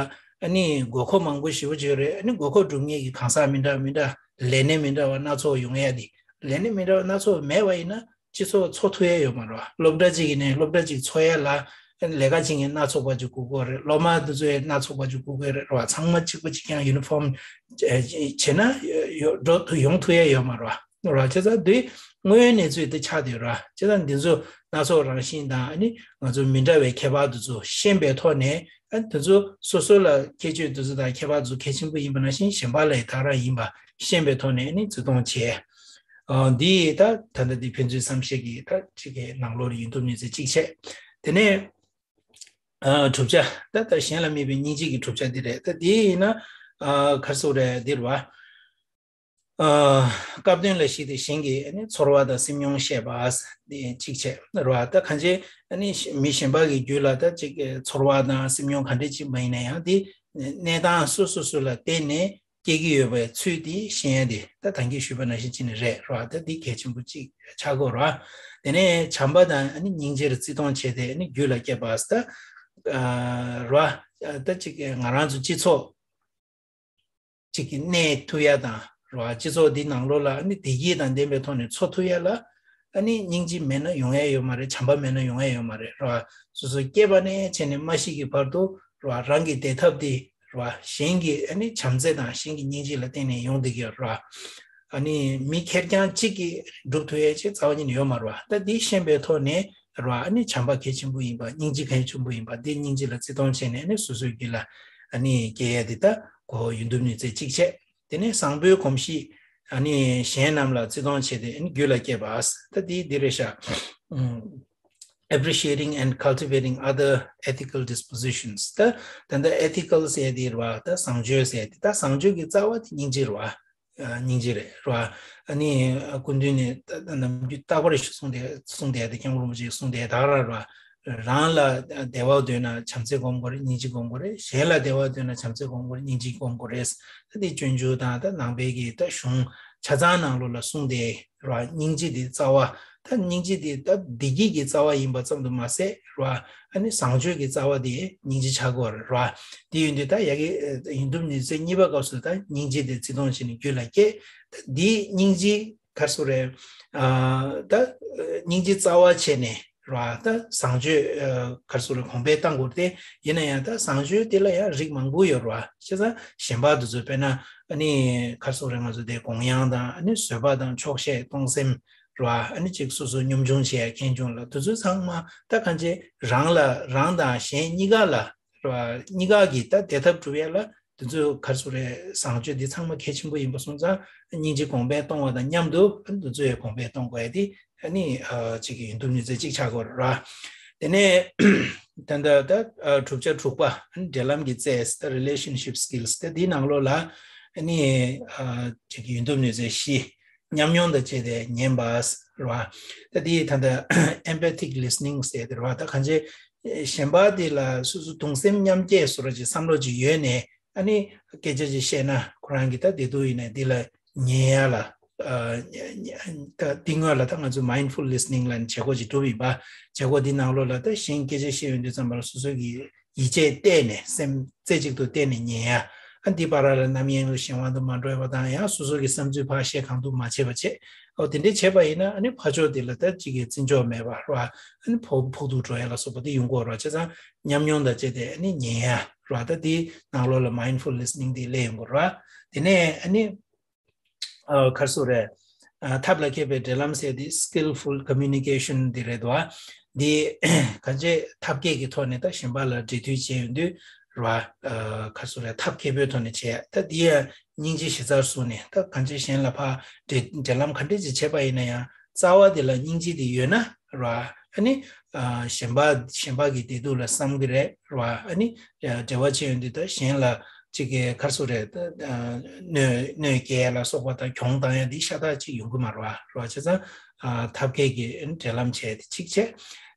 ཨ་ནི་དགོས་མཁོ་མང་པོ་ཞེ་པོ་ཅིག་ཡོད་རེད། ཨ་ནི་དགོས་མཁོ་སྒྲུབ་མཁན་གྱི་གང་ཟག་མི་འདྲ་མི་འདྲ། ལས་སྣེ་མི་འདྲ་བ་སྣ་ཚོགས་ཡོང་ཡ་དེ། ལས་སྣེ་མི་འདྲ་བ་སྣ་ཚོགས་མེད་པ་ཡིན་ན་སྤྱི་ཚོགས་འཚོ་ཐུབ་ཡ་ཡོད་མ་རེད་བ། སློབ་གྲྭ་གཅིག་གི་ནས་སློབ་གྲྭ་གཅིག་འཚོ་ཡ་ལ་ལས་ཀ་བྱེད་མཁན་སྣ་ཚོགས་པ་ཅིག་དགོས་ཀྱི་ཡོད་རེད། སློབ་མ་དེ་ཚོ་ཡང་སྣ་ཚོགས་པ་ཅིག་དགོས་ཀྱི་ཡོད་རེད་བ། ཚང་མ་གཅིག་པ་གཅིག་རྐྱང་uniform་བྱས་ན་ཡོ་འགྲོ་ཐུབ། ཡོང་ཐུབ་ཡ་ཡོད་མ་རེད་བ། ར། བྱས་ཙང་འདི་དངོས་ཡོད་གནས་ཚུལ་དེ་ཆགས་བསྡད་ཡོད་ར། བྱས་ཙང་འདི་ཚོ་སྣ་ཚོགས་རང་བཞིན་དང་། ཨ་ནི་ང་ཚོ་མི་འདྲ་བའི་ཁྱད་པར་དེ་ཚོ་ཤེས་པའི་ཐོག་ནས། ཨ་དེ་ཚོ་སོ་སོ་ལ་ཁྱད་ཆོས་དེ་ཚོ་དང་ཁྱད་པར་ཚོ་གལ་ཆེན་པོ་ཡིན་པ་ནང་བཞིན་གཞན་པ་ལ་ཡང་དག་རང་ཡིན་པ་ཤེས་པའི་ཐོག་ནས་ནི་བརྩི་མཐོང་བྱས། ཨ་འདི་ད་ད་ལྟ་འདི་ཕན་ཚུན་བསམ་ཤེས་ཀྱི་ད་ཅིག་གི་ནང་ལོགས་ལ་ཡོང་ཐུབ་ནུས་ཚེ་གཅིག་བྱས། དེ་ནས་ཨ་གྲུབ་ཆ་ད་ད་གཞན་ལ་དམིགས་པའི་སྙིང་རྗེ་གི་གྲུབ་ཆ་འདི་རེད། ད་འདི་ཡིན་ན་ཨ་ག་རེ་ཟེར་དགོས་རེད། འདི་རེད་བ། ཨ་སྐབས་དོན་ལ་གཞིགས་ཏེ་གཞན་གྱི་ཨ་ནི་ཚོར་བ་དང་སེམས་མྱོང་བཤད་པ་འདི་གཅིག་བྱས་རེད་བ། ད་གང་ཅི་ཨ་ནི་མི་གཞན་པ་གི་རྒྱུད་ལ་ད་ཅིག་ཚོར་བ་དང་སེམས་མྱོང་ག་འདྲ་ཅིག་མ་ཡིན་ན་ཡང་དེ་གནས་སྟངས་སོ་སོ་སོ་ལ་བརྟེན་ནས་སྐྱེ་གི་ཡོད་པའི་ཚུལ་དེ་ཤེས་ཡ་དེ་ད་ད་གིན་ཞུས་པ་ནང་བཞིན་ཅིག་ནས་རེད་རེད་བ། ད་འདི་གལ་ཆེན་པོ་གཅིག་ཆགས་ཀྱི་ཡོད་རེད་བ། དེ་ནས་བྱམས་པ་དང་ཨ་ནི་སྙིང་རྗེར་བརྩི་མཐོང་བྱས་ཏེ་ཨ་ནི་རྒྱུད་ལ་སྐྱེས་པ་ད་རེད་བ། ད་ཅིག་ང་རང་ཚོ་སྤྱི་ཚོགས་ཅིག་གི་གནས་ཐུབ་ཡ་དང་རེད་བ། སྤྱི་ཚོགས་འདི་ནང་ལོགས་ལ་ཨ་ནི་བདེ་སྐྱིད་དང་ལྡན་པའི་ཐོག་ནས་འཚོ་ཐུབ་ཡ་ལ་ཨ་ནི་སྙིང་རྗེ་མེད་ན་ཡོང་ཡ་ཡོད་མ་རེད། བྱམས་པ་མེད་ན་ཡོང་ཡ་ཡོད་མ་རེད་རེད་བ། སོ་སོ་སྐྱེས་པ་ནས་བྱས་ནས་མ་ཤི་གི་བར་དུ་རེད་བ། རང་གི་བདེ་ཐབས་འདི་རེད་བ། གཞན་གྱི་ཨ་ནི་བྱམས་བརྩེ་དང་གཞན་གྱི་སྙིང་རྗེ་ལ་བརྟེན་ནས་ཡོང་བསྡད་ཀྱི་ཡོད་རེད་བ། ཨ་ནི་མི་ཁེར་རྐྱང་གཅིག་གིས་སྒྲུབ་ཐུབ་ཡ་ཅིག་རྩ་བ་ཉིད་ནས་ཡོད་མ་རེད་བ། ད་འདི་ཤེས་པའི་ཐོག་ནས་རེད་བ། ཨ་ནི་བྱམས་པ་གལ་ཆེན་པོ་ཡིན་པ། སྙིང་རྗེ་གལ་ཆེན་པོ་ཡིན་པ། འདི་སྙིང་རྗེ་ལ་བརྩི་མཐོང་བྱས་ནས་ཨ་ནི་སོ་སོའི་རྒྱུད་ལ་ཨ་ནི་སྐྱེ་ཡ་འདི་ད་གོ་ཡོང་ཐུབ་ནུས་ཚེ་གཅིག་བྱས། དེ་ནས་བཟང་པོའི་གོམས་གཤིས་ཨ་ནི་གཞན་རྣམས་ལ་བརྩི་མཐོང་བྱས་ཏེ་ཨ་ནི་རྒྱུད་ལ་སྐྱེས་པ། ད་འདི་འདི་རེད་ཤག་ཨུམ། Appreciating and cultivating other ethical dispositions. ད་ད་ལྟ་ethical ཟེར་དེ་རེད་བ། ད་བཟང་སྤྱོད་ཟེར་དེ། ད་བཟང་སྤྱོད་ཀྱི་རྩ་བ་དེ་སྙིང་རྗེ་རེད་བ། ཨ་སྙིང་རྗེ་རེད་རེད་བ། ཨ་ནི་སྐུ་མདུན་ནས་ད་ད་ནམ་རྒྱུན་རྟག་པར་ཞིག་གསུངས་ཏེ་གསུངས་ཏེ་ད་སྐྱབས་མགོན་རིན་པོ་ཆེས་གསུངས་ཏེ་ད་ར་རེད་བ། རང་ལ་བདེ་བ་འདོད་ན་བྱམས་བརྩེ་སྒོམ་དགོས་རེད། སྙིང་རྗེ་སྒོམ་དགོས་རེད། གཞན་ལ་བདེ་བ་འདོད་ན་བྱམས་བརྩེ་སྒོམ་དགོས་རེད། སྙིང་རྗེ་སྒོམ་དགོས་རེད། ད་དེ་སྤྱོད་འཇུག་དང་ད་ནང་པའི་གི་ད་གཞུང་ཆ་ཚང་ནང་ལོགས་ལ་གསུངས་ཏེ་རེད་བ། སྙིང་རྗེ་དེ་རྩ་བ། ད་སྙིང་རྗེ་དེ་ད་བདེ་སྐྱིད་ཀྱི་རྩ་བ་ཡིན་པ་ཙམ་དུ་མ་ཟད་རེད་བ། ཨ་ནི་བཟང་སྤྱོད་ཀྱི་རྩ་བ་དེ་སྙིང་རྗེ་ཆགས་ཀྱི་ཡོད་རེད་བ། དེ་ཡིན་དུས་ད་ཡ་གི་ཡོང་ཐུབ་ནུས་ཚེ་གཉིས་པ་སྐབས་སུ་ད་སྙིང་རྗེ་དེ་བརྩི་མཐོང་བྱས་ནས་རྒྱུད་ལ་སྐྱེས། ད་འདི་སྙིང་རྗེ་ག་རེ་ཟེར་དགོས་རེད། ཨ་ད་སྙིང་རྗེ་རྩ་བ་བྱས་ནས་རེད་བ། ད་བཟང་སྤྱོད་ཨ་ག་རེ་ཟེར་དགོས་རེད། གོང་འཕེལ་གཏང་དགོས་ཏེ། ཡིན་ན་ཡང་ད་བཟང་སྤྱོད་དེ་ལ་ཡང་རིགས་མང་པོ་ཡོད་རེད་བ། བྱས་ཙང་གཞན་པ་དེ་ཚོ་དཔེར་ན་ཨ་ནི་ག་རེ་ཟེར་དགོས་རེད། ང་ཚོ་དེ་དགོངས་ཡངས་དང་ཨ་ནི་བཟོད་པ་དང་ཆོག་ཤེས་གཏོང་སེམས་རེད་བ། ཨ་ནི་ཅིག་སོ་སོ་སྙོམས་ཆུང་བྱས་ཁེངས་སྐྱུང་ལ། དེ་ཚོ་ཚང་མ་ད་གང་ཅི་རང་ལ་རང་དང་གཞན་གཉིས་ཀ་ལ་རེད་བ། གཉིས་ཀ་གི་ད་བདེ་ཐབས་སྒྲུབ་ཡ་ལ་དེ་ཚོ་ག་རེ་ཟེར་དགོས་རེད། བཟང་སྤྱོད་འདི་ཚང་མ་གལ་ཆེན་པོ་ཡིན་པ་སོང་ཙང་སྙིང་རྗེ་གོང་འཕེལ་གཏོང་བ་དང་མཉམ་དུ་ཨ་ནི་དེ་ཚོ་ཡང་གོང་འཕེལ་གཏོང་དགོས་ཡ་དེ་ཨ་ནི་ཨ་ཅིག་ཡོང་ཐུབ་ནུས་ཚེ་གཅིག་ཆགས་ཀྱི་ཡོད་རེད་བ། དེ་ནས་ད་ལྟ་ད་ཨ་གྲུབ་ཆ་དྲུག་པ་ཨ་ནི་འབྲེལ་ལམ་གྱི་རྩལ། ད་relationship skills། ད་འདིའི་ནང་ལོགས་ལ་ཨ་ནི་ཨ་ཅིག་ཡོང་ཐུབ་ནུས་ཚེ་བཞི། ཉམས་མྱོང་དང་བཅས་ཏེ་ཉན་པ་རེད་བ། ད་འདི་ད་ལྟ་empathic listening ཟེར་དེ་རེད་བ། ད་གང་ཅི་གཞན་པ་དེ་ལ་སོ་སོ་གདུང་སེམས་མཉམ་སྐྱེད་བཟོ་འདྲ་ཅིག་བསམ་བློ་ཅིག་ཡོད་ནས་ཨ་ནི་སྐད་ཆ་ཅིག་བཤད་ན་ཁོ་རང་གིས་ད་བདེ་སྡུག་ཡིན་ན་འདི་ལ་ཉན་ཡ་ལ། ཨ་ད་འདི་སྔོན་ལ་ད་ང་ཚོ་mindful listening ལབ་ནས་བྱེད་སྒོ་ཅིག་གྲུབ་ཡིན་པ། བྱེད་སྒོ་འདི་ནང་ལོགས་ལ་ད་གཞན་སྐད་ཆ་བཤད་ཡོང་དུས་ཙམ་པ་ལ་སོ་སོ་གི་ཡིད་ཆེས་གཏད་ནས་སེམས་རྩེ་གཅིག་ཏུ་གཏད་ནས་ཉན་ཡ། ཨ་འདི་བར་ལ་རྣམ་གཡེང་ལ་གཞན་དབང་དུ་མ་འགྲོ་བ་དང་། ཡང་སོ་སོ་གི་བསམ་ཚུལ་ཕར་བཤད་གང་ཐུབ་མ་བྱེད་པ་བྱེད། ཨོ་དེ་འདྲས་བྱས་པ་ཡིན་ན་ཨ་ནི་ཕར་ཕྱོགས་དེ་ལ་ད་གཅིག་གི་བརྩི་འཇོག་མེད་པ་རེད་བ། ཨ་ནི་ཕོག་ཕོག་ཐུག་འགྲོ་ཡ་ལ་སོགས་པ་དེ་ཡོང་གི་ཡོད་རེད་བ། བྱས་ཙང་ཉམས་མྱོང་དང་བཅས་ཏེ་ཨ་ནི་ཉན་ཡ་རེད་བ། ད་དེའི་ནང་ལོགས་ལ་mindful listening དེ་སླེབས་ཡོང་གི་རེད་བ། དེ་ནས་ཨ་ནི་ཨ་ག་རེ་ཟེར་དགོས་རེད། ཨ་ཐབས་ལ་མཁས་པའི་འབྲེལ་ལམ་ཟེར་དེ་skillful communication དེ་རེད་དོ། འདི་གང་ཅི་ཐབས་མཁས་ཀྱི་ཐོག་ནས་ད་གཞན་པ་ལ་འབྲེལ་མཐུད་བྱས་ཡོང་དུས་རེད་བ། ཨ་ག་རེ་ཟེར་དགོས་རེད། ཐབས་མཁས་པོའི་ཐོག་ནས་བྱས། ད་འདི་ཡང་སྙིང་རྗེ་གཞི་རྩར་བཟུང་ནས་ད་གང་ཅི་གཞན་ལ་ཕར་འབྲེལ་འབྲེལ་ལམ་ག་འདྲས་ཅིག་བྱས་པ་ཡིན་ན་ཡང་རྩ་བ་དེ་ལ་སྙིང་རྗེ་དེ་ཡོད་ན་རེད་བ། ཨ་ནི་ཨ་གཞན་པ་གཞན་པ་གི་བདེ་སྡུག་ལ་བསམ་གི་རེད་རེད་བ། ཨ་ནི་འབྲེལ་བ་བྱས་ཡོང་དུས་ད་གཞན་ལ་གཅིག་གི་ག་རེ་ཟེར་དགོས་རེད། ད་ཨ་གནོད་གནོད་སྐྱེལ་ལ་སོགས་པ་དང་གྱོང་བཏང་ཡ་འདི་ཤ་སྟག་ཅིག་ཡོང་གི་མ་རེད་བ། རེད་བ། བྱས་ཙང་ཨ་ཐབས་མཁས་ཀྱི་འབྲེལ་ལམ་བྱས་ཏེ་གཅིག་བྱས།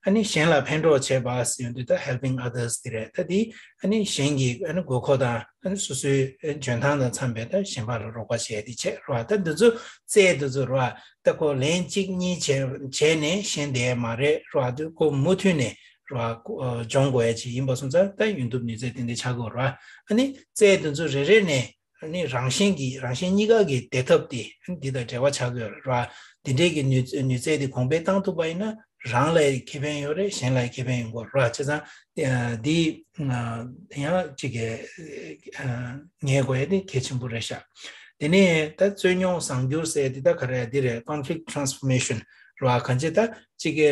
ཨ་ནི་གཞན་ལ་ཕན་གྲོགས་བྱས་པ་ཟེར་ཡོང་དུས་ད་helping others དེ་རེད། ད་འདི་ཨ་ནི་གཞན་གྱི་ཨ་ནི་དགོས་མཁོ་དང་ཨ་ནི་སོ་སོའི་འཇོན་ཐང་དང་འཚམས་པའི་ད་གཞན་པ་ལ་རོགས་པ་བྱས་ཏེ་བྱས་རེད་བ། ད་འདི་ཚོ་རྩལ་འདི་ཚོ་རེད་བ། ད་ཁོ་ལན་གཅིག་གཉིས་བྱས་བྱས་ནས་ཤེས་བསྡད་ཡ་མ་རེད་རེད་བ། འདི་ཁོ་མུ་མཐུད་ནས་རེད་བ། སྦྱོང་དགོས་ཡ་ཅིག་ཡིན་པ་སོང་ཙང་ད་ཡོང་ཐབས་ནུས་ཚད་ཏན་ཏན་ཆགས་ཀྱི་ཡོད་རེད་བ། ཨ་ནི་རྩལ་འདི་ཚོ་རེ་རེ་ནས་ཨ་ནི་རང་གཞན་གྱི་རང་གཞན་གཉིས་ཀ་གི་བདེ་ཐབས་དེ་ཨ་ནི་འདི་དང་འབྲེལ་བ་ཆགས་ཀྱི་ཡོད་རེད་བ། འདི་འདྲའི་གི་ནུས་ནུས་རྩལ་དེ་གོང་འཕེལ་བཏང་ཐུབ་པ་ཡིན་ན་རང་ལ་ཡང་ཁེ་ཕན་ཡོད་རེད། གཞན་ལ་ཡང་ཁེ་ཕན་ཡོང་གི་ཡོད་རེད་བ། བྱས་ཙང་འདི་ཡང་གཅིག་གི་ངེས་དགོས་ཡ་དེ་གལ་ཆེན་པོ་རེད་ཤག་དེ་ནས་ད་རྩོད་རྙོག་བཟང་སྒྱུར་ཟེར་དེ་ད་ག་རེ་འདི་རེད། conflict transformation རེད་བ། གང་ཅི་ད་གཅིག་གི་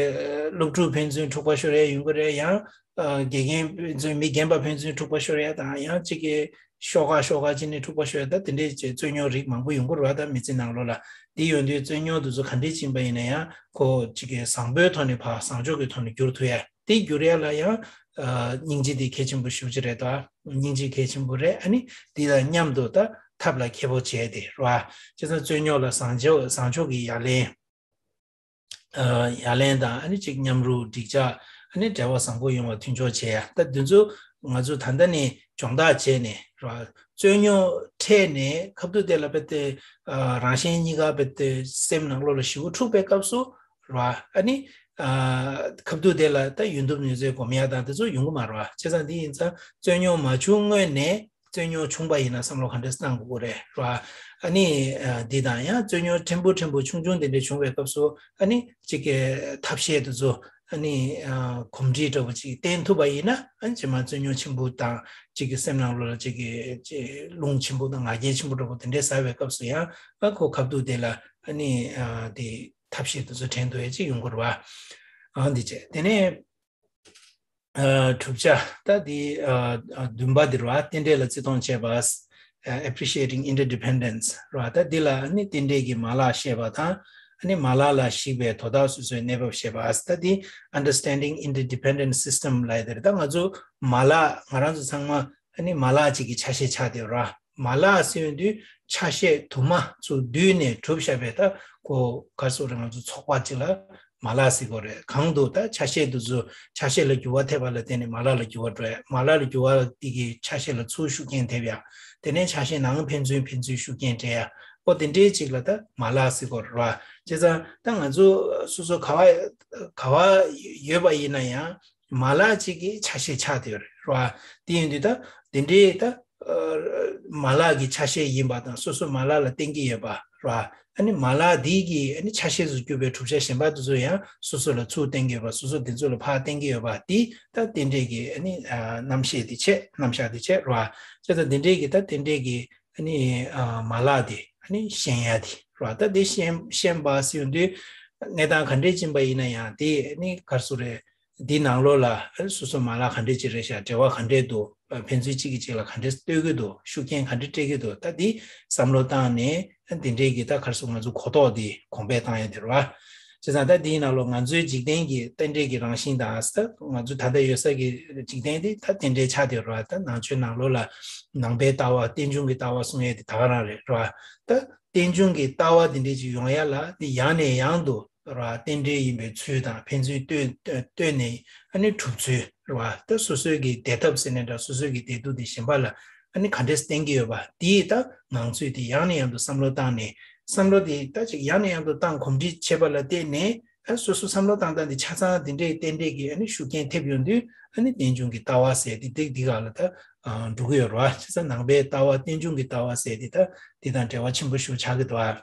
སློབ་ཕྲུག་ཕན་ཚུན་འཁྲུག་པ་ཤོར་ཡ་ཡོང་གི་རེད། ཡང་ཨ་དགེ་རྒན་ཕན་ཚུན་མི་རྒན་པ་ཕན་ཚུན་འཁྲུག་པ་ཤོར་ཡ་དང་། ཡང་གཅིག་གི་ཤོག་ཁ་ཤོག་ཁ་ཅིག་ནས་འཁྲུག་པ་ཤོར་ཡ་ད་དེ་འདྲའི་ཅིག་རྩོད་རྙོག་རིགས་མང་པོ་ཡོང་གི་རེད་བ། ད་མི་ཚེ་ནང་ལོགས་ལ་དེ་ཡོང་དུས་རྩོད་རྙོག་དེ་ཚོ་ག་འདྲས་ཕྱིན་པ་ཡིན་ན་ཡང་ཁོ་གཅིག་གི་བཟང་པོའི་ཐོག་ནས་ཕར་བཟང་ཕྱོགས་ཀྱི་ཐོག་ནས་བསྒྱུར་ཐུབ་ཡ། དེ་བསྒྱུར་ཡ་ལ་ཡང་ཨ་སྙིང་རྗེ་དེ་གལ་ཆེན་པོ་ཞེ་པོ་ཅིག་རེད་དོ། སྙིང་རྗེ་གལ་ཆེན་པོ་རེད། ཨ་ནི་དེ་དང་མཉམ་དུ་ད་ཐབས་ལ་མཁས་པོ་བྱས་ཏེ་རེད་བ། བྱས་ཙང་རྩོད་རྙོག་ལ་བཟང་ཕྱོགས་བཟང་ཕྱོགས་ཀྱི་ཡ་ལན། ཨ་ཡ་ལན་དང་ཨ་ནི་གཅིག་མཉམ་རུབ་འགྲིག་འཇགས། ཨ་ནི་འབྲེལ་བ་བཟང་པོ་ཡོང་བ་མཐུན་སྦྱོར་བྱེད་ཡ། ད་འདི་ཚོ་ང་ཚོ་ད་ལྟ་ནས་སྦྱོང་བརྡར་བྱས་ནས་རེད་བ། རྩོད་རྙོག་འཕྲད་ནས་ཁ་ཐུག་དེ་ལ་དཔེ་དེ་ཨ་རང་གཞན་གཉིས་ཀ་དཔེ་དེ་སེམས་ནང་ལོགས་ལ་ཞེ་པོ་འཁྲུག་པའི་སྐབས་སུ་རེད་བ། ཨ་ནི་ཨ་ཁ་ཐུག་དེ་ལ་ད་ཡོན་ཏུབ་ནུས་ཚོད་སྒོམ་ཡ་དང་དེ་ཚོ་ཡོང་གི་མ་རེད་བ། བྱས་ཙང་འདི་ཡིན་ཙང་རྩོད་རྙོག་མ་བྱུང་སྔོན་ནས་རྩོད་རྙོག་བྱུང་པ་ཡིན་ན་བསམ་བློ་ག་འདྲས་བཏང་དགོས་ཀྱི་རེད་ར། ཨ་ནི་ཨ་འདི་དང་ཡང་རྩོད་རྙོག་ཕྲན་བུ་ཕྲན་བུ་ཆུང་ཆུང་དེ་འདྲས་བྱུང་བའི་སྐབས་སུ་ཨ་ནི་གཅིག་གི་ཐབས་ཤེས་དེ་ཚོ་ཨ་ནི་ཨ་གོམས་འདྲིས་འདྲ་བོ་ཅིག་བསྟེན་ཐུབ་པ་ཡིན་ན། ཨ་ནི་རྗེས་མ་རྩོད་རྙོག་ཆེན་པོ་དང་གཅིག་གི་སེམས་ནང་ལོགས་ལ་གཅིག་གི་ཅིག་རླུང་ཆེན་པོ་དང་ང་རྒྱལ་ཆེན་པོ་འདྲ་བོ་དེ་འདྲས་ཟ་བའི་སྐབས་སུ་ཡང་ཨ་ཁོ་ཁ་ཐུག་དེ་ལ་ཨ་ནི་ཨ་དེ་ཐབས་ཤེས་དེ་ཚོ་དྲན་ཐུབ་ཡ་ཅིག་ཡོང་དགོས་རེད་བ། ཨ་འདི་བྱས། དེ་ནས། ཨ་གྲུབ་ཆ་ད་འདི་ཨ་ཨ་བདུན་པ་འདི་རེད་བ། རྟེན་འབྲེལ་ལ་བརྩི་མཐོང་བྱེད་པ། ཨ་Appreciating Interdependence རེད་བ། ད་འདི་ལ་ཨ་ནི་རྟེན་འབྲེལ་གྱི་མ་ལག་ཤེས་པ་དང་། ཨ་ནི་མ་ལག་ལ་གཞིགས་པའི་དོ་བདག་སོ་སོའི་གནས་བབ་ཤེས་པ། ད་འདི་Understanding Interdependent System ལབ་ཡ་དེ་རེད། ད་ང་ཚོ་མ་ལག་ང་རང་ཚོ་ཚང་མ་ཨ་ནི་མ་ལག་ཅིག་གི་ཆ་ཤས་ཆགས་བསྡད་ཡོད་རེད་བ། མ་ལག་ཟེར་ཡོང་དུས་ཆ་ཤས་དུ་མ་ཚོ་བསྡུས་ནས་གྲུབ་བཞག་པའི་ད་ཁོ་ག་རེ་ཟེར་དགོས་རེད། ང་ཚོ་ཚོགས་པ་གཅིག་ལ་མ་ལག་ཟེར་དགོས་རེད། གང་དུ་ད་ཆ་ཤས་དེ་ཚོ་ཆ་ཤས་ལ་འགྱུར་བ་ཐེབས་པ་ལ་བརྟེན་ནས་མ་ལག་ལ་འགྱུར་བ་འགྲོ་ཡ། མ་ལག་ལ་འགྱུར་བ་དེ་གིས་ཆ་ཤས་ལ་ཚུར་ཤུགས་རྐྱེན་ཐེབས་ཡ། དེ་ནས་ཆ་ཤས་ནང་ཕན་ཚུན་ཕན་ཚུན་ཤུགས་རྐྱེན་སྤྲད་ཡ། ཨོ་དེ་འདྲའི་གཅིག་ལ་ད་མ་ལག་ཟེར་དགོས་རེད་བ། བྱས་ཙང་ད་ང་ཚོ་སོ་སོ་ག་བ་ག་བ་ཡོད་པ་ཡིན་ན་ཡང་། མ་ལག་ཅིག་གི་ཆ་ཤས་ཆགས་བསྡད་ཡོད་རེད་བ། དེ་ཡིན་དུས་ད་དེ་འདྲའི་ད་ཨ་མ་ལག་གི་ཆ་ཤས་ཡིན་པ་དང་། སོ་སོ་མ་ལག་ལ་བརྟེན་གྱི་ཡོད་པ་རེད་བ། ཨ་ནི་མ་ལག་འདི་གི་ཨ་ནི་ཆ་ཤས་སུ་གྱུར་པའི་གྲུབ་ཆ་གཞན་པ་དེ་ཚོ་ཡང་སོ་སོ་ལ་ཚུར་བརྟེན་གྱི་ཡོད་པ། སོ་སོ་དེ་ཚོ་ལ་ཕར་བརྟེན་གྱི་ཡོད་པ། འདི་ད་རྟེན་འབྲེལ་གྱི་ཨ་ནི་ཨ་རྣམ་ཤེས་དེ་བྱས། རྣམ་གཞག་དེ་བྱས་རེད་བ། བྱས་ཙང་དེ་འདྲའི་གི་ད་རྟེན་འབྲེལ་གྱི་ཨ་ནི་ཨ་མ་ལག་དེ་ཨ་ནི་ཤེས་ཡ་དེ་རེད་བ། ད་དེ་ཤེས་ཤེས་པ་ཟེར་ཡོང་དུས་གནས་སྟངས་ག་འདྲས་ཕྱིན་པ་ཡིན་ན་ཡང་། དེ་ཨ་ནི་ག་རེ་ཟེར་དགོས་རེད། འདི་ནང་ལོགས་ལ་སོ་སོ་མ་ལག་ག་འདྲས་ཅིག་རེད་ཤག་འབྲེལ་བ་ག་འདྲས་འདུག་ཕན་ཚུན་གཅིག་གིས་གཅིག་ལ་ག་འདྲས་གཏོད་ཀྱི་འདུག་ཤུགས་རྐྱེན་ག་འདྲས་སྤྲད་ཀྱི་འདུག་ད་འདི་བསམ་བློ་བཏང་ནས་འདི་འདྲའི་གི་ད་ག་རེ་ཟེར། ང་ཚོ་གོ་རྟོགས་འདི་གོང་འཕེལ་བཏང་ཡ་དེ་རེད་བ། བྱས་ཙང་ད་འདིའི་ནང་ལོགས་ང་ཚོའི་འཇིག་རྟེན་གྱི་རྟེན་འབྲེལ་གྱི་རང་བཞིན་དང་། ད་ང་ཚོ་ད་ལྟ་ཡོད་ས་གི་འཇིག་རྟེན་འདི་ད་རྟེན་འབྲེལ་ཆགས་བསྡད་ཡོད་རེད་བ། ད་ནང་ཆོས་ནང་ལོགས་ལ་ནང་པའི་ལྟ་བ། རྟེན་འབྱུང་གི་ལྟ་བ་གསུང་ཡ་དེ་ད་ག་རང་རེད་རེད་བ། ད་རྟེན་འབྱུང་གི་ལྟ་བ་འདི་འདྲའི་ཅིག་ཡོང་ཡ་ལ་འདི་ཡང་ནས་ཡང་དུ་ར་རྟེན་འབྲེལ་ཡིན་པའི་ཚུལ་དང་། ཕན་ཚུན་ལྟོས་ལྟོས་ནས་ཨ་ནི་གྲུབ་ཚུལ་རེད་བ། ད་སོ་སོའི་གི་བདེ་ཐབས་ཟེར་ནའི་འདྲ། སོ་སོའི་གི་བདེ་སྡུག་དེ་གཞན་པ་ལ་ཨ་ནི་ག་འདྲས་བརྟེན་གྱི་ཡོད་པ། དེའི་ད་ངང་ཚུལ་དེ་ཡང་ནས་ཡང་དུ་བསམ་བློ་བཏང་ནས། བསམ་བློ་དེ་ད་ཅིག་ཡང་ནས་ཡང་དུ་བཏང་གོམས་འདྲིས་བྱེད་པ་ལ་བརྟེན་ནས། ཨ་སོ་སོ་བསམ་བློ་བཏང་སྟངས་དེ་ཆ་ཚང་དེ་འདྲའི་རྟེན་འབྲེལ་གྱི་ཨ་ནི་ཤུགས་རྐྱེན་ཐེབས་ཡོང་དུས། ཨ་ནི་རྟེན་འབྱུང་གི་ལྟ་བ་ཟེར་དེ་དེ་འདི་ག་ལ་ད་འགྲོ་གི་ཡོད་རེད་བ། བྱས་ཙང་ནང་པའི་ལྟ་བ་རྟེན་འབྱུང་གི་ལྟ་བ་ཟེར་དེ་ད་དེ་དང་འབྲེལ་བ་ཆེན་པོ་ཞིག་ཆགས་ཀྱི་འདུག་ཨ།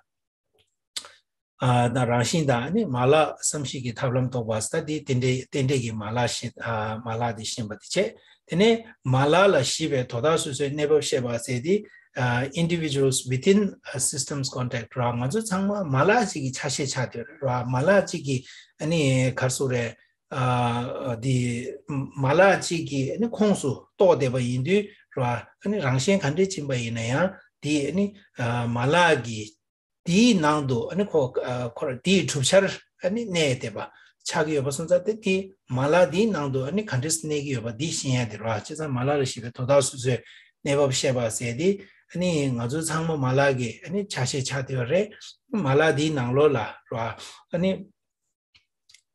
ཨ་དང་རང་བཞིན་དང་། ཨ་ནི་མ་ལག་བསམ་གཞིག་གི་ཐབས་ལམ་རྟོགས་པ་ཟེར། ད་དེ་རྟེན་འབྲེལ་རྟེན་འབྲེལ་གྱི་མ་ལག་ཤེས། ཨ་མ་ལག་དེ་ཤེས་པ་དེ་བྱས། དེ་ནས་མ་ལག་ལ་གཞིགས་པའི་དོ་བདག་སོ་སོའི་གནས་བབ་ཤེས་པ་ཟེར་དེ། ཨ་Individuals within a systems context ར། ང་ཚོ་ཚང་མ་མ་ལག་ཅིག་གི་ཆ་ཤས་ཆགས་བསྡད་ཡོད་རེད་ར། མ་ལག་ཅིག་གི་ཨ་ནི་ག་རེ་ཟེར་དགོས་རེད། ཨ་དེ་མ་ལག་ཅིག་གི་ཨ་ནི་ཁོངས་སུ་གཏོགས་བསྡད་པ་ཡིན་དུས་ར། ཨ་ནི་རང་བཞིན་ག་འདྲས་ཕྱིན་པ་ཡིན་ན་ཡང་དེ་ཨ་ནི་ཨ་མ་ལག་གི་དེའི་ནང་དུ་ཨ་ནི་ཁོ་ཨ་ཁོ་ར་དེའི་གྲུབ་ཆར་ཨ་ནི་གནས་བསྡད་པ་ཆགས་ཀྱི་ཡོད་པ་སོང་ཙང་། དེ་དེ་མ་ལག་དེའི་ནང་དུ་ཨ་ནི་ག་འདྲས་གནས་ཀྱི་ཡོད་པ་འདི་ཤེས་ཡ་དེ་རེད་བ། བྱས་ཙང་མ་ལག་ལ་གཞིགས་པའི་དོ་བདག་སོ་སོའི་གནས་བབ་ཤེས་པ་ཟེར་དེ། ཨ་ནི་ང་ཚོ་ཚང་མ་མ་ལག་གི་ཨ་ནི་ཆ་ཤས་ཆགས་བསྡད་ཡོད་རེད། མ་ལག་དེའི་ནང་ལོགས་ལ་རེད་བ། ཨ་ནི་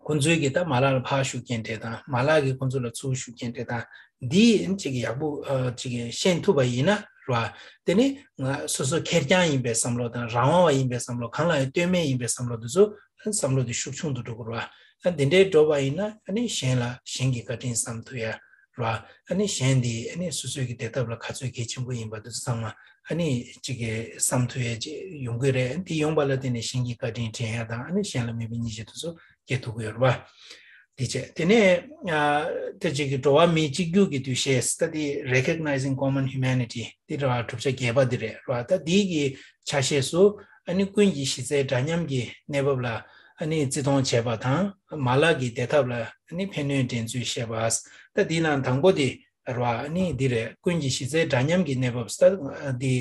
ཁོང་ཚོའི་གི་ད་མ་ལག་ལ་ཕར་ཤུགས་རྐྱེན་སྤྲད་སྟངས། མ་ལག་གིས་ཁོང་ཚོ་ལ་ཚུར་ཤུགས་རྐྱེན་སྤྲད་སྟངས་འདི་ཅིག་ཡག་པོ་ཨ་ཅིག་ཤེས་ཐུབ་པ་ཡིན་ན་རེད་བ། དེ་ནི་ང་སོ་སོ་ཁེར་རྐྱང་ཡིན་པའི་བསམ་བློ་དང་། རང་དབང་བ་ཡིན་པའི་བསམ་བློ། གང་ལ་ཡང་ལྟོས་མེད་ཡིན་པའི་བསམ་བློ་དེ་ཚོ་བསམ་བློ་དེ་ཤུགས་ཆུང་དུ་འགྲོ་གི་རེད་བ། ཨ་འདི་འདྲའི་འགྲོ་བ་ཡིན་ན་ཨ་ནི་གཞན་ལ་གཞན་གྱི་བཀའ་དྲིན་བསམ་ཐུབ་ཡ་རེད་བ། ཨ་ནི་གཞན་དེ་ཨ་ནི་སོ་སོའི་གི་བདེ་ཐབས་ལ་ག་ཚོད་གལ་ཆེན་པོ་ཡིན་པ་དེ་ཚོ་ཚང་མ་ཨ་ནི་ཅིག་གི་བསམ་ཐུབ་ཡ་ཅིག་ཡོང་གི་རེད། དེ་ཡོང་པ་ལ་བརྟེན་ནས་གཞན་གྱི་བཀའ་དྲིན་དྲན་ཡ་དང་། ཨ་ནི་གཞན་ལ་མོས་པའི་སྙིང་རྗེ་དེ་ཚོ་སྐྱེ་ཐུབ་ཀྱི་ཡོད་རེད་བ། དེ་བྱས། དེ་ནས་ཨ་དེ་ཅིག་གི་འགྲོ་བ་མིའི་གཅིག་གྱུར་གྱི་འདུ་ཤེས་ཟེར། ད་དེ་Recognizing Common Humanity དེ་རེད་བ། གྲུབ་ཆ་བརྒྱད་པ་དེ་རེད་བ། ད་དེའི་གི་ཆ་ཤས་སུ་ཨ་ནི་ཀུན་གྱི་གཞི་རྩའི་འདྲ་མཉམ་གྱི་གནས་བབ་ལ་ ཨ་ནི་བརྩི་མཐོང་བྱེད་པ་དང་མ་ལག་གི་བདེ་ཐབས་ལ་ཨ་ནི་ཕན་གནོད་འགྲན་རྩོད་བཤད་པ། ད་འདི་ནང་དང་པོ་དེ་རེད་བ། ཨ་ནི་འདི་རེད། ཀུན་གྱི་གཞི་རྩའི་འདྲ་མཉམ་གྱི་གནས་བབ། ད་འདི་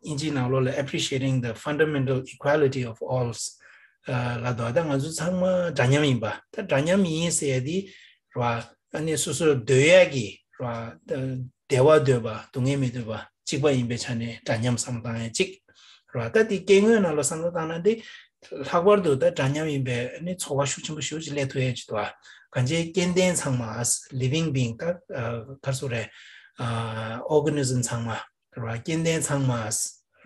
ཨིན་ཇིའི་ནང་ལོགས་ལ་appreciating the fundamental equality of all ལབ་འདུག་ད་ང་ཚོ་ཚང་མ་འདྲ་མཉམ་ཡིན་པ། ད་འདྲ་མཉམ་ཡིན་ཟེར་ཡ་འདི་རེད་བ། ཨ་ནི་སོ་སོར་འདོད་ཡ་གི་རེད་བ། བདེ་བ་འདོད་པ། སྡུག་བསྔལ་མི་འདོད་པ། གཅིག་པ་ཡིན་པའི་ཆ་ནས་འདྲ་མཉམ་བསམ་བློ་བཏང་ཡ་གཅིག་རེད་བ། ད་འདི་སྐྱེ་དངོས་ནང་ལ་བསམ་བློ་བཏང་ན་འདི་ལྷག་པར་དུ་ད་འདྲ་མཉམ་ཡིན་པའི་ཨ་ནི་ཚོར་བ་ཤུགས་ཆེན་པོ་ཞེ་པོ་ཅིག་སླེབས་ཐུབ་ཡ་ཅིག་འདུག་བ། གང་ཅི་སྐྱེ་ལྡན་ཚང་མ་living being ད་ག་རེ་ཟེར་དགོས་རེད། organism ཚང་མ་རེད་བ། སྐྱེ་ལྡན་ཚང་མ་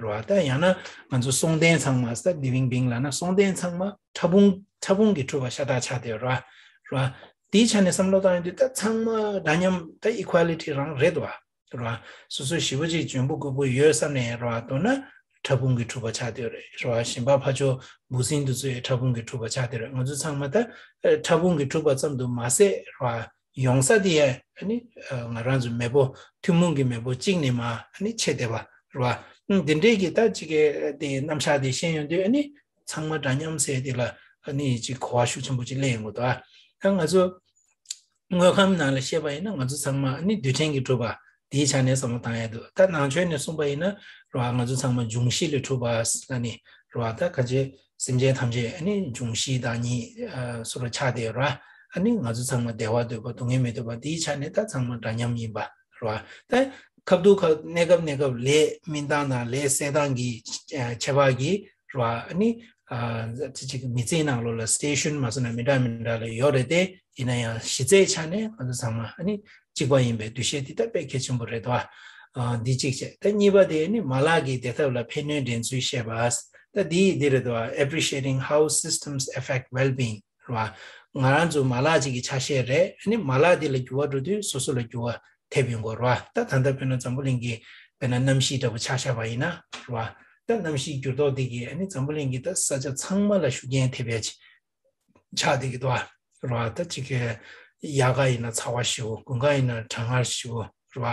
རེད་བ། ད་ཡང་ན་ང་ཚོ་སྲུང་ལྡན་ཚང་མ། ད་living being ལབ་ན་སྲུང་ལྡན་ཚང་མ་ཕྲ་ཕུང་ཕྲ་ཕུང་གིས་གྲུབ་པ་ཤ་སྟག་ཆགས་བསྡད་ཡོད་རེད་བ། རེད་བ། དེའི་ཆ་ནས་བསམ་བློ་བཏང་ཡོང་དུས་ད་ཚང་མ་འདྲ་མཉམ་ད་equality རང་རེད་བ། རེད་བ། སོ་སོ་ཞེ་པོ་ཅིག་འཇོན་པོ་རྒོད་པོ་ཡོད་བསམ་ནས་རེད་བ། མདོར་ན་ཕྲ་ཕུང་གིས་གྲུབ་པ་ཆགས་བསྡད་ཡོད་རེད། རེད་བ། གཞན་པ་ཕར་ཕྱོགས་འབུ་སྲིན་དེ་ཚོ་ཡང་ཕྲ་ཕུང་གིས་གྲུབ་པ་ཆགས་བསྡད་ཡོད་རེད། ང་ཚོ་ཚང་མ་ད་ཕྲ་ཕུང་གིས་གྲུབ་པ་ཙམ་དུ་མ་ཟད་རེད་བ། ཡོང་ས་དེ་ཡང་ཨ་ནི་ང་རང་ཚོ་མེས་པོ་ཐུན་མོང་གི་མེས་པོ་གཅིག་ནས་མར་ཨ་ནི་མཆེད་བསྡད་པ་རེད་བ། འདི་འདྲའི་གི་ད་ཅིག་གི་དེ་རྣམ་གཞག་དེ་ཤེས་ཡོང་དུས་ཨ་ནི་ཚང་མ་འདྲ་མཉམ་ཟེར་དེ་ལ་ཨ་ནི་ཅིག་གོ་བ་ཤུགས་ཆེན་པོ་ཅིག་སླེབས་ཡོང་གི་འདུག་ཨ། ད་ང་ཚོ་དངོས་ཁམས་ནང་ལ་བཤད་པ་ཡིན་ན་ང་ཚོ་ཚང་མ་ཨ་ནི་རྡུལ་ཕྲན་གྱིས་གྲུབ་པ་དེའི་ཆ་ནས་བསམ་བློ་བཏང་ཡ་འདུག་ད་ནང་ཆོས་ནས་གསུངས་པ་ཡིན་ན་རེད་བ། ང་ཚོ་ཚང་མ་འབྱུང་བཞི་ལས་གྲུབ་པ་ལབ་ནས་རེད་བ། ད་ག་ཅི་སེམས་ཅན་ཐམས་ཅད་ཨ་ནི་འབྱུང་བཞི་བདག་ཉིད་སུ་རུ་ཆགས་བསྡད་ཡོད་ར། ཨ་ནི་ང་ཚོ་ཚང་མ་བདེ་བ་འདོད་པ་སྡུག་བསྔལ་མི་འདོད་པ་དེའི་ཆ་ནས་ད་ཚང་མ་འདྲ་མཉམ་ཡིན་པ་རེད་བ། ད་སྐབས་དུས་སྐབས་གནས་སྐབས་གནས་སྐབས་ལས་སྨིན་སྟངས་དང་ལས་སེལ་སྟངས་ཀྱི་ཁྱད་པར་གྱིས་རེད་བ། ཨ་ནི་ཅི་ཅིག་མི་ཚེའི་ནང་ལོགས་ལ་སི་ཊེ་ཤན་མ་སོང་ན་མི་འདྲ་མི་འདྲ་ལ་ཡོད་རེད་དེ། ཡིན་ན་ཡང་གཞི་རྩའི་ཆ་ནས་ང་ཚོ་ཚང་མ་ཨ་ནི་གཅིག་པ་ཡིན་པའི་འདུ་ཤེས་དེ་ད་དཔེ་གལ་ཆེན་པོ་རེད་དོ། འདི་གཅིག་བྱས། ད་གཉིས་པ་དེ་ནི་མ་ལག་གི་བདེ་ཐབས་ལ་ཕན་གནོད་འགྲན་རྩོད་བཤད་པ། ད་འདི་འདི་རེད་དོ། Appreciating how systems affect well-being རེད་བ། ང་རང་ཚོ་མ་ལག་ཅིག་གི་ཆ་ཤས་རེད། ཨ་ནི་མ་ལག་འདི་ལ་འགྱུར་བ་འགྲོ་དུས་སོ་སོ་ལ་འགྱུར་བ་ཐེབས་ཡོང་གི་རེད་བ། ད་ད་ལྟ་དཔེར་ན་འཛམ་བུ་གླིང་གི་དཔེར་ན་གནམ་གཤིས་འདྲ་པོ་ཆ་བཞག་པ་ཡིན་ན་རེད་བ། ད་གནམ་གཤིས་འགྱུར་ལྡོག་འདི་གིས་ཨ་ནི་འཛམ་བུ་གླིང་གི་ད་ས་ཆ་ཚང་མ་ལ་ཤུགས་རྐྱེན་ཐེབས་ཡ་ཅིག་ཆགས་བསྡད་ཀྱི་འདུག་ཨ། རེད་བ། ད་ཅིག་གི་དབྱར་ཁ་ཡིན་ན་ཚ་བ་ཞེ་པོ། དགུན་ཁ་ཡིན་ན་གྲང་ངར་ཞེ་པོ། རེད་བ།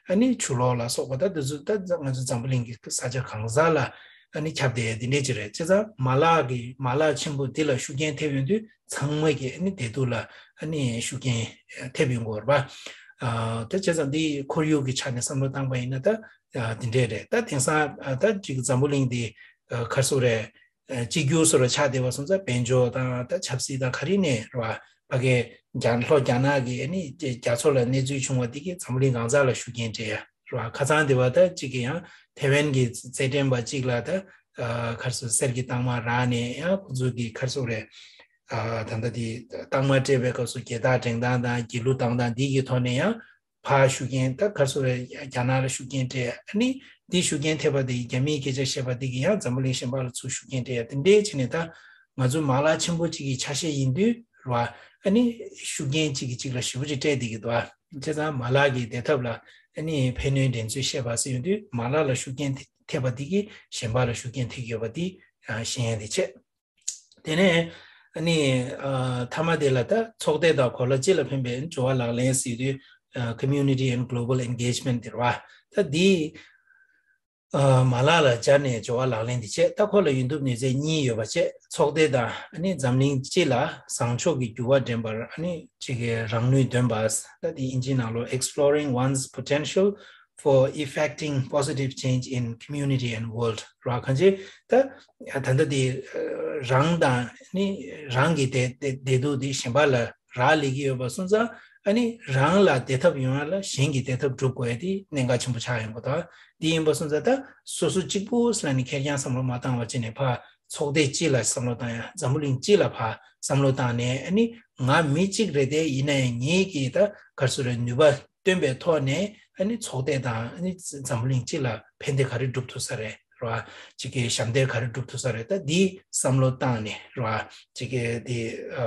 ཨ་ནི་ཆུ་ལོག་ལ་སོགས་པ་ད་འདི་ཚོ་ད་ང་ཚོ་འཛམ་བུ་གླིང་གི་ས་ཆ་གང་ས་ལ་ཨ་ནི་ཁྱབ་བསྡད་ཡ་འདི་འདྲས་ཅིག་རེད། བྱས་ཙང་མ་ལག་གི་མ་ལག་ཆེན་པོ་འདི་ལ་ཤུགས་རྐྱེན་ཐེབས་ཡོང་དུས་ཚང་མ་གི་ཨ་ནི་བདེ་སྡུག་ལ་ཨ་ནི་ཤུགས་རྐྱེན་ཐེབས་ཡོང་གི་ཡོད་རེད་བ། ཨ། ད་བྱས་ཙང་འདི་ཁོར་ཡུག་གི་ཆ་ནས་བསམ་བློ་བཏང་པ་ཡིན་ན་ད་འདི་འདྲས་རེད། ད་དེང་སང་ད་ཅིག་འཛམ་བུ་གླིང་འདི་ག་རེ་ཟེར་དགོས་རེད། གཅིག་གྱུར་བཟོ་འདྲ་ཆགས་བསྡད་པ་སོང་ཙང་དཔལ་འབྱོར་དང་ད་ཆབ་སྲིད་དང་ག་རེ་ནས་རེད་བ། ཕ་གི་རྒྱ་ལྷོ་རྒྱ་ནག་གི་ཨ་ནི་རྒྱ་མཚོ་ལ་གནས་ཚུལ་བྱུང་བ་དེ་གིས་འཛམ་བུ་གླིང་གང་ས་ལ་ཤུགས་རྐྱེན་སྤྲད་ཡ་རེད་བ། ཁ་སང་དེ་བ་ད་གཅིག་གི་ཡང་ཐེ་ཝན་གྱི་རྩེད་འགྲན་པ་གཅིག་ལ་ད་ག་རེ་ཟེར་གསེར་གྱི་རྟགས་མ་རག་ནས་ཡང་ཁོ་ཚོ་གི་ག་རེ་ཟེར་དགོས་རེད། ད་ལྟ་དེ་རྟགས་མ་སྤྲད་པའི་སྐབས་སུ་རྒྱལ་རྟགས་སྒྲེང་སྟངས་དང་རྒྱལ་གླུ་བཏང་སྟངས་འདི་གི་ཐོག་ནས་ཡང་། ཕར་ཤུགས་རྐྱེན། ད་ག་རེ་ཟེར་དགོས་རེད། རྒྱ་ནག་ལ་ཤུགས་རྐྱེན་སྤྲད། ཨ་ནི་འདི་ཤུགས་རྐྱེན་ཐེབས་པ་དེ་ཡིས་རྒྱ་མིས་སྐད་ཆ་བཤད་པ་དེ་གིས་ཡང་འཛམ་བུ་གླིང་གཞན་པ་ལ་ཚུར་ཤུགས་རྐྱེན་སྤྲད་ཡ་དེ་འདྲའི་བྱས་ནས་ད་ང་ཚོ་མ་ལག་ཆེན་པོ་གཅིག་གི་ཆ་ཤས་ཡིན་དུས་རེད་བ། ཨ་ནི་ཤུགས་རྐྱེན་གཅིག་གིས་གཅིག་ལ་ཞེ་པོ་ཅིག་སྤྲད་བསྡད་ཀྱི་འདུག་ཨ། བྱས་ཙང་མ་ལག་གི་བདེ་ཐབས་ལ་ཨ་ནི་ཕན་གནོད་འགྲན་རྩོད་བཤད་པ་ཟེར་ཡོང་དུས་མ་ལག་ལ་ཤུགས་རྐྱེན་ཐེབས་པ་དེ་གིས་གཞན་པ་ལ་ཤུགས་རྐྱེན་ཐེབས་ཀྱི་ཡོད་པ་དེ་ཤེས་ཡ་དེ་བྱས། དེ་ནས་ཨ་ནི་ཨ་མཐའ་མ་དེ་ལ་ད་ཚོགས་སྡེ་དང་གོ་ལ་སྤྱི་ལ་ཕན་པའི་འབྱོར་བ་ལག་ལེན་ཟེར་དུས་ཨ་community and global engagement དེ་རེད་བ། ད་འདི་ཨ་མ་ལག་ལ་སྦྱར་ནས་འབྱོར་བ་ལག་ལེན་དེ་བྱས། ད་ཁོ་ལ་ཡོང་འདུག་ནུས་རྩལ་གཉིས་ཡོད་པ་བྱས། ཚོགས་སྡེ་དང་ཨ་ནི་འཛམ་གླིང་སྤྱི་ལ་བཟང་ཕྱོགས་ཀྱི་འགྱུར་བ་འདྲེན་པར་ཨ་ནི་གཅིག་གི་རང་ནུས་འདོན་པ། ད་དེ་ཨིན་ཇིའི་ནང་ལོགས་exploring one's potential for effecting positive change in community and world ར། གང་ཅི་ད་ད་ལྟ་དེ་རང་དང་ནི་རང་གི་བདེ་བདེ་བདེ་སྡུག་དེ་གཞན་པ་ལ་རག་ལས་ཀྱི་ཡོད་པ་སོང་ཙང་། ཨ་ནི་རང་ལ་བདེ་ཐབས་ཡོང་ཡ་ལ་གཞན་གྱི་བདེ་ཐབས་སྒྲུབ་དགོས་ཡ་དེ་གནད་འགག་ཆེན་པོ་ཆགས་ཡོང་གི་འདུག་དེ་ཡིན་པ་སོང་ཙང་ད་སོ་སོ་གཅིག་པུ་ལ་ནི་ཁེར་རྐྱང་བསམ་བློ་མ་བཏང་བ་བྱས་ནས་ཕར་ཚོགས་སྡེ་སྤྱི་ལ་བསམ་བློ་བཏང་ཡ། འཛམ་བུ་གླིང་སྤྱི་ལ་ཕར་བསམ་བློ་བཏང་ནས། ཨ་ནི་ང་མི་གཅིག་རེད་དེ། ཡིན་ན་ཡང་ངེད་ཀྱི་ད་ག་རེ་ཟེར་རེད། ནུས་པ་བཏོན་པའི་ཐོག་ནས་ཨ་ནི་ཚོགས་སྡེ་དང་ཨ་ནི་འཛམ་བུ་གླིང་སྤྱི་ལ་ཕན་བདེ་ག་རེ་སྒྲུབ་ཐུབ་ས་རེད་ར། གཅིག་གི་ཞབས་འདེགས་ག་རེ་སྒྲུབ་ཐུབ་ས་རེད། ད་འདི་བསམ་བློ་བཏང་ནས་ར། གཅིག་གི་དེ་ཨ་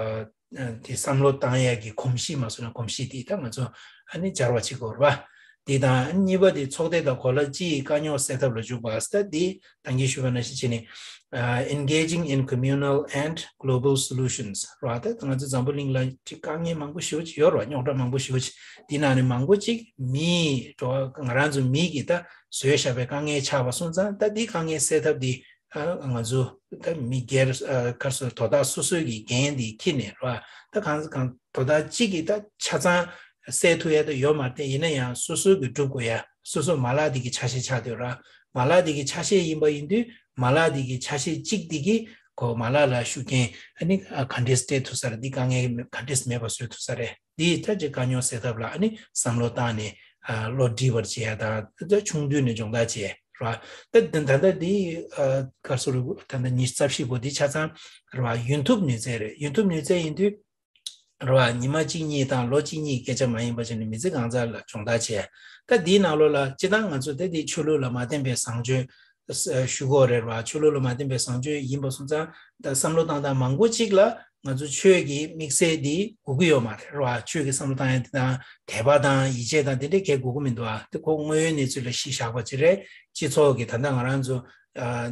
དེ་བསམ་བློ་བཏང་ཡས་ཀྱི་གོམས་གཤིས་མ་སོང་ན་གོམས་གཤིས་དེ་ད་ང་ཚོ་ཨ་ནི་སྦྱར་བ་བྱེད་དགོས་རེད་པ། དེ་དང་གཉིས་པ་དེ་ཚོགས་སྡེ་དང་གོ་ལ་སྤྱིའི་དཀའ་རྙོག་སེལ་ཐབས་ལ་འཇུག་པ། ད་དེ་ད་གིན་ཞུས་པ་ནང་བཞིན་བྱས་ནས་ཨ་engaging in communal and global solutions ར། ད་ང་ཚོ་འཛམ་བུ་གླིང་ལ་ཅིག་དཀའ་ངལ་མང་པོ་ཞེ་པོ་ཅིག་ཡོད་ར། རྙོག་དྲ་མང་པོ་ཞེ་པོ་ཅིག་དེ་ནང་ནས་མང་པོ་ཅིག་མིའི་འགྲོ་བ་ང་རང་ཚོ་མི་གིས་ད་བཟོས་བཞག་པའི་དཀའ་ངལ་ཆགས་པ་སོང་ཙང་། ད་དེ་དཀའ་ངལ་སེལ་ཐབས་དེ་ ཨ་ང་ཚོ་ད་མི་སྒེར་ཨ་ག་རེ་ཟེར་དོ་བདག་སོ་སོའི་གི་འགན་དེ་འཁྱེར་ནས་རེད་བ། ད་གང་གང་དོ་བདག་གཅིག་གིས་ད་ཆ་ཚང་སེལ་ཐུབ་ཡ་ད་ཡོད་མ་རེད། དེ་ཡིན་ན་ཡང་སོ་སོ་གིས་སྒྲུབ་དགོས་ཡ། སོ་སོ་མ་ལག་དེ་གི་ཆ་ཤས་ཆགས་བསྡད་ཡོད་རེད། མ་ལག་དེ་གི་ཆ་ཤས་ཡིན་པ་ཡིན་དུས་མ་ལག་དེ་གི་ཆ་ཤས་གཅིག་དེ་གིས་ཁོ་མ་ལག་ལ་ཤུགས་རྐྱེན་ཨ་ནི་ག་འདྲས་སྤྲད་ཐུབ་ས་རེད། འདི་དཀའ་ངལ་ག་འདྲས་མེད་པ་བཟོ་ཐུབ་ས་རེད། འདི་ད་ཅིག་དཀའ་རྙོག་སེལ་ཐབས་ལ་ཨ་ནི་བསམ་བློ་བཏང་ནས་ཨ་བློ་འདྲིས་པར་བྱེད་ཡ་དང་། ད་ཆུང་དུས་ནས་སྦྱོང་བརྡར་བྱེད་རེད་བ། ད་ད་ད་ལྟ་འདི་ཨ་ག་རེ་ཟེར་ད་ལྟ་ཉི་ཤུ་རྩ་བཞི་པོ་འདི་ཆ་ཚང་རེད་བ། ཡུན་ཐུབ་ནུས་རྩལ་རེད། ཡུན་ཐུབ་ནུས་རྩལ་ཡིན་དུས་རེད་བ། ཉི་མ་གཅིག་གཉིས་དང་ལོ་གཅིག་གཉིས་སྐད་ཆ་མ་ཡིན་པ་བྱས་ནས་མི་ཚེ་གང་ཚར་ལ་སྦྱོང་བརྡར་བྱས། ད་འདིའི་ནང་ལོགས་ལ་སྤྱིར་བཏང་ང་ཚོ་ད་འདི་ཆོས་ལུགས་ལ་མ་བརྟེན་པའི་བཟང་སྤྱོད་ཞུ་གི་ཡོད་རེད་བ། ཆོས་ལུགས་ལ་མ་བརྟེན་པའི་བཟང་སྤྱོད་ཡིན་པ་སོང་ཙང་ད་བསམ་བློ་བཏང་སྟངས་མང་པོ་གཅིག་ལ་ང་ཚོ་ཆོས་ཀྱི་དམིགས་བསལ་འདི་དགོས་ཀྱི་ཡོད་མ་རེད་བ། ཆོས་ཀྱི་བསམ་བློ་བཏང་ཡ་དེ་དང་དད་པ་དང་ཡིད་ཆེས་དང་དེ་འདྲའི་གང་ཡང་དགོས་ཀྱི་མི་འདུག་བ། དེ་ཁོ་དངོས་ཡོད་གནས་ཚུལ་ལ་གཞི་བཞག་པ་ཅིག་རེད། སྤྱི་ཚོགས་ཀྱི་ད་ལྟ་ང་རང་ཚོ་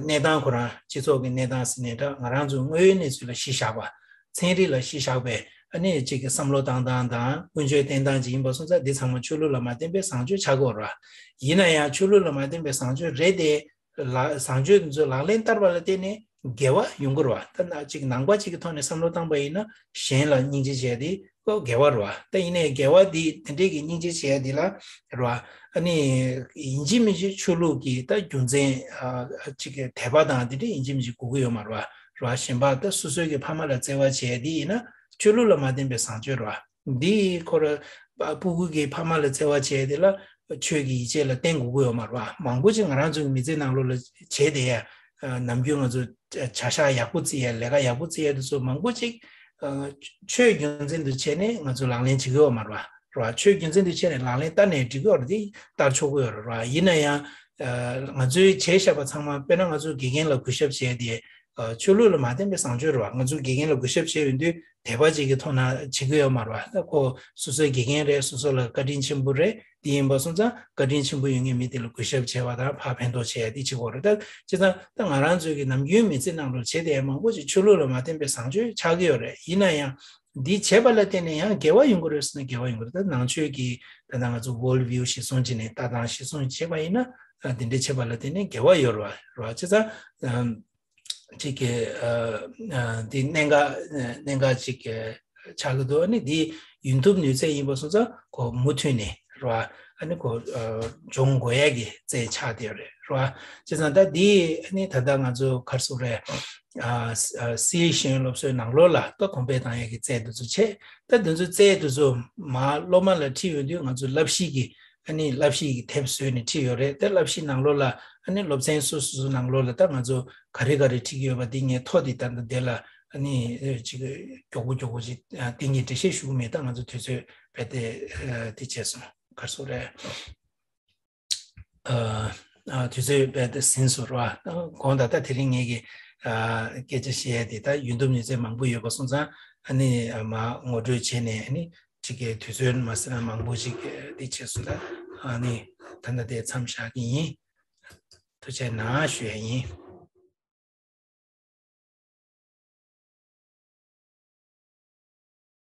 གནས་སྟངས་ཁོ་རང་སྤྱི་ཚོགས་ཀྱི་གནས་སྟངས་ཟེར་ནས་ད་ང་རང་ཚོ་དངོས་ཡོད་གནས་ཚུལ་ལ་གཞི་བཞག་པ། ཚན་རིག་ལ་གཞི་བཞག་པའི་ཨ་ནི་གཅིག་གི་བསམ་བློ་བཏང་སྟངས་དང་ཀུན་སྤྱོད་བསྟེན་སྟངས་ཅིག་ཡིན་པ་སོང་ཙང་འདི་ཚང་མ་ཆོས་ལུགས་ལ་མ་བརྟེན་པའི་བཟང་སྤྱོད་ཆགས་ཀྱི་ཡོད་རེད་བ། ཡིན་ན་ཡང་ཆོས་ལུགས་ལ་མ་བརྟེན་པའི་བཟང་སྤྱོད་རེད་དེ། ལ་བཟང་སྤྱོད་འདི་ཚོ་ལག་ལེན་བསྟར་བ་ལ་བརྟེན་ནས་དགེ་བ་ཡོང་གི་རེད་བ། ད་ན་གཅིག་ནང་པ་གཅིག་གི་ཐོག་ནས་བསམ་བློ་བཏང་པ་ཡིན་ན་གཞན་ལ་སྙིང་རྗེ་བྱས་ཏེ་ཁོ་དགེ་བ་རེད་བ། ད་ཡིན་ནའི་དགེ་བ་འདི་དེ་འདྲས་ཀྱི་སྙིང་རྗེ་བྱས་འདི་ལ་རེད་བ། ཨ་ནི་ཡིན་གཅིག་མིན་གཅིག་ཆོས་ལུགས་ཀྱི་ད་རྒྱུ་མཚན་ཨ་གཅིག་གི་དད་པ་དང་དེ་འདྲས་ཡིན་གཅིག་མིན་གཅིག་དགོས་ཀྱི་ཡོད་མ་རེད་བ། རེད་བ། གཞན་པ་ད་སོ་སོའི་གི་ཕ་མ་ལ་བརྩེ་བ་བྱས་འདི་ཡིན་ན་ཆོས་ལུགས་ལ་མ་བརྟེན་པའི་བཟང་སྤྱོད་རེད་བ། འདི་ཁོ་ར་སྤུ་གུ་གི་ཕ་མ་ལ་བརྩེ་བ་བྱས་དེ་ལ་ཆོས་ཀྱི་ཡིད་ཆེས་ལ་བརྟེན་དགོས་ཀྱི་ཡོད་མ་རེད་བ། མང་པོ་ཅིག་ང་རང་ཚོའི་མི་ཚེ་ནང་ལོགས་ལ་བྱས་དེ་ཡ་ནམ་རྒྱུན་ང་ཚོ་བྱ་གཞག་ཡག་པོ་བརྩི་ཡ་ལས་ཀ་ཡག་པོ་བརྩི་ཡ་དེ་ཚོ་མང་པོ་ཅིག་ཆོས་རྒྱུ་མཚན་དུ་བྱས་ནས་ང་ཚོ་ལག་ལེན་བྱེད་ཀྱི་ཡོད་མ་རེད་བ། རེད་བ། ཆོས་རྒྱུ་མཚན་དུ་བྱས་ནས་ལག་ལེན་བསྟར་ནས་འགྲིག་གི་ཡོད་རེད། དེ་བསྟར་ཆོག་གི་ཡོད་རེད་བ། ཡིན་ན་ཡང་ང་ཚོའི་བྱས་བཞག་པ་ཚང་མ་དཔེར་ན་ང་ཚོ་དགེ་རྒན་ལ་གུས་ཞབས་བྱས་དེ་ཆོས་ལུགས་ལ་མ་བརྟེན་པའི་བཟང་སྤྱོད་རེད་བ། ང་ཚོ་དགེ་རྒན་ལ་གུས་ཞབས་བྱས་ཡོང་དུས་དད་པ་ཅིག་གི་ཐོག་ན་བྱེད་ཀྱི་ཡོད་མ་རེད་བ། ད་ཁོ་སོ་སོའི་དགེ་རྒན་རེད། སོ་སོ་ལ་བཀའ་དྲིན་ཆེན་པོ་རེད། དེ་ཡིན་པ་སོང་ཙང་བཀའ་དྲིན་ཆེན་པོ་ཡོད་མཁན་མི་དེ་ལ་གུས་ཞབས་བྱས་པ་དང་ཕར་ཕན་ཐོགས་བྱས་ཡ་དེ་བྱེད་དགོས་རེད། ད་བྱས་ཙང་ད་ང་རང་ཚོའི་གི་ནམ་རྒྱུན་མི་ཚེ་ནང་ལ་བྱེད་བསྡད་ཡ་མང་པོ་ཅིག་ཆོས་ལུགས་ལ་མ་བརྟེན་པའི་བཟང་སྤྱོད་ཆགས་ཀྱི་ཡོད་རེད། ཡིན་ན་ཡང་འདི་བྱས་པ་ལ་བརྟེན་ནས་ཡང་དགེ་བ་ཡོང་གི་རེད་ཟེར་ན་དགེ་བ་ཡོང་གི་རེད། ད་ནང་ཆོས་ཀྱི་ད་ལྟ་ང་ཚོ་world view་གཞིར་བཟུང་བྱས་ནས་ལྟ་སྟངས་གཞིར་བཟུང་བྱས་པ་ཡིན་ན་ཨ་འདི་འདྲ་བྱས་པ་ལ་བརྟེན་ནས་དགེ་བ་ཡོད་རེད་བ། རེད་བ། བྱས་ཙང་ཅིག་གི་ཨ་ཨ་འདི་གནད་འགག་གནད་འགག་ཅིག་གི་ཆགས་ཀྱི་འདུག་ཨ་ནི་འདི་ཡུན་ཐུབ་ནུས་ཚད་ཡིན་པ་སོང་ཙང་ཁོ་མུ་མཐུད་ནས་རེད་བ། ཨ་ནི་ཁོ་ཨ་སྦྱོང་དགོས་ཡ་གི་རྩལ་ཆགས་བསྡད་ཡོད་རེད། རེད་བ། བྱས་ཙང་ད་འདི་ཨ་ནི་ད་ལྟ་ང་ཚོ་ག་རེ་ཟེར་དགོས་རེད། ཨ་ཨ་སིའི་ཤེས་ཡོན་སློབ་གསོའི་ནང་ལོགས་ལ་ད་གོང་འཕེལ་བཏང་ཡ་གི་རྩལ་འདི་ཚོ་བྱས། ད་འདི་ཚོ་རྩལ་འདི་ཚོ་མ་སློབ་མ་ལ་ཁྲིད་ཡོང་དུས་ང་ཚོ་བསླབ་གཞི་གི་ཨ་ནི་བསླབ་གཞི་གི་དེབ་བཟོས་ནས་ཁྲིད་ཡོད་རེད། ད་བསླབ་གཞི་ནང་ལོགས་ལ་ཨ་ནི་སློབ་ཚན་སོ་སོ་སོ་ནང་ལོགས་ལ་ད་ང་ཚོ་ག་རེ་ག་རེ་ཁྲིད་ཀྱི་ཡོད་པ་འདི་ངས་ཐོ་འདི་ད་ལྟ་འདི་ལ་ཨ་ནི་ཅིག་མགྱོགས་པོ་མགྱོགས་པོ་ཅིག་ཏིང་ངེ་འགྲེལ་བཤད་ཞུ་གི་མེད། ད་ང་ཚོ་དུས་ཚོད་རྦད་དེ་དེ་བྱས་སོང་། ག་རེ་ཟེར་དགོས་རེད། ཨ་ཨ་དུས་ཚོད་རྦད་དེ་ཟིན་སོང་ར། གོང་ད་ལྟ་དེ་རིང་ངེད་ཀྱི་ཨ་སྐད་ཆ་བཤད་ཡ་དེ་ད་ཡུན་ཐུབ་ནུས་ཚད་མང་པོ་ཡོད་པ་སོང་ཙང་ཨ་ནི་ཨ་མ་ངོ་སྤྲོད་བྱས་ནས་ཨ་ནི་ཅིག་གི་དུས་ཚོད་མ་ཟིན་ན་མང་པོ་ཅིག་དེ་བྱས་སོང་། ད་ཨ་ནི་ད་ལྟ་དེ་མཚམས་བཞག་གི་ཡིན། ཐུགས་རྗེ་གནང་ཞུ་ཡ་ཡིན།